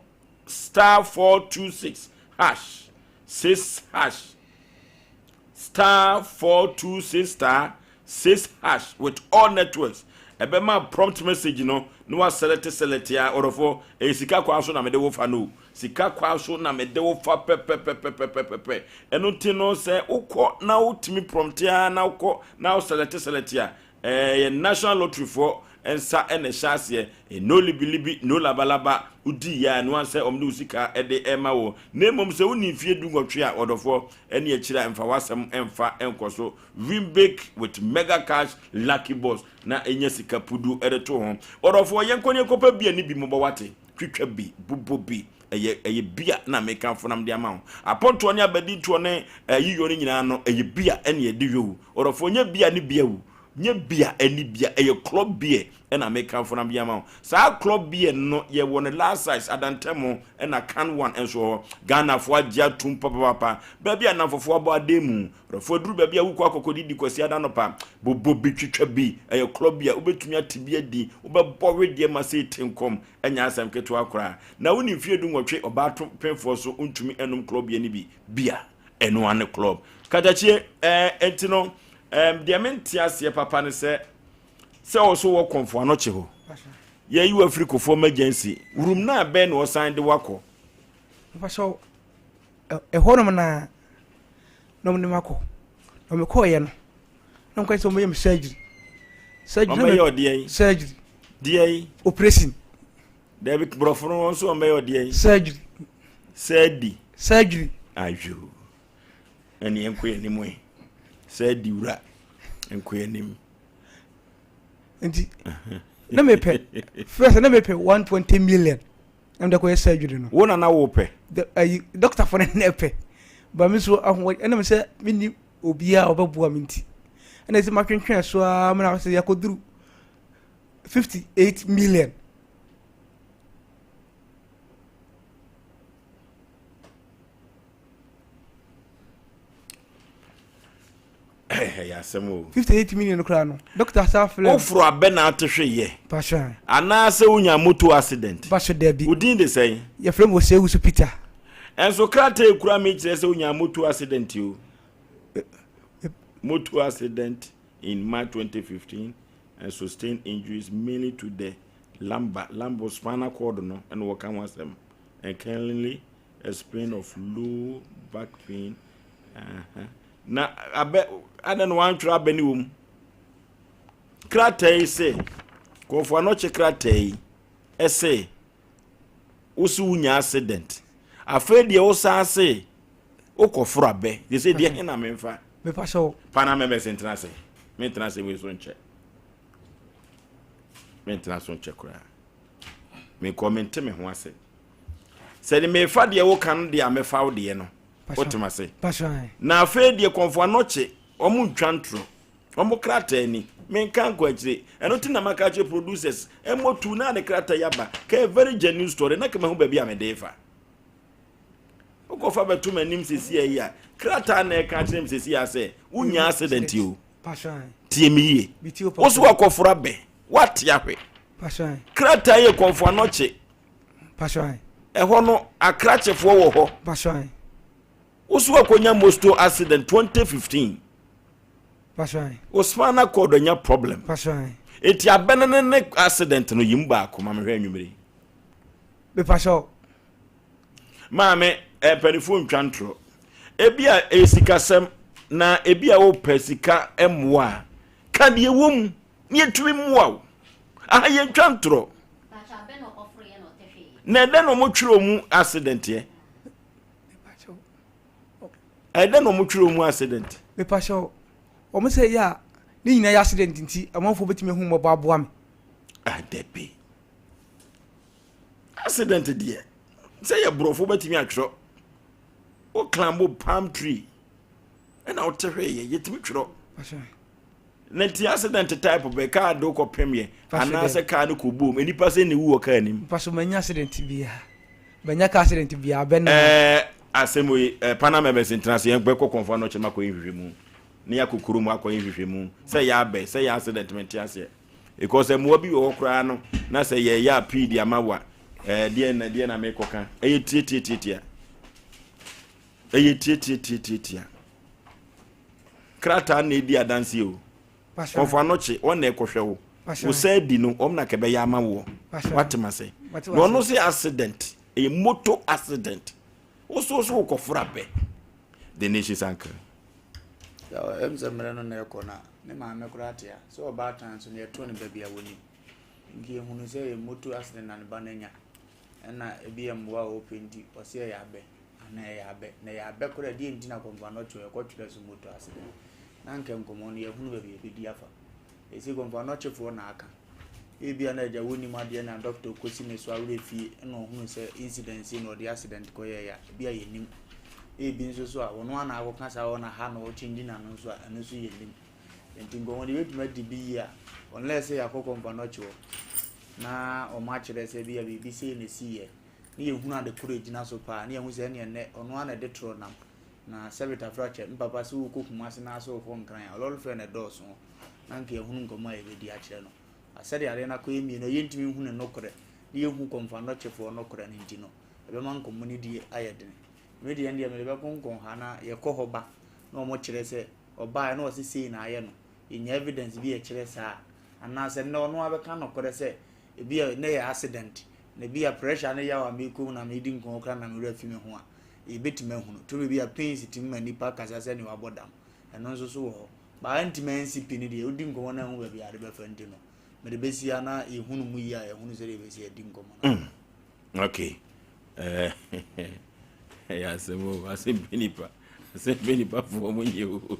star 426 hash 6 hash star 426 star 6 hash with all networks ɛbɛma prompt message no na waselect select a ɔdɔfoɔ ɛyɛ sika kwan so na mede wo fa no sika kwan so na mede wo fa pɛpɛpɛpɛpɛpɛ ɛno nti no sɛ wokɔ na wotumi prompt a na wokɔ na wo select select a Ɛyɛ National Lottery foɔ nsa na ɛhyɛ aseɛ. No libilibi, no labalaba, wodi yɛ a ɛno ara sɛ wɔde wo sika de rema wo. Na mmom sɛ wonni mfeɛ dunwɔtwe a, ɔdɔfoɔ, ɛne akyire a mfa w'asɛm mfa nkɔ so. Win big with mega cash lucky box na nya sika pudu de to ho. Ɔdɔfoɔ, yɛnkɔ na yɛnkɔpɛ beer no bi mmobɔ wate. Twitwa bi, bobɔ bi. Ɛyɛ ɛyɛ beer na mekamfo na mede ama wo. Apɔntoɔ ne abadintoɔ ne ayiyɔ no nyinaa no, ɛyɛ beer ɛne ɛde yɔ o. Ɔdɔfoɔ, nyɛ beer ne beer o. Nyɛ beer ɛne beer, ɛyɛ club beer ɛna mekamfo na mede ama wo. Saa club beer no, yɛwɔ no large size, adantamu ɛna can one nso wɔ hɔ. Ghanafoɔ agye atum papapapa. Baabi a nnamfofoɔ abɔ adan mu. Ɔdɔfoɔ, aduru baabi a wokɔ akɔkɔdidi Kwasiada anɔpa, bobɔ bi, twitwa bi. Ɛyɛ club beer, wobɛtumi ate bi adi, wobɛbɔ wedeɛ ma sei te nkɔm. Ɛnyɛ asɛm ketewa koraa. Na wonni mfeɛ dunwɔtwe, ɔbaa to pemfoɔ so ntumi nnom club beer no bi. Beer, ɛno ara ne club. Katakyie, ɛɛ, enti no, ɛɛm, deɛ mente aseɛ papa ne sɛ, sɛ wo so wɔ Kɔmfo Anokye hɔ. Yɛyi wo afiri Kofoɔ Emergency room no a bɛn na wɔsan de wo akɔ? Mepakyɛw, ɛhɔ nom na na wɔde me akɔ. Na mekɔeɛ no, na wɔka sɛ wɔbɛyɛ me surgery. Surgery. Wɔbɛyɛ ɔdeɛ yi? Surgery. Deɛ yi? Operation. Dabi borɔfo no wɔn nso wɔbɛyɛ ɔdeɛ yi? Surgery. Surgery. Surgery. Ayo. Ɛne yɛn nkɔ yɛn anim yi. Surgery wura nkɔ yɛn anim. Nti na mepɛ first na mepɛ 120 million na mede kɔyɛ surgery no. Wo na na wopɛ? Ayi doctor fo no na ɛpɛ. Ba me so ahoɔ ɛna me sɛ menni obiara a ɔbɛboa me nti. Ɛna sɛ matwentwɛn so ara mena sɛ yɛakɔduru 58 million. Ɛyɛ asɛm o. 58 million koraa no doctor sa frɛ. Woforo abɛ na ate hwe yɛ. Pasha. Anaasɛ wonya moto accident. Pasha dabi. Wo din de sɛn? Yɛfrɛ me Osei-Wusu Peter. Ɛnso krataa ekura mi kyerɛ sɛ wonya moto accident o. Moto accident in March 2015 and sustained injuries mainly to the lumbar, lumbar spinal cord no ɛna wɔka ho asɛm and currently explain of low back pain. Uh -huh. Na abɛ adɛn na wantwerɛ abɛ ne wɔ mu? Krataa yi se, Kɔmfo Anɔkye krataa yi ɛse, wo se wonya accident. Afei deɛ wo san se wokɔforo abɛ. Deɛ sɛ deɛ he na memfa? Mepa hyɛ wo. Pa na mɛmɛ se ntena ase. Mentena ase wei so nkyɛ. Mentena so nkyɛ koraa. Mekɔ mente me ho ase. Sɛ de mefa deɛ woka no deɛ a mɛfa wo deɛ no. Wotem ase? Na afei deɛ kɔmfo anɔkye, wɔn ntwa ntorɔ. Wɔn krataa ni. Menka nkɔ akyire. Ɛno ti na maka akyerɛ producers. Ɛmmɔ tu na ne krataa yi aba. Ka a very genuine story. Na kama ho baabi a mede fa. Wokɔfa bɛto m'anim sɛsi ayi a, krataa na ɛka akyerɛ me sɛsi a sɛ, wonya accident o. Tie me yie. Wo so wakɔforo abɛ. Woate ahwɛ. Krataa yɛ kɔmfo anɔkye. Ɛhɔ no akrakyefoɔ wɔ hɔ. Woso akɔnya mosto accident 2015. Wo spinal cord anya problem. Eti abɛn ne ne accident no yim baako ma mehwɛ anwummere. Mepakyɛw. Maame, eh, mpanimfoɔ ntwa ntorɔ. Ebi a ɛyɛ sikasɛm na ebi a wopɛ sika mmoa a, ka deɛ ɛwɔ mu na yɛtumi mmoa wo. Aha yɛntwa ntorɔ. Na ɛdɛn na wɔtwerɛ mu accident yɛ? Ɛdɛn na wɔtwerɛ mu accident? Mepakyɛw, wɔn sɛ yɛ a ne nyinaa yɛ accident nti amanfoɔ bɛtumi ahu mmɔbɔ aboa me. Ah, dabi. Accident deɛ, sɛ yɛ borɔfo bɛtumi atwerɛ. Wo climb palm tree ɛna wote hwee yɛ, yɛtumi twerɛ. Na nti accident type bɛ kaa de wokɔ pem yɛ anaasɛ kaa no kɔ boom nnipa sɛ na ewu wɔ kaa nim. Mpa so manya accident biara manya car accident biara bɛ na. Ɛɛ asɛm yi ɛɛ Panama members ntena ase yɛn bɛkɔ kɔnfɔ ano kyɛm akɔyɛ nhwehwɛ mu ne yɛakɔ kurom akɔyɛ nhwehwɛ mu sɛ yɛ abɛ sɛ yɛ accident mente aseɛ because mmoa bi wɔ hɔ koraa no na sɛ yɛyɛ appeal de ama wa ɛɛ deɛ na deɛ na mekɔka ɛyɛ tiatiatiatia ɛyɛ tiatiatiatia. Krataa na edi adanseɛ o. Kɔmfo anokye, wɔn na ɛkɔhwɛ wo. Wo sɛ adi no, wɔn na kɛbɛyɛ ama woɔ. Wate ma sɛ. Na ɔno sɛ accident, ɛyɛ motor accident. Wo so so wokɔforo abɛ. The nation's uncle. Ɛm sɛ mmerɛ no na ɛkɔ na ne maame koraa te a sɛ ɔbaatan nso no yɛto no baabi a wɔnim nti yɛhunu sɛ ɛyɛ motor accident na ne ba no anya ɛna ebi yɛ mmoa a ɔpɛ nti ɔsɛ ɛyɛ abɛ Anaa ɛyɛ abɛ? Na ɛyɛ abɛ koraa a, deɛn nti na Kɔmfoanɔkye ɛkɔtwerɛ so moto ase dɛn? Na anka nkɔmmɔ no yɛahunu baabi a ɛbɛdi afa. Ɛsei Kɔmfoanɔkyefoɔ na aka. Ebia na agya wɔnnim adeɛ na dɔkta kɔsi ne so awerɛ fie na ɔhunu sɛ incident sei na ɔde accident kɔyɛeɛ a, ebia yɛnnim. Ebi nso so a, ɔno ara na akɔka saa hɔ na ha na ɔkyɛngyi n'ano nso a, ɛno nso yɛnnim. Nti nkɔmmɔ no yɛbɛtumi adi bi yie a, unless sɛ yɛakɔ Kɔmfoanɔkye hɔ na wɔakyerɛ sɛ ebia biribi sei na ɛsiiɛ. na yɛhunu ade koro a ɛgyina so paa, na yɛhu sɛ ɛneɛ nnɛ ɔno ara na ɛde torɔ nam. Na sɛbe tafrakyɛ, me papa sɛ wokɔ Kumase na sɛ wokɔ Nkran a, lɔre fare na ɛdɔɔso hɔ. Na anka yɛahunu nkɔmmɔ a yɛbɛdi akyerɛ no. Na sɛdeɛ adeɛ no akɔyɛ mmienu a yɛntumi nhu ne nokorɛ, na yɛnhu kɔmfoanɔkyefoɔ nokorɛ no nti no, ɛbɛma nkɔmmɔ no die ayɛ dene. Me deɛ ɛndeɛ mede bɛkonkɔn ha na yɛkɔ hɔ ba na wɔkyerɛ sɛ ɔbaeɛ na ɔse sei na ayɛ no, yɛnya evidence bi a ɛkyerɛ saa a, anaasɛ nnɛ ɔno ara bɛka nokorɛ sɛ. Ebi a na ɛyɛ accident, na ebi a pressure ne yaw a mekɔ mu na medi nkɔmmɔ koraa na me werɛ afi me ho a, yɛbɛtumi ahunu. Tumi bi a pains tumi ma nipa kasa sɛ nea wabɔ dam. Ɛno nso so wɔ hɔ. But ɛntumi ansi pi no deɛ, wodi nkɔmmɔ na ɛho baabi a ade bɛfa nti no, mede bɛsi ha na yɛhunu mu yie a yɛhunu sɛdeɛ yɛbɛsi adi nkɔmmɔ no. Mm. Okay. Eh, ɛyɛ asɛm o, asɛm bi nipa, asɛm bi nipa foɔ mo nyɛ o.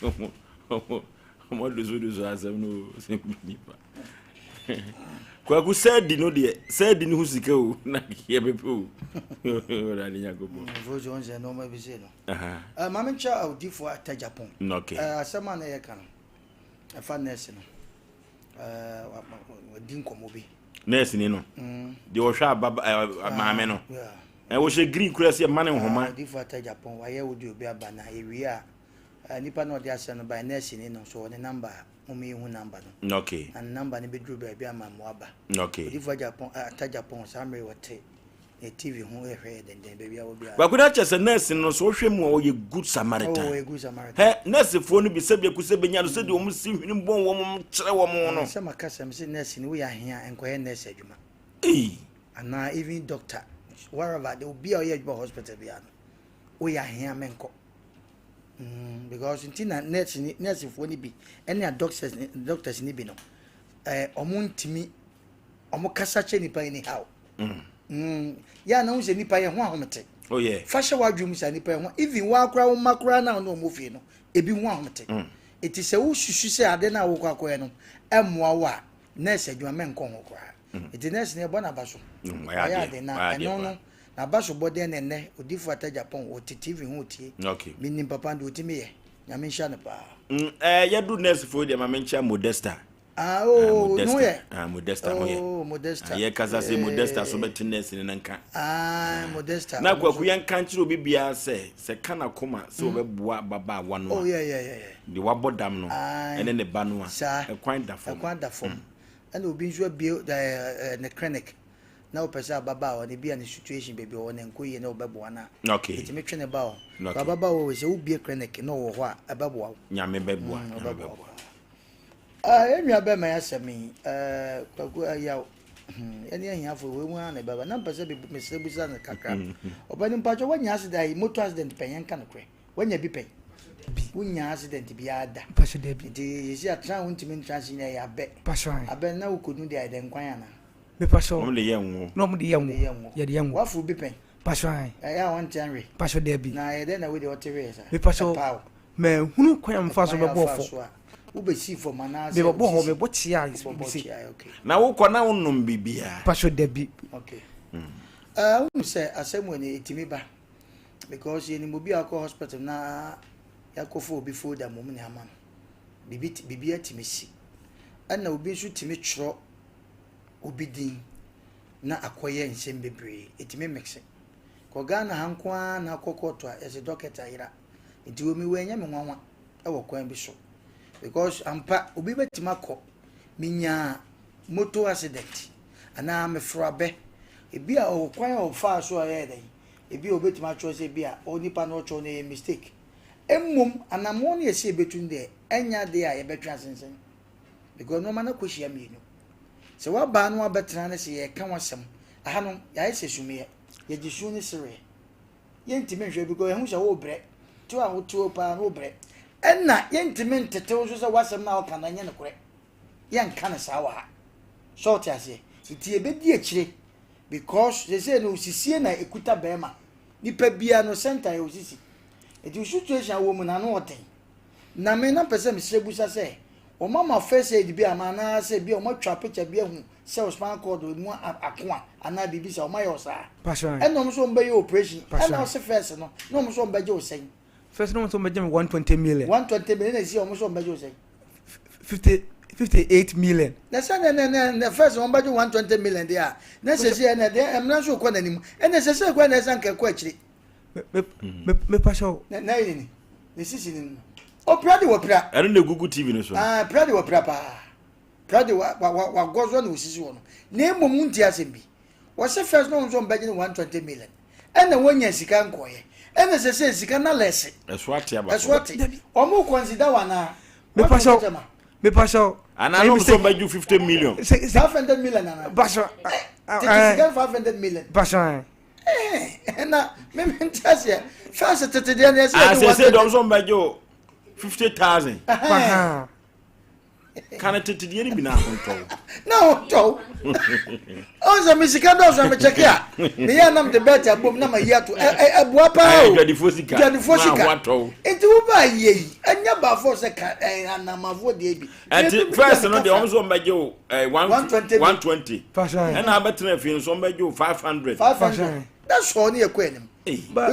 Ɔmo, ɔmo, ɔmo dusudusu asɛm no o, asɛm bi nipa. Kwaku sɛɛdi no deɛ, sɛɛdi no ho sika o, na yɛbɛpɛ o. Ɔwurade Nyankopɔn. Mfo so nsɛ nneɛma bi sei no. Eh, maame nkyɛ awodifoɔ ata Japan. Okay. Eh, asɛm a na yɛka no, ɛfa nurse no. Eh, wadi nkɔmmɔ bi. Nurse ni no. Mm. Deɛ ɔhwɛ aba eh, maame no. Eh, wɔhyɛ green kura sɛ ɛma ne nhoma. Awodifoɔ ata Japan, wayɛ wodi obi aba na ewie a, eh, nipa na ɔde asɛm no ba nurse ni no so ɔne number a. Mom yɛnhu number no. Okay. Na ne number no bɛduru baabi ama mmoa aba. Okay. Odifo Agyapong, eh, Ata Agyapong saa mmerɛ yi ɔte ne TV ho rehwɛ yɛ denden baabi a wɔ biara. Kwaku na kyɛ sɛ nurse no so wohwɛ mu a ɔyɛ good Samaritan. Oh, ɔyɛ good Samaritan. Hɛ nursefoɔ no bi sɛbi aku sɛ bɛnya no sɛdeɛ wɔn si hwene bɔn wɔn kyerɛ wɔn no. Sɛ maka sɛ mese nurse no woyɛ ahea nkɔyɛ nurse adwuma. Ei. Anaa even doctor wherever de obi a ɔyɛ adwuma hospital biara no woyɛ ahea menkɔ. Mm, because nti na nurse ni nursefoɔ no bi ɛne a doctors doctors ni bi no ɛɛ ɔmo ntumi ɔmo kasa kyɛ nipa anyhow. Mm. Mm. Yɛ a na ho sɛ nipa yɛ ho ahomete. Oh yeah. Fa hyɛ w'adwene mu sɛ nipa yɛ ho even wakora wo mma koraa na ɔne ɔmo fie no ebi ho ahomete. Mm. Eti sɛ wosusu sɛ ade no a wokɔ akɔyɛ no ɛmmoa wo a nurse adwuma mɛnkɔ ho koraa. Mm. Eti nurse no yɛbɔ n'aba so. Mm, Wayɛ ade na ɛno no N'abasobɔ dɛn na ɛnnɛ odifo Atta Agyapong ɔte TV ho retie? Okay. Menim papa no deɛ ɔtumi yɛ. Nyame nhyira no paa. Mm, eh, yɛdu nurse fo deɛ ma menkyia Modesta. Ah, oh, ah, no yɛ. Ah, Modesta ho yɛ. Oh, Modesta. Ah, yɛkasa sɛ Modesta so bɛte nurse ne nka. Ah, Modesta. Na kwaku yɛnka nkyerɛ obi biara sɛ sɛ ka n'akoma sɛ mm. wɔbɛboa ababaawa no a. Oh, yeah, yeah, yeah, yeah. Deɛ wabɔ dam no ɛne ne ba no a. Ɛkwan da fam. Ɛkwan da fam. Mm. Ɛna obi nso abue eh, eh, ne clinic. na wopɛ sɛ ababaawa no ebia ne situation baabi ɔwɔ no ɛnkɔ yie na wobɛboa no a, okay. ɛtumi twe ne ba hɔ. Okay. Ababaawa wei sɛ wobie clinic na ɔwɔ hɔ a ɛbɛboa wo. Nyame bɛboa, mm, nyame bɛboa. Ah, yɛn nua bɛma yɛ asɛm yi, eh, kwaku ayaw. Eh, hmm, yɛne ahiafo wei mu ara na ɛbɛba na mpɛ sɛ mesrɛ busa no kakra ɔbɛne mpakyɛ woanya accident ayi motor accident pɛn yɛnka nokorɛ woanya bi pɛn wonya accident biara da nti yɛsi atena wontumi ntra ase nyina ɛyɛ abɛ abɛ na wokɔnu deɛ ayɛ dɛ nkwan anaa Mepa so. Wɔn de yɛ ngo. Na wɔn de yɛ ngo. Yɛ de yɛ ngo. Wafuru bi pɛn. Pa so ayi. Ɛyɛ a wɔn te anwe. Pa so dɛbi. Na ɛyɛ dɛ na wo deɛ ɔte wɛ sa. Mepa so. Ɛpaaw. Mɛ hunu kwan a mefa so bɛ bɔ fɔ. Wo bɛ si fam anaasɛ. Mɛ bɔ bɔ hɔ mɛ bɔ tia. Bɔ bɔ tia okay. Na wokɔ na wonom biribiara. Pa so dɛbi. Okay. Ɛɛ wohu sɛ asɛm wɔ ni etimi ba because yɛnim obi a ɔkɔ hospital na yɛakɔfa obi folder mmom ne ama no biribi biribi atumi si ɛna obi nso tumi twerɛ obi din na akɔyɛ nsɛm bebree. Ɛtumi mixe. Kɔ Ghana ha nko ara na akɔ kɔɔto a yɛse docket ayera. Nti wɔ me wei ɛnyɛ me nwanwa wɔ kwan bi so. Because ampa obi bɛtumi akɔ menyaa motor accident anaa meforo abɛ. Ebi a ɔwɔ kwan a ɔfaa so a ɔyɛɛ dɛn. Ebi a obɛtumi atwerɛ sɛ ebi a onipa no ɔtwerɛ no ɛyɛ mistake. Mmom anammɔn no yɛsɛ yɛbɛtu no deɛ ɛnyɛ adeɛ a yɛbɛtwe asensɛn. Because nneɛma no akɔhyia mmienu. Sɛ w'abaa no abɛtena ne sɛ yɛreka w'asɛm, aha no yɛayɛ sɛ sumiiɛ, yɛgye su ne sereɛ. Yɛntumi nhwɛ because yɛhu sɛ worebrɛ. Tew a wotew paa no wobrɛ. Ɛna yɛntumi ntetew nso sɛ w'asɛm no a woka no ɛnyɛ nokorɛ. Yɛnka no saa wɔ ha. Sɛ wote aseɛ? Nti yɛbɛdi akyire because seesei no sisie na ɛkuta bɛrima. Nipa biara no center yɛ osisi. Nti wo situation a wɔ mu no ano ɔden. Na me na mpɛ sɛ mesrɛ busa sɛ wɔn ama first aid bi ama anaa sɛ bi a wɔn atwa picture bi ahu sɛ wo spinal cord emu ako a anaa biribi saa wɔn ayɛ wo saa ɛna wɔn nso wɔn bɛyɛ operation ɛna wɔsi first no na wɔn nso wɔn bɛgye wo sɛn. First na wɔn nso wɔn bɛgye me 120 million. 120 million ɛna esi wɔn nso wɔn bɛgye wo sɛn. 50 58 million. Na sɛ na na na na first wɔn bɛgye 120 million deɛ a na sɛ sɛ ɛna deɛ ɛmuna nso kɔ n'anim ɛna sɛ sɛ kɔ na ɛsɛ nka ɛkɔ akyire. mepa kyɛw. na na yɛ ni ne sisi ni no opira de wɔpira. ɛno na egugu tv no so. aa pira de wɔpira paa pira de wa wa wa wagɔzɔ na osisi wɔ no na emom nti asɛm bi wɔsi first na wɔn nso wɔn bɛgye ne 120 million ɛna wɔnya sika nkɔyɛ ɛna sɛ sɛ sika na lɛse. ɛso ate aba ɛso ate wɔn consider wɔn anaa. mepa kyɛw. Mepa kyɛw. Anaa na ɔmo sɛ ɔmo bɛgye 50 million. 500 million ana. Basɔ. Tete sika 500 million. Basɔ. Na me me nti aseɛ. First tete deɛ na ɛsɛ yɛ de 1. Asese dɔm sɛ ɔmo bɛgye o 50,000. Ka no tete deɛ no bi na ahontɔ wo. Na ahontɔ wo. Ɔn sɛ me sika dɔɔso a mekyɛke a meyɛ nam de bɛɛte abom na mayi ato ɛboa paa o. Dwadifoɔ sika. Dwadifoɔ sika. Nti wo ba yie yi ɛnyɛ baafoɔ sɛ ka anamafoɔ deɛ bi. Ɛnti first no deɛ wɔn nso wɔn bɛgye wo 120 120 ɛna abɛtena afie nso wɔn bɛgye wo 500. 500 that's all ne yɛ kɔ anim. Ba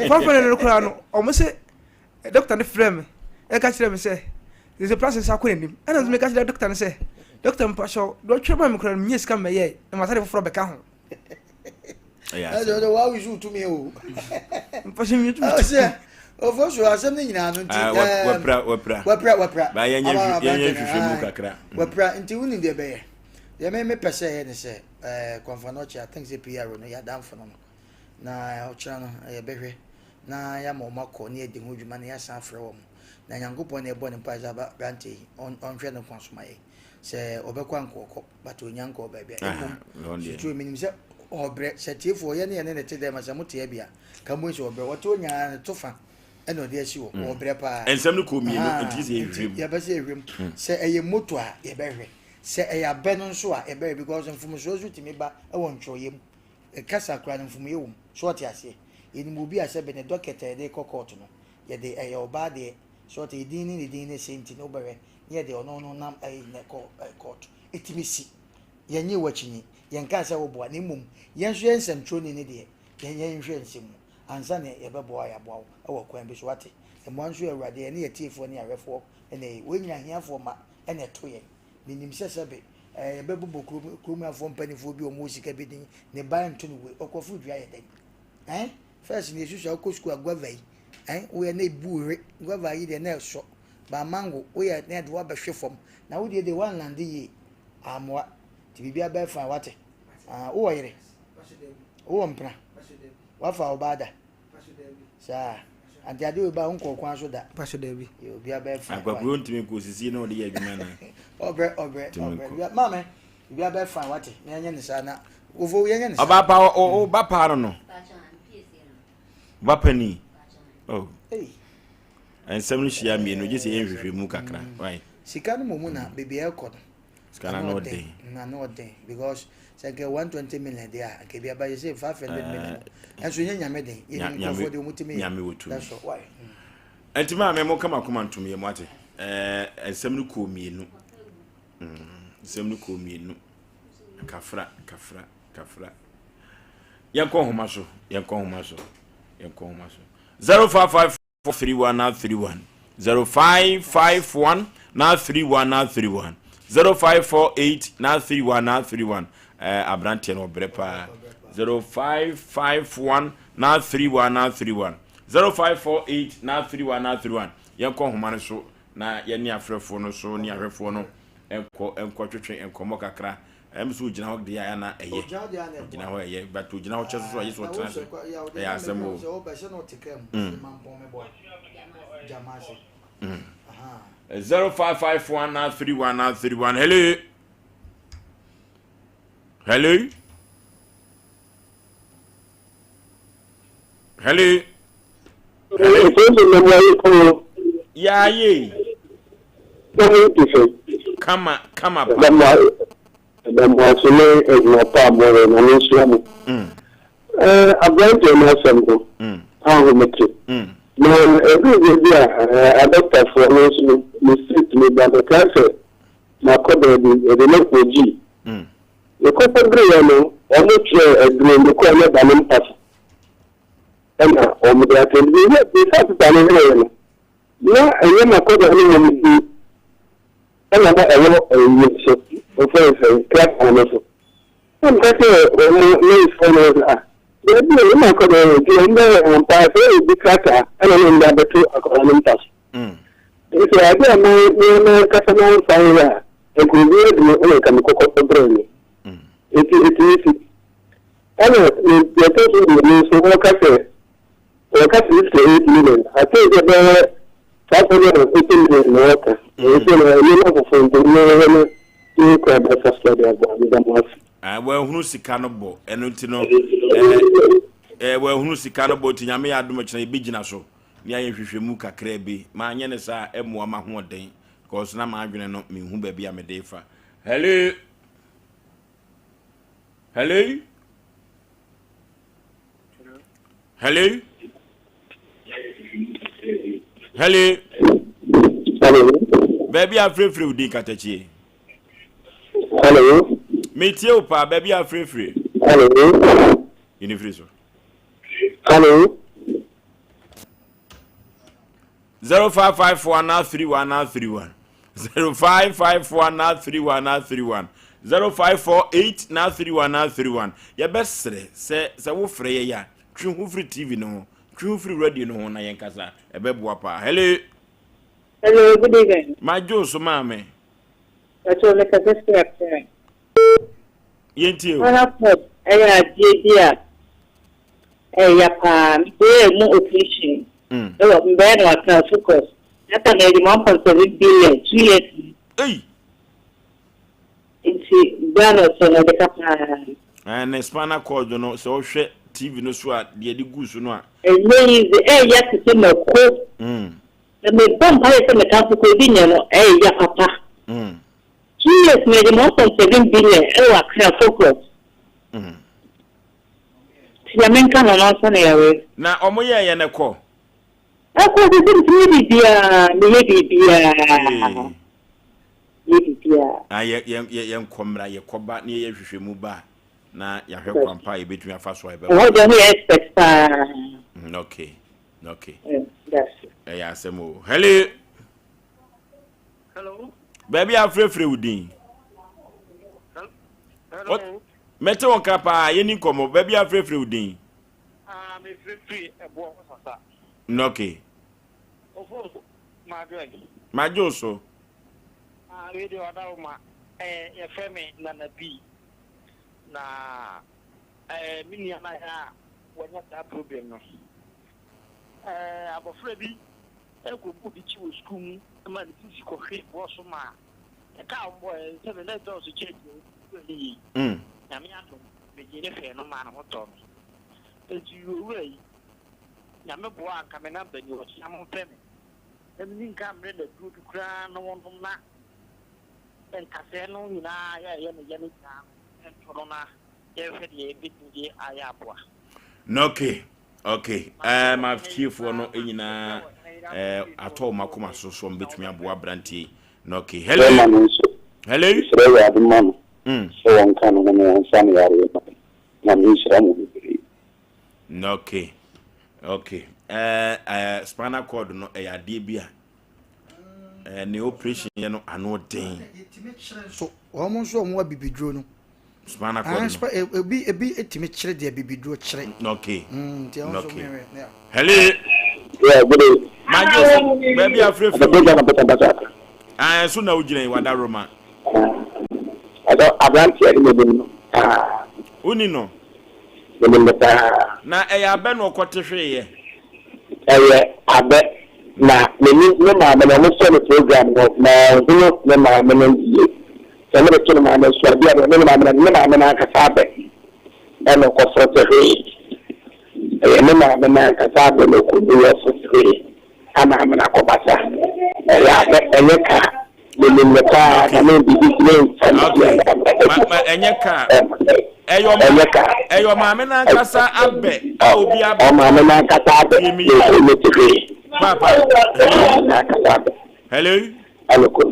500 no koraa no wɔn sɛ Dɔkta no frɛɛ me ka kyerɛɛ me sɛ sɛ prase nsa akɔ n'anim. Ɛna nso meka kyerɛɛ dɔkta no sɛ, dɔkta mpakyɛw, deɛ ɔtwerɛ maa me koraa no menyɛ sika mmɛyɛe na masane foforɔ bɛka ho. Ɛsɛ ɔdɛ wa wusu tumi o. Mpakyɛw mi tumi. Ɔsɛ ofo so asɛm ne nyinaa no nti. Wapira wapira. Wapira wapira. Ba yɛn nyɛ yɛn nyɛ hwehwɛ mu kakra. Wapira nti wuni deɛ bɛyɛ. Deɛ me mepɛ sɛ yɛ ne sɛ ɛɛ kɔnfa n'ɔkye I think sɛ PR no yɛ adamfo no no na ɔkyerɛ no yɛbɛhwɛ. na yɛama wɔn akɔ na yɛadi ho dwuma na yɛasan afrɛ wɔn. Na Nyankopɔn na yɛbɔ no mpae sɛ aberante yi ɔnhwɛ ne nkwa so ma yɛn. Sɛ ɔbɛkɔ anka ɔkɔ, but ɔnya nkɔɔ baabi a. Mmom, suturo menim sɛ ɔbrɛ. Sɛ tiefoɔ yɛne yɛne ne te dɛm a, sɛ mote abi a, ka mo sɛ ɔbrɛ. Ɔte hɔ nyinaa ne to fa ɛna ɔde asi hɔ. Mm. Ɔbrɛ paa. Nsɛm no kɔ mmienu, nti sɛ yɛhwehwɛ mu. Yɛbɛ sɛ yɛhwehwɛ mu. Mm. Sɛ ɛyɛ moto a, yɛbɛhwɛ. Sɛ ɛyɛ abɛ no nso a, yɛbɛhwɛ because mfomsoɔ nso tumi ba wɔ ntwerɛeɛ mu. Kasa koraa no mfomyɛ wɔ mu. So ɔte aseɛ? Yɛnim obi a sɛbe ne docket a yɛde rekɔ court no, yɛde ɛyɛ ɔbaa deɛ, so ɔte, edin ne ne din ne sɛ nti no wobɛhwɛ ne yɛde ɔno no nam ɛyi na ɛkɔ ɛɛ court. Ɛtumi si. Yɛnyee wo akyinnye. Yɛnkaa sɛ woboa, na mmom yɛn nso yɛn nsɛmtwerɛni no deɛ, yɛn yɛnhwɛ nsɛm mu ansa na yɛbɛboa a yɛaboa wo wɔ kwan bi so. Wate? Mmoa nso yɛ Awurade, yɛne yɛn atiefoɔ ne yɛn ahwɛfoɔ na ɛyɛ. Wei nyinaa ahiafoɔ mma na ɛto yɛn. Menim sɛ sɛbe ɛɛ yɛbɛbobɔ kurom kurom afoɔ mpanimfoɔ bi a wɔwɔ sika bi din ne ba nto no wei ɔkɔforo dua yɛ dɛn ɛn first ne yɛsusu a wokɔ sukuu a guava yi ɛn woyɛ na ebu we guava yi deɛ na ɛsɔ ba mango woyɛ na ɛde wabɛhwe fam na wodeɛ deɛ wanlande yie amoa nti biribi abɛɛ fine wate ah wowɔ yere wowɔ mpena wafa ɔbaa da Saa. Ante ade wei ba wo nkɔɔ kwan so da. Paso dabi. Yɛ obi abɛɛ fine. Akwakuro ntumi nkɔ osisi na ɔde yɛ adwuma na. Ɔbrɛ ɔbrɛ ɔbrɛ. Maame obi abɛɛ fine wate. Na yɛnyɛ ne saa na ofo yɛnyɛ ne saa. Ɔba pa o ba pa no no. Ba pani. Oh. Hey. Nsɛm no hyia mmienu gye sɛ yɛnhwehwɛ mu kakra. Why? Sika no mmom na baabi a ɛkɔ no. Sika no ano ɔden. Ano ɔden because sɛ nka 120 million deɛ a nka ebi aba yɛ sɛ 500 million. Ɛnso nyɛ nyame den. Yɛ nim nkurɔfoɔ deɛ wɔn tumi yɛ. Nyame wɔ tumi. That's all. Why? Ɛnti maa mɛ mo kama koma ntom yɛ mo ate. Ɛɛ nsɛm no kɔɔ mmienu. Nsɛm no kɔɔ mmienu. Kafra kafra kafra. Yɛnkɔ nhoma so yɛnkɔ nhoma so yɛnkɔ nhoma so. 055 31 na 31 0551 na 31 na 31 0548 na 31 na 31 ɛɛ aberanteɛ no ɔbrɛ paa 0551 na 31 na 31 0548 na 31 na 31 yɛnkɔ nhoma no so na yɛne afrɛfoɔ no so ne ahwɛfoɔ no nkɔ nkɔtwetwe nkɔmmɔ kakra Ɛm sɛ ogyina hɔ deɛ a na ɛyɛ. Ogyina hɔ ɛyɛ but ogyina hɔ kyɛ so so a yɛ sɛ ɔtena ase. Ɛyɛ asɛm o. Mm. 0551 931 931 hello. Hello. Hello. Hello. Yaaye. Kama kama pa. Ɛda mo ase ne adwuma pa a moyɛ. Nyame nhyira mo. Eh, aberanteɛ no asɛm no ahomete. Na ɛduru baabi a adɔktafoɔ no nso no me street me ba mekae sɛ makɔ baabi yɛde no kɔ gyi. Mekɔkɔduruiɛ no wɔn kyerɛɛ aduro mekɔɛ ne ba no mpa so ɛna wɔn de ato nti mefa pepa no hwɛeɛ no na ɛnyɛ makɔda no mmom din ɛna na ɛwɔ ɛyi so wɔfrɛ no sɛ krataa no so. Na meka kyerɛɛ wɔn nɛɛsefoɔ no sɛ, ah, daabi o, me akwadaa yi nti wɔn bɛyɛ wɔn paa sɛ ɛyɛ krataa ɛna na wɔn de abɛto akwadaa no mpa so. Nti sɛ ade a me me m'ankasa mamfa nyɛ a, nka obi aduro ɛna nka mekɔkɔ brɛ no. Nti ɛtumi si. Ɛna deɛ ɛtɔ so mmienu nso wɔka sɛ wɔka sɛ 68 million. I think sɛ bɛyɛ. Saa asɛm no na ɛsɛ sɛ na wɔka. Ɛyɛ sɛ na nneɛma foforɔ nti no yɛhwɛ no ne kwan bɛfa so de aboa. Meda mo ase. Ah, wɔahunu sika no bɔ ɛno nti no ɛɛ eh, wɔahunu sika no bɔ nti nyame yɛ adom kyerɛ yɛbɛgyina so ne ayɛ nhwehwɛmu kakraa bi maanyɛ ne saa ɛmmoa m'ahoɔden because na m'adwene no menhu baabi a mede fa hello hello Hello? Hello? Hello? Baabi a frɛfrɛ wo din katakyie. Hello? Metie wo paa baabi a frɛfrɛ. Hello? Yɛne firi so. Hello? 0554 na 31 na 31 0554 na 31 na 31 0548 na 31 na 31 yɛbɛsrɛ sɛ sɛ wofrɛ yɛ ya twe ho firi tv no ho twe ho firi radio no ho na yɛnkasa ɛbɛboa paa hello Hello, good evening. Madwo so maame. Pacho me kasa fi Accra. Yɛntie o. Spinal cord ɛyɛ adeɛ bi a ɛya paa. Mebɛyɛ mu operation ɛwɔ mbɛyɛ no Accra Focus. That time yɛde 1.7 billion 2 years ni. Ei! Nti bra na ɔsɛ no ɛde ka paa. Ɛɛ ne spinal cord no sɛ wohwɛ TV no so a deɛ ɛde gu so no a. Ɛnyɛ easy ɛya te sɛ mako. Na mebɔ mpaeɛ sɛ me tamfo kɔ ebi nyɛ no ɛya papa. 2 years na yɛde 1.7 billion ɛwɔ Accra focus. Nti Nyame nka no na ɔnsa no yareɛ. Na ɔmo yɛɛ yɛ no kɔ? Ɛkɔ sese metumi yɛ biribiaa meyɛ biribiaa meyɛ biribiaa. Na yɛ yɛ yɛ yɛnkɔ mmra yɛkɔ ba na yɛyɛ nhwehwɛmu ba a na yɛahwɛ kwan pa a yɛbɛtumi afa so a yɛbɛboa. Ɛhɔ deɛ ɔmo yɛ expert paa. Okay okay ɛyɛ asɛm o. Hello. Hello. Baabi a afrɛfrɛ wo din. Hello. Mɛte wo nka paa yɛni nkɔmmɔ baabi a afrɛfrɛ wo din. Ah, mefrɛfrɛ ɛboɔ ho sasa. Okay. Ofo madwen. Madwo so. Ah, wei deɛ ɔda wo ma. Eh, yɛfrɛ me Nana B. Na eh, me nua na a wanya saa problem no. Eh, abɔfra bi kɔbuu ne ti wɔ sukuu mu ma ne sisi kɔhwee boɔ so maa ɛka a wɔbɔeɛ sɛ me na ɛdɔɔso kyɛn deɛ ɔgu ani yei. Nyame adom, megyee ne hwɛɛ no maa ne ho tɔɔ no. Enti owura yi, Nyame boa a anka me namba ni, ɔkyena momfrɛ me na menni nka mmerɛ no aduro bi koraa na wɔnom na nkasɛɛ no nyinaa a ɛyɛ no ya no nyinaa no nto no na yɛnhwɛ deɛ yɛbɛtumi de ayɛ aboa. Okay. Ok eh, ma tiefoɔ no nyinaa eh, atɔ wɔn akoma so so wɔn bɛtumi aboa aberanteɛ yi na ok hello Bɛrima no nso, hello mesrɛ Awurade ma no mm. sɛ wɔnka ne ho na wɔnsa no yareɛ ma no. Nyame nhyira mo bebree. Na ok ok eh, eh, spinal cord no ɛyɛ adeɛ bi a eh, ne operation yɛ no ano den. Yɛtumi kyerɛ nso wɔn nso wɔn abibiduro no. Spinal cord no. Eh, ebi ebi etumi kyerɛ deɛ abibiduro kyerɛ. Okay. Mm, nti ɛho nso okay. mmerɛ. Yeah. Hello. Yeah, good day. Magye so baabi afrɛfrɛ. Ah, so na wogyina yi wada Roma. Ɔdɔ aberanteɛ no menim no paa. Woni no? Menim no paa. Na ɛyɛ abɛ na ɔkɔte hweeɛ? Ɛyɛ abɛ. Na menim ne maame no, wɔsɔ no program no, manhunu ne maame no yie. Sɛ mede to ne maame so a, ebia deɛ ɔne ne maame no, ne maame no ankasa abɛ ɛna ɔkɔforo te hwee. Ɛyɛ ne maame no ankasa abɛ na ɔkɔduru ɔforo te hwee ama amena akɔba saa. Ɛyɛ abɛ, ɛnyɛ kaa. Menim no paa na me biribi me nfa no Okay. Ma ma ɛnyɛ kaa. Ɛyɛ ɔma Ɛnyɛ kaa. ɛyɛ ɔmaame n'ankasa abɛ a obi abɛ. Ɔmaame n'ankasa abɛ. Tie me Na yie. ɔkɔ ne ti hwee. Papa. Ɔmaame n'ankasa abɛ. Hello. Ɛna kɔ.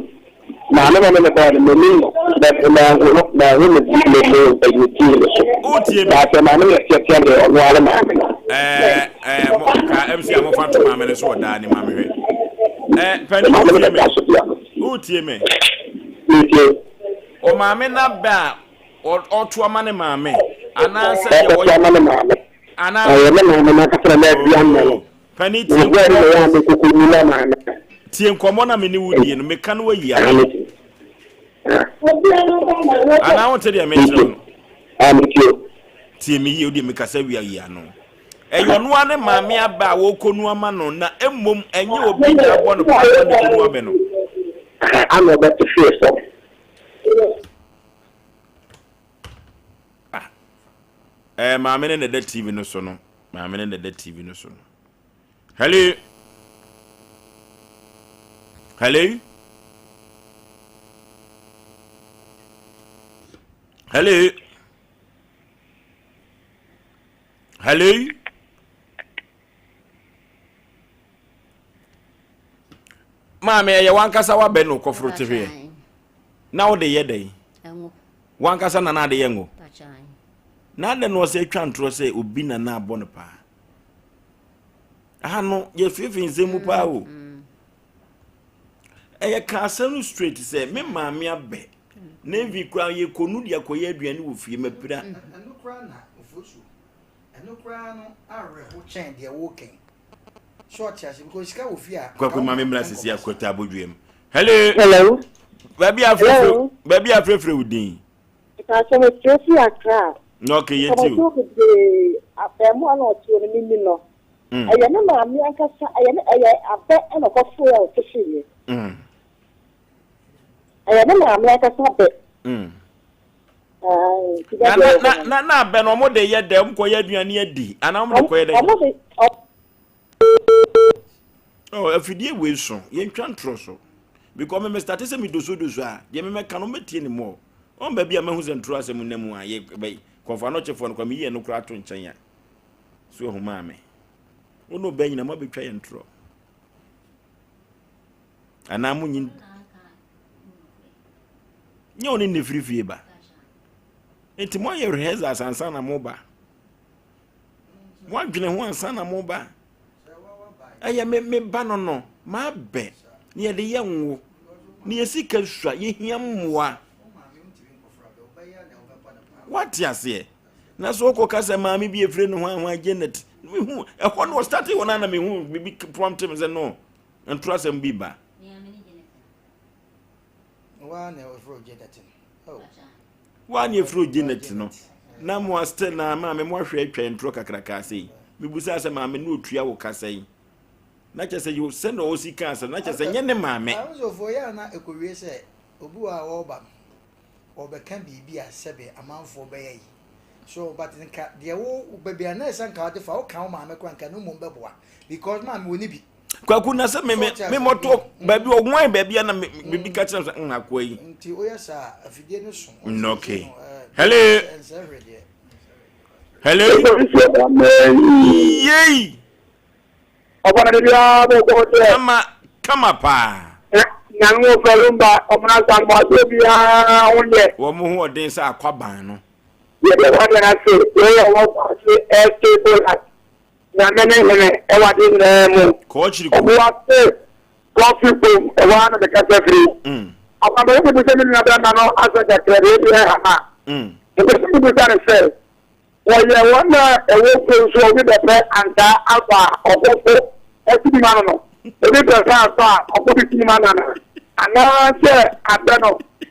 Maame na ne ne bɔɔ no menim no but manhu no manhu ne ne ne ɛyɛ tii no so. Wotie me. Baasɛ maame no yɛ teatea deɛ ɔno ara maame no. Ɛɛ ɛɛ mo ka MC a mofa to maame no so wɔ daa ne maame hwɛ. Ɛɛ panin Maame no wotie me. bɛda so bia no. Wotie me. Metie. Ɔmaame n'abɛ a ɔto ama ne maame anaasɛ deɛ Ɔkɔto ɔyɛ ama ne maame. anaa Ɔyɛ ne maame no ankasa na na adua mma no. Oh, panin tie Na bɔɔ no na nkɔmmɔ yɛ ame koko nyi na maame. tie nkɔmmɔ na me ne wo die no meka no wayi Ah, ano metie. Ah, anaa wonte deɛ mekyerɛ metie. no Ah, metie. tie me yie wodeɛ mekasa wie ayi ano. Ɛyɛ ɔno ara ne maame abɛ a wɔrekɔnu ama no na mmom ɛnyɛ obi na abɔ no paa ma no kɔnu abɛ no. Ana ɔbɛte fie fam. Ah. Eh, maame ne na ɛda TV no so no. Maame ne na ɛda TV no so no. Hello. Hello. Hello. Hello. Maame ɛyɛ wankasa wabɛn no kɔforo te hwɛ. Na wode yɛ dɛn? Wankasa na na ade yɛ ngo. Na adɛn na ɔsɛ atwa ntorɔ sɛ obi na na abɔ no paa. Aha no yɛfeefee nsɛm mu paa o. Ɛyɛ ka asɛm no straight sɛ me maame abɛ na evi koraa yɛkɔnu de akɔyɛ aduane wɔ fie mapira. Ɛno koraa na ofosuo ɛno koraa no awerɛho kyɛn deɛ wokan so ɔte ase because sika wɔ fie a. Kwaku maame mmra sisi akɔta abodwuam. Hello. Hello. Baabi afrɛfrɛ baabi afrɛfrɛ wo din. Mpakyɛ mefrɛ fi Accra. Na okay yɛn ti o. Nkɔmɔtɔ bebree abɛɛmoa na ɔte hɔ no menni no. Mm. Ɛyɛ ne maame ankasa ɛyɛ ne ɛyɛ abɛ ɛna ɔkɔfoe a ɔte hweeɛ. Mm. Ɛyɛ ne maame ankasa abɛ. Mm. Ae, nti Na baabi na a ɛwɔ na hɔ no. na na abɛ no ɔmo de yɛ dɛ ɔmo kɔ yɛ aduane adi anaa ɔmo de kɔ yɛ dɛ. Ɔmo de Oh, afidie wei so yɛntwa ntorɔ so because me me starte sɛ medosodoso a deɛ memɛka no mɛtie ne mɔ ɔn baabi a mahu sɛ ntorɔ asɛm nna mu a yɛ bɛyi kɔmfa no kyefoɔ no kwa meyi ɛno koraa to nkyɛn a so ahu maa me wo ne ɔbɛ nyina moabɛtwa yɛ ntorɔ anaa monyi nyɛ wo ne nne firi fie ba nti moayɛ rehearsals ansa na moba Moadwene ho ansa na moba. Ɛyɛ me me ba no no, mabɛ na yɛde yɛ nwo. Na yɛ sika sua, yɛhia mmoa. Wate aseɛ? Na so wokɔ ka sɛ maame bi efiri ne ho ahoa Janet. Mehu ɛhɔ no ɔstate hɔ no na mehu biribi prompt me sɛ no ntorɔ asɛm bi ba. Waa na ɛfrɛ Janet no. Oh. Waa na ɛfrɛ Janet no. Na mo still na maame mo ahwɛ atwa ntorɔ kakraka sei. Mebusaa sɛ maame no otua wo ka sɛn. Na kyɛ sɛ yo sɛ na ɔsi ka asɛm na kyɛ sɛ nyɛ ne maame. Ahosofo yɛ na ekowie sɛ obi wɔ a ɔreba no ɔbɛka biribi a sɛbe amanfoɔ bɛyɛ yi. So but nka deɛ wo baabi a na ɛsɛ nka wode fa woka wo maame koraa nka no mmom bɛboa because maame wɔ ne bi. Kwaku na sɛ me me me mɔto baabi ɔwan baabi a na me bibi ka kyerɛ sɛ mm akoa yi. Nti woyɛ saa afidie no so. Okay. Hello. Hello. Yei. Ɔbɔna de biara bɔ bɔ deɛ. Kama kama paa. Nyame wo fɛ lumba ɔmuna san mo aso biara ho yɛ. Wɔn ho ɔden sɛ akwaban no. Yɛ deɛ wɔn deɛ n'ase yɛ wɔ ase ɛsɛ bolat. Nyame ne hene wɔ ade nyinaa mu. Ɔboase Kɔfe Kpom, ɛhɔ ara na mekasa firi. Ɔma mepɛ sɛ mebisa me nua bɛrima no asɛm kakra bi, ebi ɛha ma. Mepɛ sɛ mebisa no sɛ, wɔyɛ wɔn a ɛwɔ kurom so a obi bɛpɛ ankaa afa a ɔkɔfo asi bi ma no no, obi pɛ sɛ afa a ɔkɔ bi si ma no anaa? Anaasɛ abɛ no,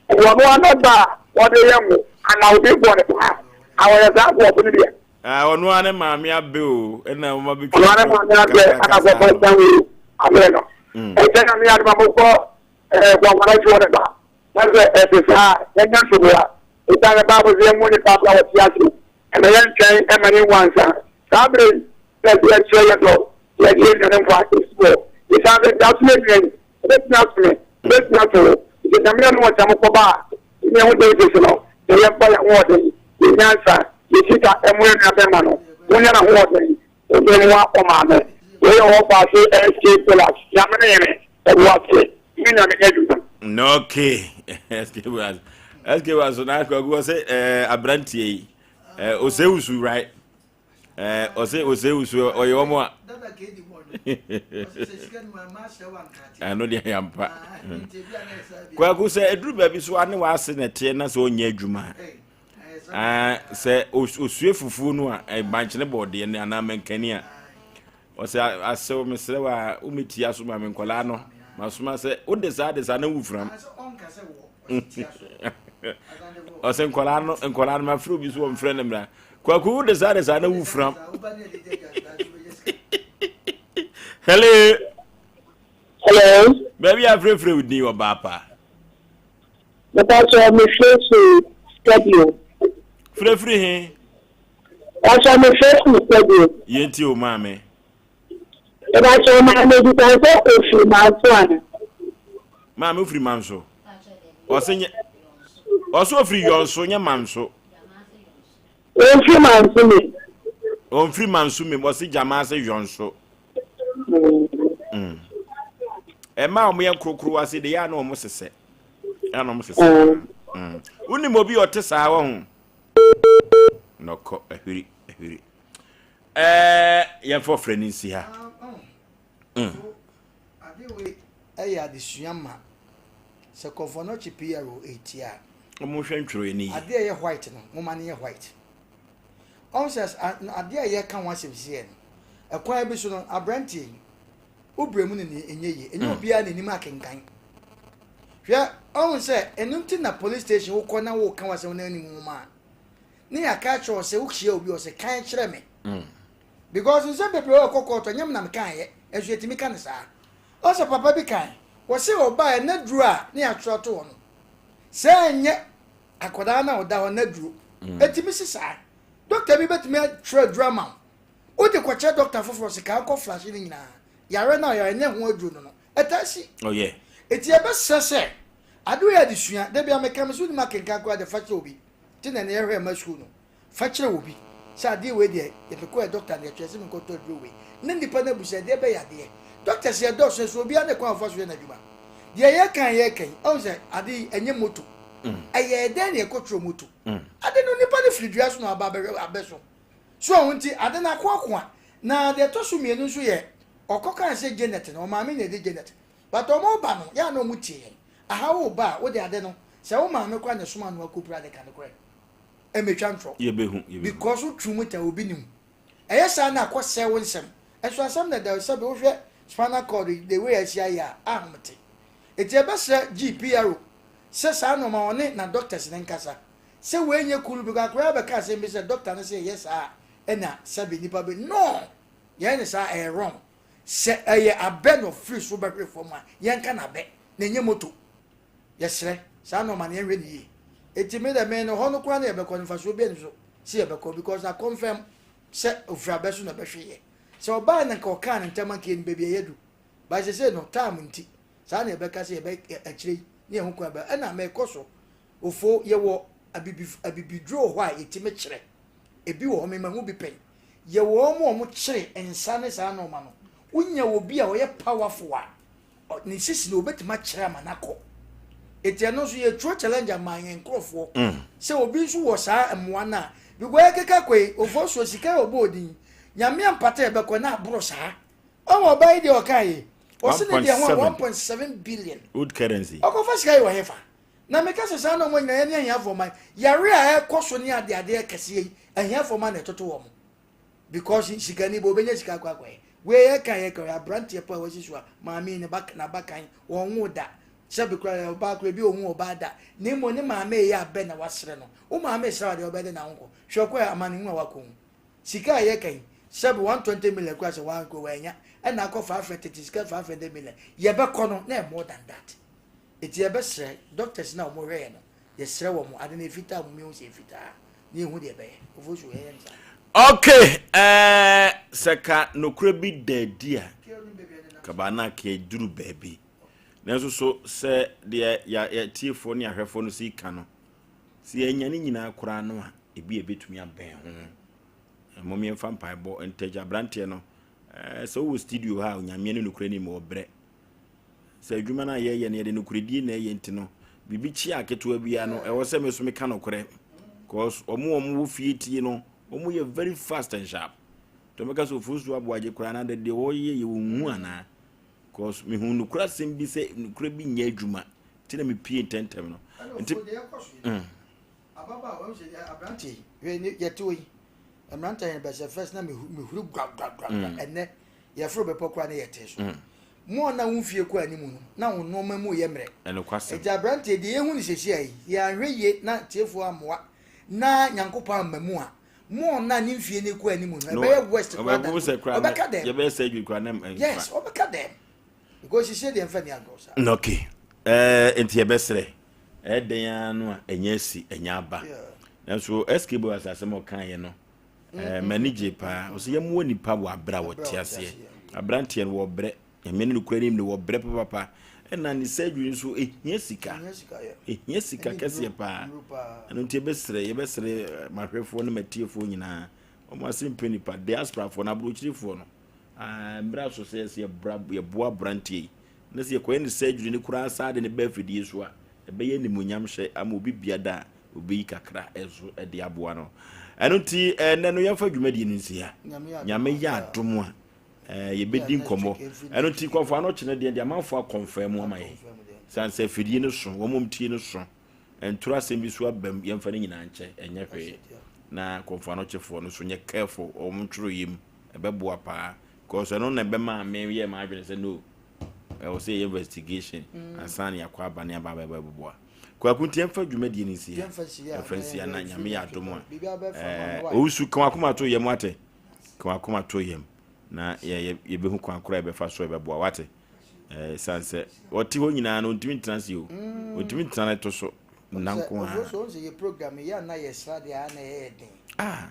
wɔn ara na ba a wɔde yɛ ngo anaa obi bɔ no paa a wɔyɛ saa nkurɔfo no bi a? Ah, ɔno ara ne maame abɛ o, ɛna wɔn abɛtwa Ɔno ara ne maame abɛ, ɛna kɔkɔ san wei abɛ no. Ɛkyɛ na me adoma mo kɔ ɛɛ kwankwana ti wɔ ne ba. Na sɛ ɛte saa a, yɛnyɛ ntoboa. Ɛsiane sɛ Bible sɛ yɛmmu nnipa berɛ a wɔte ase, ɛma yɛntwɛn ɛma ne nwu ansa. Saa berɛ yi na ɛsɛ yɛkyerɛ yɛn dɔ, yɛde yɛn nuanom nkwa si hɔ. Ɛsiane sɛ deɛ ato yɛn nua yi, ɛbɛtumi ato me, ɛbɛtumi ato wo. Nti Nyame adom ɔkyɛ mo kɔba a, Yɛn ho den sese no, na yɛmfa yɛn ahoɔden, yɛn nyansa, yɛn sika mmoa yɛn nuabɛma no. Monyɛ n'ahoɔden, mode mmoa ɔmaame. Wei yɛ ɔfaase SK Pillars, Nyame ne hene, ɛwɔ ase, ne Nyame nyɛ adwuma. Okay, SK was SK was na akwagu ɔsɛ ɛɛ aberanteɛ yi ɛɛ ɔsɛ wusu right. Eh, ɔsɛ ɔsɛ wusu ɔyɛ wɔn a. Ɛno deɛ yɛ ampa. Kwaku sɛ eduru baabi so ane w'ase na ɛteɛ na sɛ ɔnyɛ adwuma. Ah, sɛ osue fufuo no a bankyene bɔɔdeɛ ne anaa mankani a ɔsɛ asɛw mesrɛ wa womɛtia so ma me nkɔlaa no masoma sɛ wode saa de saa na wofram. Ɔsɛ nkɔlaa no nkɔlaa no mafrɛ obi so wɔmfrɛ no mmra. Kwaku wo de saa de saa na wo fram. Hello. Hello. Baabi a frɛfrɛ wo din ɔbaa pa. Mepatɔ me frɛfrɛ studio. Frɛfrɛ he? Patɔ me frɛfrɛ studio. Yɛn ti o maame. Mepatɔ maame bisa sɛ ofiri manso ana? Maame ofiri manso. Ɔse nyɛ ɔse ofiri yɔnso nyɛ manso. Ɔmfiri manso mem. Ɔmfiri manso mem ɔse gyama ase yɔnso. Mm. Ɛma wɔn yɛ nkorokoro ase de yɛ a na wɔn sesɛ. Yɛ a na wɔn sesɛ. Mm. Wonim obi ɔte saa wɔ ho. Nɔkɔ ahwiri ahwiri. Ɛɛ yɛmfa ɔfrɛ no nsi ha. Mm. Ade wei ɛyɛ adesua ma sɛ kɔfɔnɔkye PRO ɛti a. Wɔn hwɛ ntwerɛ ni. Adeɛ a ɛyɛ white no mo ma no yɛ white. Ɔn sɛ adeɛ a yɛka ho asɛm si yɛ no ɛkwan bi so no aberanteɛ yi wo brɛ mu no ne ɛnyɛ yie ɛnyɛ mm. obiara n'anim akenkan. Hwɛ ɔn sɛ ɛno nti na police station wokɔ na woka w'asɛm na anim nwoma a ne yɛaka akyerɛ wo sɛ wohyia obi ɔsɛ kan kyerɛ me mm. because nsɛm bebree wɔ ɛkɔ kɔɔtɔ nyɛ me na mekaeɛ nso yɛtumi ka no saa ɔsɛ papa bi kan wɔse ɔbaeɛ na duro a ne yɛatwerɛ ato hɔ no sɛ ɛnyɛ akwadaa no a ɔda hɔ na duro mm. ɛtumi si saa dɔkta bi bɛtumi atwerɛ aduro ama wo wode kɔkyerɛ dɔkta foforɔ sɛ kaa kɔ flashe no nyinaa yare no a yare ne ho aduro no no ɛtaa si oh, ɛti yɛbɛsrɛ sɛ adeɛ yɛ adesua da bia meka me so wonim akenkan koraa de fa kyerɛ obi nti na ɛnɛ yɛhwɛ ɛma sukuu no fa kyerɛ obi sɛ adeɛ wei deɛ yɛmekɔɛ dɔkta no yɛkyerɛ sɛ menkɔtɔ aduro wei na nnipa no abu sɛ adeɛ bɛyɛ adeɛ doctors yɛ dɔɔso nso obiara ne kwan a ɔfa so yɛ n'adwuma deɛ yɛka yɛka yi ɔhu sɛ ade yi ɛnyɛ moto mm. ɛyɛ dɛn na yɛkɔtwerɛ moto mm. ade no nipa no firi dua so na aba abɛhwɛ abɛ so so ɔho nti ade no akoakoa na deɛ ɛtɔ so mmienu nso yɛ ɔkɔ kan sɛ Janet no ɔmaame na ɛde Janet but ɔmo ba no yɛ a na ɔmo tie yɛn Aha wo ba a wode ade no sɛ wo maame koraa na ɛsoma no akɔpira de ka nokorɛ ɛmɛtwa ntorɔ Yɛbɛhu, yɛbɛhu. because wo turu mu ta obi nim ɛyɛ saa na akɔ sɛe wo nsɛm ɛnso asɛm na ɛda sɛbe wohwɛ spinal cord yi the way asi ayɛ a ahomete eti ɛbɛsrɛ GPRO sɛ saa nnoɔma ɔne na doctors no nkasa sɛ wei nyɛ cool because akoraa bɛka asɛm bi sɛ doctor no sɛ yɛyɛ saa a ɛna sɛbe nipa bɛ no yɛyɛ ne saa ɛyɛ wrong sɛ ɛyɛ abɛ na ɔfiri so bɛhwe fam a yɛnka no abɛ na ɛnyɛ moto. Yɛsrɛ, saa nnoɔma no yɛnhwɛ no yie. Enti me dɛ me no hɔ no koraa na yɛbɛkɔ no mfasoɔ biara nni so sɛ yɛbɛkɔ because na confirm sɛ ɔfiri abɛ so na ɛbɛhweeɛ. Sɛ ɔbaeɛ na nka ɔkaa no ntɛm anka yɛnim baabi a yɛadu. But sesei no time nti saa na yɛbɛka sɛ yɛbɛ akyire yi ne yɛho kwan bɛ ɛna mekɔ so ofo yɛwɔ abibi abibiduro wɔ hɔ a yɛtumi kyerɛ ebi wɔ hɔ mema ho bi pɛn yɛwɔ wɔn a wɔkyere nsa ne saa nnoɔma no wonya obi a ɔyɛ powerful a ne sisi no obetumi akyerɛ ama no akɔ eti ɛno nso yɛturo challenge ama yɛn nkurɔfoɔ mm. sɛ obi nso wɔ saa mmoa no a because ɛkeka kɔ yi ofoɔ so sika yɛ ɔbɔ odin nyame ampata ɛbɛkɔ na aboro saa ɔwɔ ɔbaa yi deɛ ɔka yi ɔsi ne deɛ ho a 1.7 billion old currency ɔkɔfa sika yi wɔ hefa na meka sɛ saa na ɔmo nyinaa yɛne ahiafoɔ man yare a ɛkɔ so ne adeadeɛ kɛseɛ yi ahiafoɔ man na ɛtoto wɔn because sikani bɔ obenya sika akɔ akɔyɛ wei yɛ kan yɛ kan aberanteɛ po a wasi so a maame ne ba n'abakan wɔn wo da sɛbi kora yɛ ɔbaa kora ebi ohun ɔbaa da ne mmom ne maame yɛ abɛ na wasrɛ no wo maame srɛ adeɛ ɔbɛ de na ahonkɔ hwɛ ɔkɔ yɛ amane hu a wakɔ hu sika a yɛ kan sɛbi 120 million kora sɛ wankɔ wanya ɛna akɔ 500 tete sika 500 million yɛbɛkɔ no na yɛ more than that Enti yɛbɛsrɛ doctors no a wɔhwɛ yɛn no, yɛsrɛ wɔn, ade no ɛfitaa a momma yɛhu sɛ ɛfitaa na yɛhu deɛ ɛbɛyɛ. Ofosu, yɛnyɛ no saa. Ok, ɛɛ sɛ ka nokorɛ bi da adi a, ka baa na ka aduru baabi. Nanso so sɛ deɛ yɛatiefoɔ ne ahwɛfoɔ no si ka no, sɛ yɛanya ne nyinaa koraa no a, ebi a ɛbɛtumi abɛn ho. Mmom yɛmfa mpaebɔ ntagya aberanteɛ no. Ɛɛ sɛ wowɔ studio ha a, Onyameɛ ne nokorɛ nim wɔ berɛ. Sɛ adwuma no a yɛyɛ no yɛde nokorɛdie na ɛyɛ nti no, biribi kyea ketewa biara no, ɛwɔ sɛ me so meka nokorɛ. Cause wɔn wɔn wɔ fie tie no, wɔn yɛ very fast and sharp. Nti wɔbɛka sɛ ofuo aboagye koraa na deɛ wɔyɛ yɛ wɔn hu anaa. Cause mehu nokorɛ asɛm bi sɛ nokorɛ bi nyɛ adwuma nti na mepie ntɛntɛm no. Nti mm. Ababaawa, wohu sɛ aberante yi, hwɛ ne yɛte hɔ yi, mmerante yɛn bɛsɛ first na mehuri gwagwagwagwa mm. ɛnɛ yɛforo bɛpɔ koraa ne yɛte so. Mm. Mo a na wo mfie kɔ anim no, na wo nneɛma mu yɛ mmerɛ. Ɛnokwasɛm. Enti aberante deɛ yɛhu no seesei yi, yɛanhwɛ yie na tiefoɔ ammoa na Nyankopɔn amma mu a, More na ne mfie no kɔ anim no, ɛbɛyɛ worst koraa than ɔbɛka dɛm. Yɛbɛyɛ surgery koraa na ɛmfa. Yes, ɔbɛka dɛm. Because sisi deɛ mfa ni agorɔ saa. Okay. Ɛɛ nti yɛbɛsrɛ. Ɛyɛ dɛn ara no a ɛnyɛ asi, ɛnyɛ aba. Nanso SK Boy asɛm a ɔkaeɛ no, ɛɛ m'ani gye paa. Ɔsɛ yɛmmoa nipa wɔ abere a wɔte aseɛ. Aberanteɛ no wɔbrɛ. Nyame ne nokorɛ nim no wɔbrɛ papapa. Ɛna ne surgery nso ɛhia sika. Ɛhia sika kɛseɛ paa. Ɛno nti yɛbɛsrɛ yɛbɛsrɛ mahwɛfoɔ ne matiefoɔ nyinaa. Wɔn ase mpɛ nipa diasporafoɔ no aburokyirefoɔ no. Mmerɛ so sɛ yɛsɛ yɛboa aberanteɛ yi. Na sɛ yɛkɔyɛ ne surgery no koraa saa de ne ba afidie so a, ɛbɛyɛ animuonyam hyɛ ama obi bia da a obeyi kakra nso de aboa no. Ɛno nti ɛnɛ no yɛmfa dwumadie no nsi ha. Nyame yɛ adom a yɛbɛdi nkɔmmɔ. Ɛno nti kɔmfo ano kyene deɛ deɛ amanfoɔ akɔmfaa mu ama yɛn. Sane sɛ afidie no so, wɔn tie no so. Ntoro asɛm bi so abam, yɛmfa no nyinaa nkyɛ, ɛnyɛ hwee. Na kɔmfo ano kyefoɔ no so nyɛ careful, wɔn ntwerɛeɛ mu, ɛbɛboa paa. Because ɛno na ɛbɛma me yɛ m'adwene sɛ no, ɛwɔ sɛ yɛyɛ investigation ansa na yɛakɔ aba ne aba abɛboa. Kwaku nti yɛmfa dwumadie no nsi ha. Yɛmfa nsi ha na Nyame yɛ adom a. Owusu ka wakoma to yam wate. Ka wakoma to yam na yɛbɛhu kwan korɔ a yɛbɛfa so ɛbɛboa wate. Ɛsiane sɛ ɔte hɔ nyinaa no ɔntumi ntena ase o. Ɔntumi ntena ne to so nna nko ara. Ɔfo so yɛ program yɛ a na yɛ sradeɛ a na ɛyɛ den.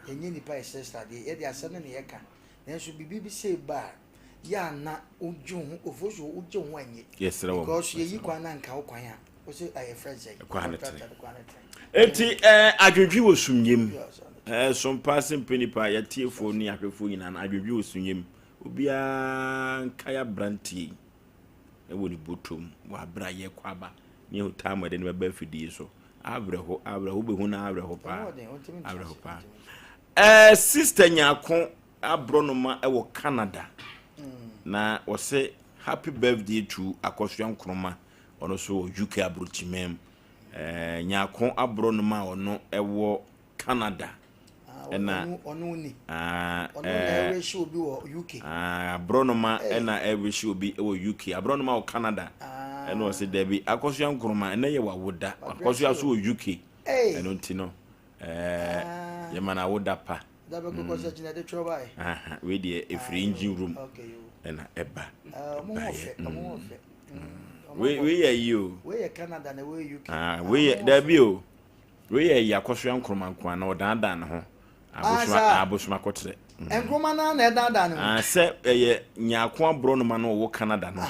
Yɛnyɛ nipa yɛ srɛ sradeɛ yɛde asɛm no na yɛka. Nanso biribi bi sei ba a, yɛ a na wogye wo ho, ofosu wogye wo ho annye. Yɛsrɛ wɔn. Because yɛyi kwan na nka wo kwan a, wo se ɛyɛ frɛ sɛ. Kwan no tene. Enti ɛɛ adwendwen wɔ sumyɛ mu. Ɛɛ sompa ase mpɛ nipa yɛtiefoɔ ne ahwɛfoɔ nyinaa no adwendwen wɔ sumyɛ mu. Obiara nkae aberanteɛ yi ɛwɔ ne bɔtɔm wɔ abere a yɛkɔ aba ne yɛhu time a yɛde no bɛba afidie so. Awerɛho awerɛho wobɛhu no awerɛho paa. Awerɛho paa. Ɛɛ sister Nyarko aborɔnoma wɔ Canada na ɔsɛ happy birthday to Akosua Nkrumah ɔno nso wɔ UK aburokyiman mu. Ɛɛ Nyarko aborɔnoma a ɔno wɔ Canada ɛna ɔno ni ɔno na ɛwɛhyɛ obi wɔ UK aborɔnoma ɛna ɛwɛhyɛ obi wɔ UK aborɔnoma wɔ Canada ɛna ɔsɛ dɛbi Akosua Nkrumah ɛnɛ yɛ wawoda Akosua so wɔ UK ɛno nti no ɛɛ yɛma no awoda pa. Mm. Wei deɛ ɛfiri engine room ɛna ɛba. Baeɛ. Wei wei yɛ yi o. Wei yɛ Canada na wei yɛ UK. Ah, wei yɛ dabi o. Wei yɛ yi akɔsoa nkroma nko na ɔdaadaa ne ho. Abosoma abosoma kɔtrɛ. Nkroma na na ɛdaadaa ne ho. Ah, sɛ ɛyɛ nyaako aborɔnoma no ɔwɔ Canada no.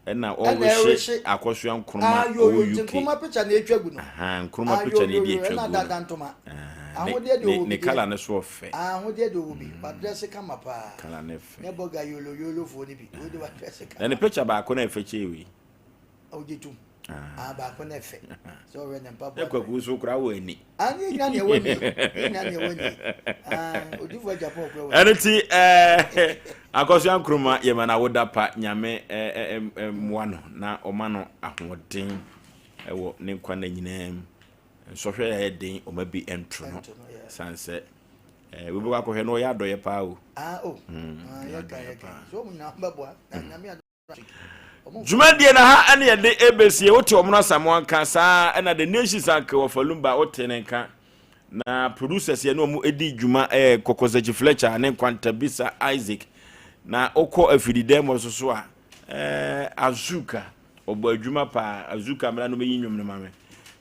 Ɛna ɔrehye Akɔsoa Nkrumah ah, yo, yo, ɔwɔ UK. Nkrumah picture na etwa gu no. Aha, Nkrumah ah, picture na edi yo, atwa ɛna gu dada no. ntoma. Ah, ne Ahodeɛ de ne ɔwɔ ne bi kala deɛ. no so ɔfɛ. Ah, ahodeɛ de ɔwɔ bi. Wadrɛse kama paa. Kala no fɛ. Ne bɔga yolo yolo foɔ no bi. Wei de wadrɛse Na ne kama. picture baako na ɛfɛ kyɛn wei. Ɔgye tum. Ah, baako na ɛfɛ. Sɛ ɔhwɛ ne mpaboa. Ne kwaku nso koraa wɔ ani. Ah, ne nyina na ɛwɔ ni. Ne nyina na ɛwɔ ni. Ah, odifo Japan koraa wɔ ni. Ɛno ti ɛɛ Akɔsoa Nkrumah yɛ ma na awoda pa Nyame ɛɛ mmoa no na ɔma no ahoɔden ɛwɔ ne nkwa nna nyinaa mu. Nsɔhwɛ a ɛyɛ den ɔma bi ɛnto no. San sɛ ɛɛ wobɛkɔ akɔhwɛ no ɔyɛ adɔyɛ paa o. Ah, oh. Mm, Ah, ɔyɛ yɛ kan adɔyɛ yɛ kan. paa. So wɔn nyinaa bɛboa. Na Nyame adom. Dwumadie no ha ɛne yɛde ɛbɛsie wote ɔmono asamoa nka saa ɛna the nations anka wɔ falumba wote ne nka na producers yɛne ɔmo ɛdi dwuma ɛyɛ kɔkɔsakyi fletcher ne nkwantabisa isaac na wokɔ afididɛm wɔ so so a ɛɛ azuka ɔbɔ adwuma paa azuka mmra no bɛyi nnwom no ma me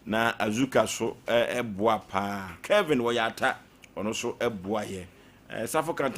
na azuka so ɛboa paa kevin wɔyɛ ata ɔno so ɛboa yɛ safo kanta.